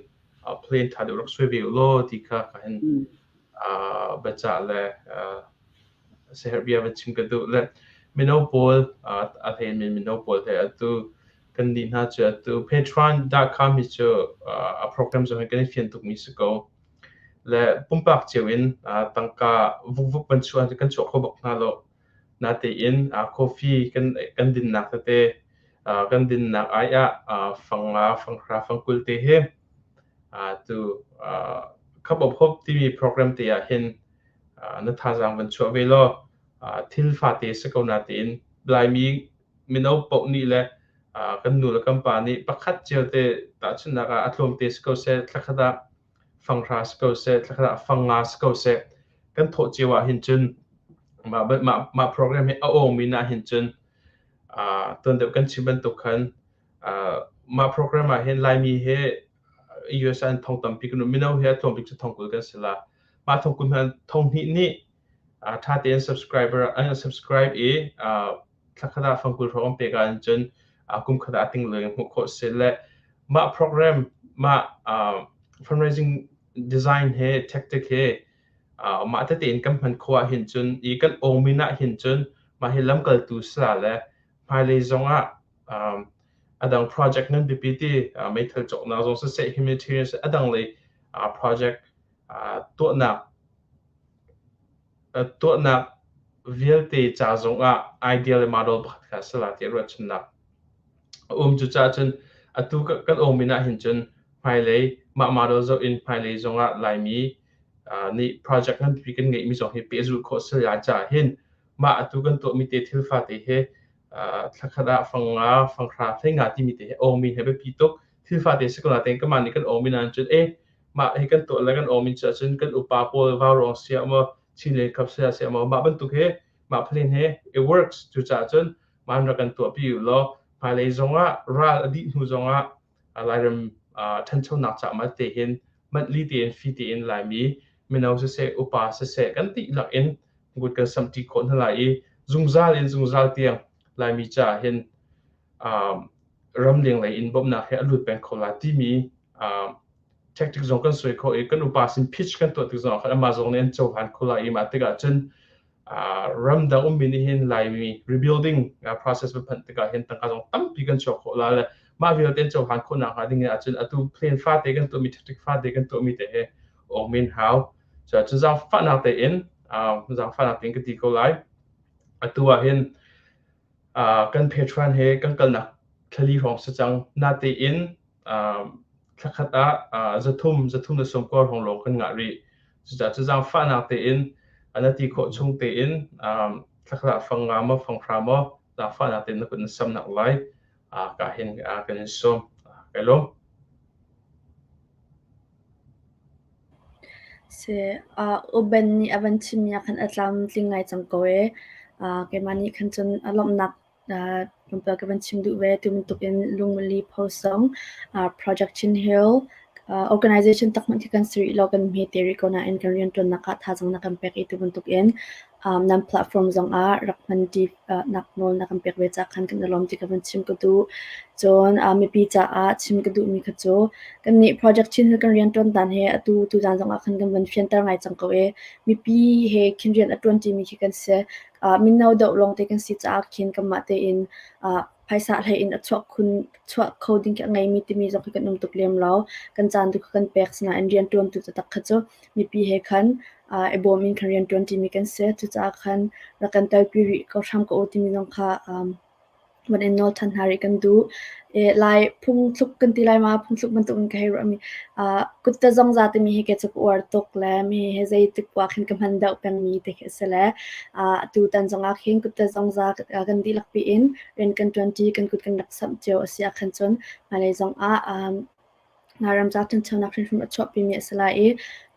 plan ṭha deuh rak suai ve u law ti kha ka hin biacah le siaherh bia van chim ka duh. Le mino pawl a hlei mino pawl he atu kan nih hna cu atu Patreon.com hi cu a program zong hi kan i fian tukmi si ko. Le pumpak cio in tangka vukvuk van chuah kan chuah kho bak hna lo. Natein coffee kan kan dinnak tete kan dinnak ai ah fang nga fanghra fangkul te hi tu Cup of Hope timi program te ah hin na thazaang van chuah ve law thil fate si ko natein Laimi mino paoh nih le kan nu le kan pa nih pakhat cio te tahchunhnak ah a tlawmte si ko seh, thlakhat ah fanghra si ko seh, thlakhat ah fangnga si ko seh, kan thawh cio ah hin cun mah mah mah program hi a awngmi na hin cun tuan deuh kan chim bantuk khan mah program ah hin Laimi he US ah thong tampi kan um mino he a tlawm bik cu thong 20 kan si la. Mah thong 20 hmanh thong hnih nih ṭha tein subscriber an subscribe i thlakhat ah fangkul hrawng an pek ahcun kum khat ah a ting leng hmuh khawh si le mah program mah fundraising design he tactic he mah tete in kan hman khawh ahhin cun i kan awngmin ahhin cun mah hi lamkaltu sila le hmailei zong ah a dang project ngan pipi ti meithal cawknak zong siseh humanitarian a dang lei project tuahnak tuahnak vialte ca zongah ideal le model pakhat kha a si la tiah ruahchannak a um. Cucaah cun atu kan awmin ahhin cun hmailei mah model zoh in hmailei zongah Laimi nih project nganpipi kan ngeihmi zong hi pehzulh khawh a si lai caah hin mah atu kan tuahmi te thil fate hi thlakhat ah fang nga, fang hra, hlei nga timi te hi awmi he biapi tuk. Thil fate si ko natein kanmah nih kan awmi nain cun eh mah hi kan tuah le kan awmin cu ahcun kan upa pawl vaurawng siah maw Chinland Cup siah siah maw mah bantuk hi mah plan hi it works. Cucaah cun mah rak kan tuahpi u law hmailei zongah ral a dih hnu zongah Lairam ṭhanchonak caah mah te hin monthly tein fee tein Laimi mino siseh upa siseh kan dihlak in kut kan samhṭi khawh hna lai i zungzal in zungzal tiang Laimi caah hin ramleng lei in bawmhnak he a lut peng kho lai timi tactic zong kan suai khawh i kan upa sin pitch kan tuah tik zong ah khan amah zong nih an cohlan kho lai i mah tikah cun ramdang ummi nih hin Laimi rebuilding process va phanh tikah hin tangka zong tampi kan chuak khawh la le mah vialte an cohlan khawh nak hnga ding ahcun atu plan fate kan tuahmi tactic fate kan tuahmi te he awk men hau. Cun zaangfahnak tein zaangfahnak tein ka ti ko lai. Atu ah hin kan Patreon he kan kalnak thlali hrawng si cang. Natein thlakhat ah 300 190 hrawng lawng kan ngah rih. Cucaah cu zaangfahnak tein na ti khawh chung tein thlakhat ah fang nga maw fang hra maw zaangfahnak tein na kut na samnak lai ka hin kan in sawm. Kai lawm. Si, U Ben nih a van chimmi ah khan a tlamtling ngai cang ko ee. Keimah nih khan cun a lawmhnak tlawmpal ka van chim duh ve. Tu bantukin Lungmili Post zong Project Chin Hill organization tak hmanh khi kan si rih lo, kan hmete rih ko nain kan rianṭuannak ah thazaang na kan pek i tu bantukin nan platform zongah rak hman ṭi nak nawl na kan pek ve caah khan kan i lawm ti ka van chim ka duh. Cun mipi caah chim ka duhmi kha cu kannih Project Chin Hill kan rianṭuan dan he atu tuzaan zongah khan kan van fianter ngai cang ko i mipi he khin rian a ṭuan ṭimi khi kan si. Mino deuh lawngte kan si caah khin kanmah tein phaisa hlei in a chuak khun chuah kho ding khi a ngeimi timi zong khi kan um tuk lem lo. Kan caan tu kha kan pek sinain rianṭuantu taktak kha cu mipi he khan i bawm in khan rianṭuan ṭimi kan si. Cucaah khan rak kan telpi rih ko hram ko u timi zong kha van in nawl ṭhan hna rih kan duh. Lai phungthluk kan ti lai ma phungthluk bantuk in ka hei ruahmi kut zongza timi hi kei cu ka uar tuk le mi hi zeitik poah khin ka hman deuh pengmi te khi a si le atutan zongah khin kut zongza kan dihlak piin rian kan ṭuanṭi kan kut kan rak samh cio a si ahkhan cun hmailei zongah Lairam ca ṭhanchonak hrimhrim a chuahpimi a si lai i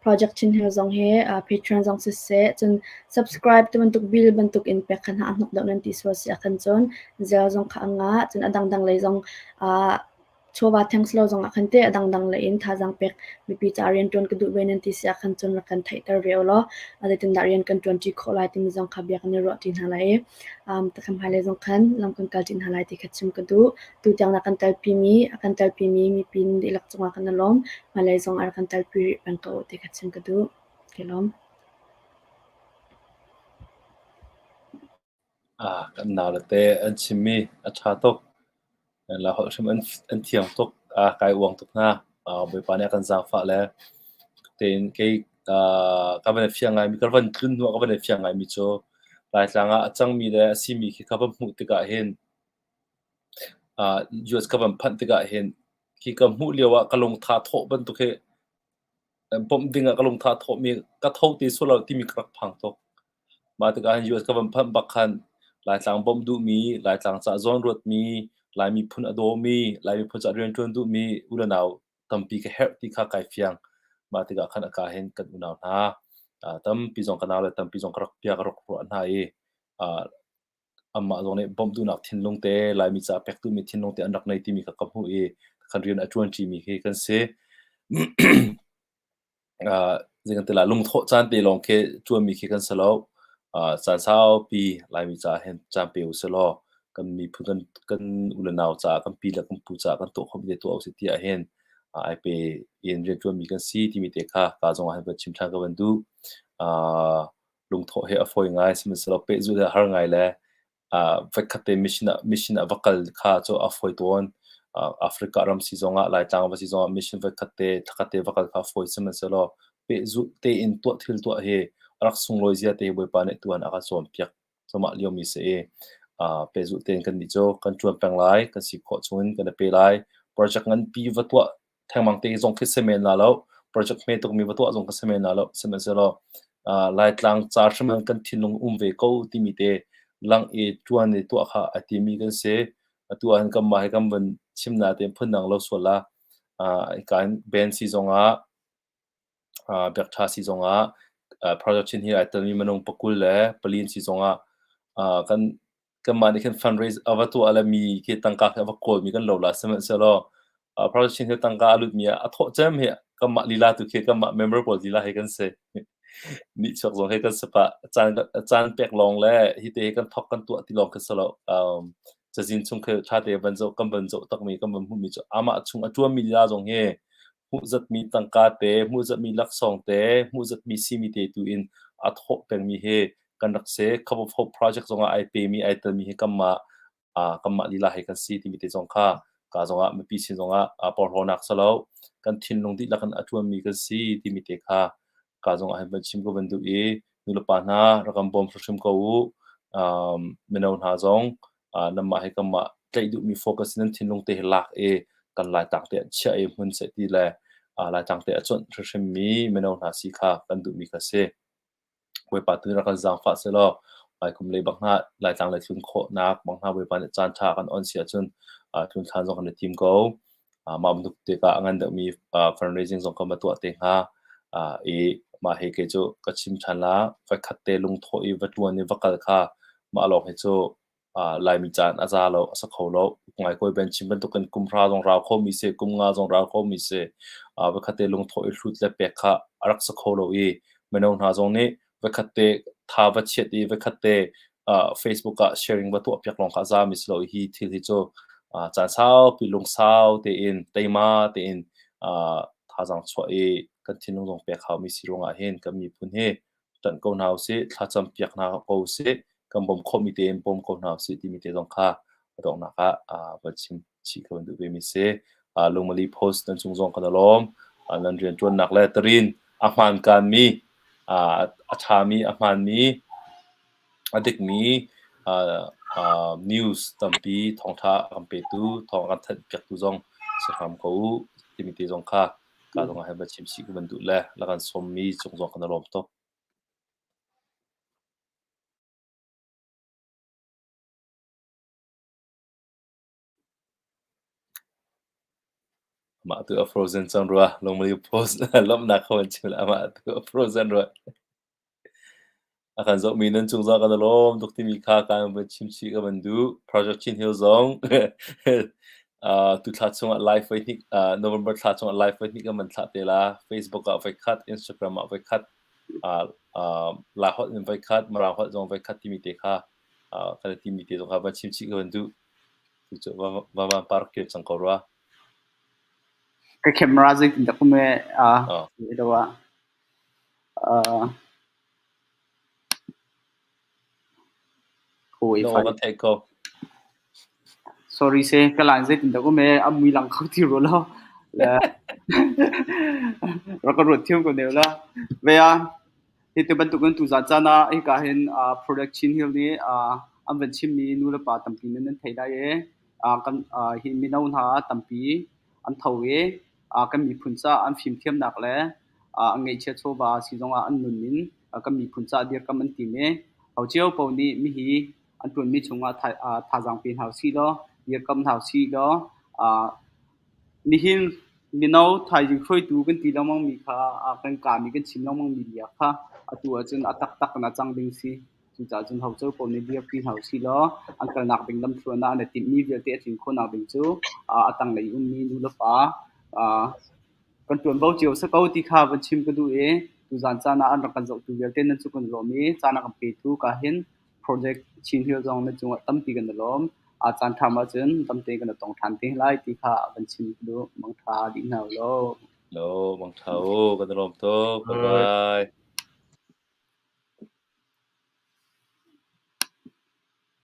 Project Chin Hill zong hi Patreon zong siseh cun subscribe ti bantuk bill bantuk in pek kha hna a hnok deuh nan ti sual si ahkhan cun zel zong kha a ngah cun a dangdang lei zong chawva theng si lo zong ah khan teh a dangdang lei in thazaang pek mipi ca rianṭuan ka duh ve nan ti si ahkhan cun rak kan theihter ve ulaw zeitindah rian kan ṭuanṭi khawh lai timi zong kha bia kan i ruahṭi hna lai i takhan hmailei zong khan lam kan kalṭi hna lai ti kha chim ka duh. Tutiang na kan telpimi a kan telpimi mipi nan dihlak cungah kan i lawm. Hmailei zong a rak kan telpi rih peng ko ti kha chim ka duh. Ka lawm. Ah, kan naule te an chimmi a ṭha tuk. La holh hrim an thiam tuk. Ah, kai uang tuk hna. Ah, Bawipa nih a kan zaangfah le tein kei ka van i fiang ngaimi, ka van tlun hnu ah ka van i fiang ngaimi cu Laitlang ah a cangmi le a simi khi ka van hmuh tikah hin US ka van phanh tikah hin khi ka hmuh lio ah ka lungtha thawh bantuk hi bawmh ding ah ka lungtha thawhmi ka tho te sual lo timi ka rak phang tuk. Mah tikah hin US ka van phanh bak khan Laitlang bawmh duhmi, Laitlang ca zawn ruatmi, Lai miphun a dawmi, Lai miphun ca rianṭuan duhmi u le nau tampi ka herh ti kha kai fiang. Mah tikah khan a ka hin kan unau hna tampi zong ka nau le tampi zong ka rak bia ka rak ruah hna i amah zong nih bawmh duhnak thinlung te Laimi ca pek duhmi thinlung te an rak nei timi kha ka hmuh i kan rian a ṭuanṭimi khi kan si. Zei kan ti lai lungthawh caan te lawng khi ṭuanmi khi kan si lo. Caan saupi Laimi caah hin caan pe u sih law kan miphun kan kan u le nau caah kan pi le kan pu caah kan tuah khawhmi te tuah u sih ti ahhin ai pe in rianṭuanmi kan si timi te kha ka zong ah hin van chim ṭhan ka van duh. Lungthawh hi a fawi ngai sihmanhsehlaw pehzulh hi a har ngai le voikhat te mission ah mission ah va kal kha cu a fawi tawn. Africa ram si zongah Laitlang va si zongah mission voikhat te thlakhat te va kal kha a fawi sihmanhsehlaw pehzulh tein tuah thil tuah hi a rak sunglawi zia te Bawipa nih tuan a ka cawnpiak cuahmah liomi si i pehzulh tein kannih cu kan ṭuan peng lai, kan si khawh chungin kan i pe lai. Project nganpi va tuah thengmang te zong khi si men la lo project hme tukmi va tuah zong khi si men la lo sihmanhsehlaw Laitlang ca hrim in kan thinlung um ve ko timi te lang i ṭuan i tuah kha a timi kan si. Atu ahhin kanmah hi kan van chim na te phundang lo sual la kan band si zongah biak ṭha si zongah project chin hi ai telmi minung pakul le palin si zongah kan kanmah nih khin fundraise a va tuah le mi khi tangka khi a va kawlmi kan lo la sihmanhsehlaw Project Chin hi tangka a lutmi ah a thawh cem hi kanmah lila tu khi kanmah member pawl lila hi kan si. Nihchuak zong hi kan si pah. Caan caan pek lawng le hi te hi kan thawk kan tuah ti lawng khi si lo. Cazin chung khi ṭha te van zoh kan van zoh takmi kan van hmuhmi cu amah chung a ṭuanmi lila zong hi hmuhzatmi tangka te, hmuhzatmi laksawng te, hmuhzatmi simi te tu in a thawh pengmi hi kan rak si. Cup of Hope project zongah ai pemi ai telmi hi kanmah kanmah lila he kan si timi te zong kha ka zongah mipi sin zongah porhlawnak si lo kan thinlung dihlak in a ṭuanmi kan si timi te kha ka zongah hin van chim ka van duh i nulepa hna rak kan bawm hrimhrim ko u. Mino hna zong nanmah he kanmah tlaih duhmi focus nan thinlung te hi lak i kan Laitlang te ah chiah i hmun seh ti le Laitlang te a cuanh hrimhrimmi mino hna si kha kan duhmi kha si. Bawipa tu nih rak kan zaangfah sehlaw hmaikum lei bang hna Laitlang lei tlun khawhnak bang hna Bawipa nih caan ṭha kan on si ahcun tlun ṭhan zong kan i tim ko. Mah bantuk tikah a ngan deuhmi fundraising zong kan va tuah te hnga. I mah hi kei cu ka chim ṭhan la. Voikhat te lungthawh i va ṭuan i va kal kha mah lawng hi cu Laimi caan a za lo, a sa kho lo. Ngaikawi ben chim bantukin kum hra zong rau khomi si, kum nga zong rau khomi si. Voikhat te lungthawh i hlut le pek kha a rak sa kho lo i mino hna zong nih voikhat te tha va chiat i voikhat te Facebook ah sharing va tuah piak lawng kha a zami si lo. Hi thil hi cu caan saupi lungsau tein teima tein thazaang chuah i kan thinlung zong pek haumi si ruangah hin kan miphun hi ṭanh ko hna usih, thlacam piak hna ko usih, kan bawm khawhmi tein bawm ko hna usih timi te zong kha a donghnak ah van chim chih ka van duh vemi si. Lungmali post nan cung zong kan i lawm. Nan rianṭuannak le tarin a hmaankanmi, a ṭhami, a hmaanmi, a dikmi news tampi thawngṭha a kan petu, thawng a kan thanh piaktu zong si hram ko u timi te zong kha ka zong ah hin va chim chih ka van duh le la kan sawmmi cung zong kan i lawm tuk. Mah tu a frozen cang rua. Lungmali post lawmhnak kha van chim le amah tu a frozen rua. A kan zohmi nan cung zong kan i lawm tuk timi kha kan van chim chih ka van duh. Project Chin Hill zong tu thla chungah live voi hnih November thla chungah live voi hnih kan van thlah te la. Facebook ah voi khat, Instagram ah voi khat, Lai holh in voi khat, Mirang holh zong voi khat timi te kha kan i timi te zong kha van chim chih ka van duh. Cucu va van par kir cang ko rua. Ka camera zeitin dah kum e do ah No, va theih ko. Sorry se ka line zeitin dah um e a mui lang kho ti ro lo. Le rak ka ruat thiam ko ne la. Ve a hi te bantuk in tuzan caan ah hika hin Project Chin Hill nih an van chimmi nu le pa tampi nan nan thei lai e. Kan hi mino hna tampi an tho i kan miphun caah an fimthiamnak le an ngeihchiah chawva si zongah an nun in kan miphun caah dirkamh an tim i ho cio paoh nih mihi an ṭuanmi chungah thazaang pe hna usih law dirkamh hna usih law nihin mino thaizing hruaitu kan ti lengmangmi kha kan kaami kan chim lengmangmi bia kha atu ahcun a taktak in a cang ding si. Cucaah cun ho cio paoh nih dirpi hna usih law an kalnak ding lamthluan ah an i timhmi vialte a tlin khawhnak ding cu a tanglei ummi nulepa kan ṭuanvo cio si ko ti kha van chim ka duh i tuzaan caan ah an rak kan zohtu vialte nan cu kan lawm i caan a kan petu ka hin Project Chin Hill zong na cungah tampi kan i lawm. A caan ṭham ahcun tamte kan i tong ṭhan te lai ti kha van chim ka duh. Mangṭha dih hna u law. Lo, mangṭha u, kan i lawm tuk. Bye bye.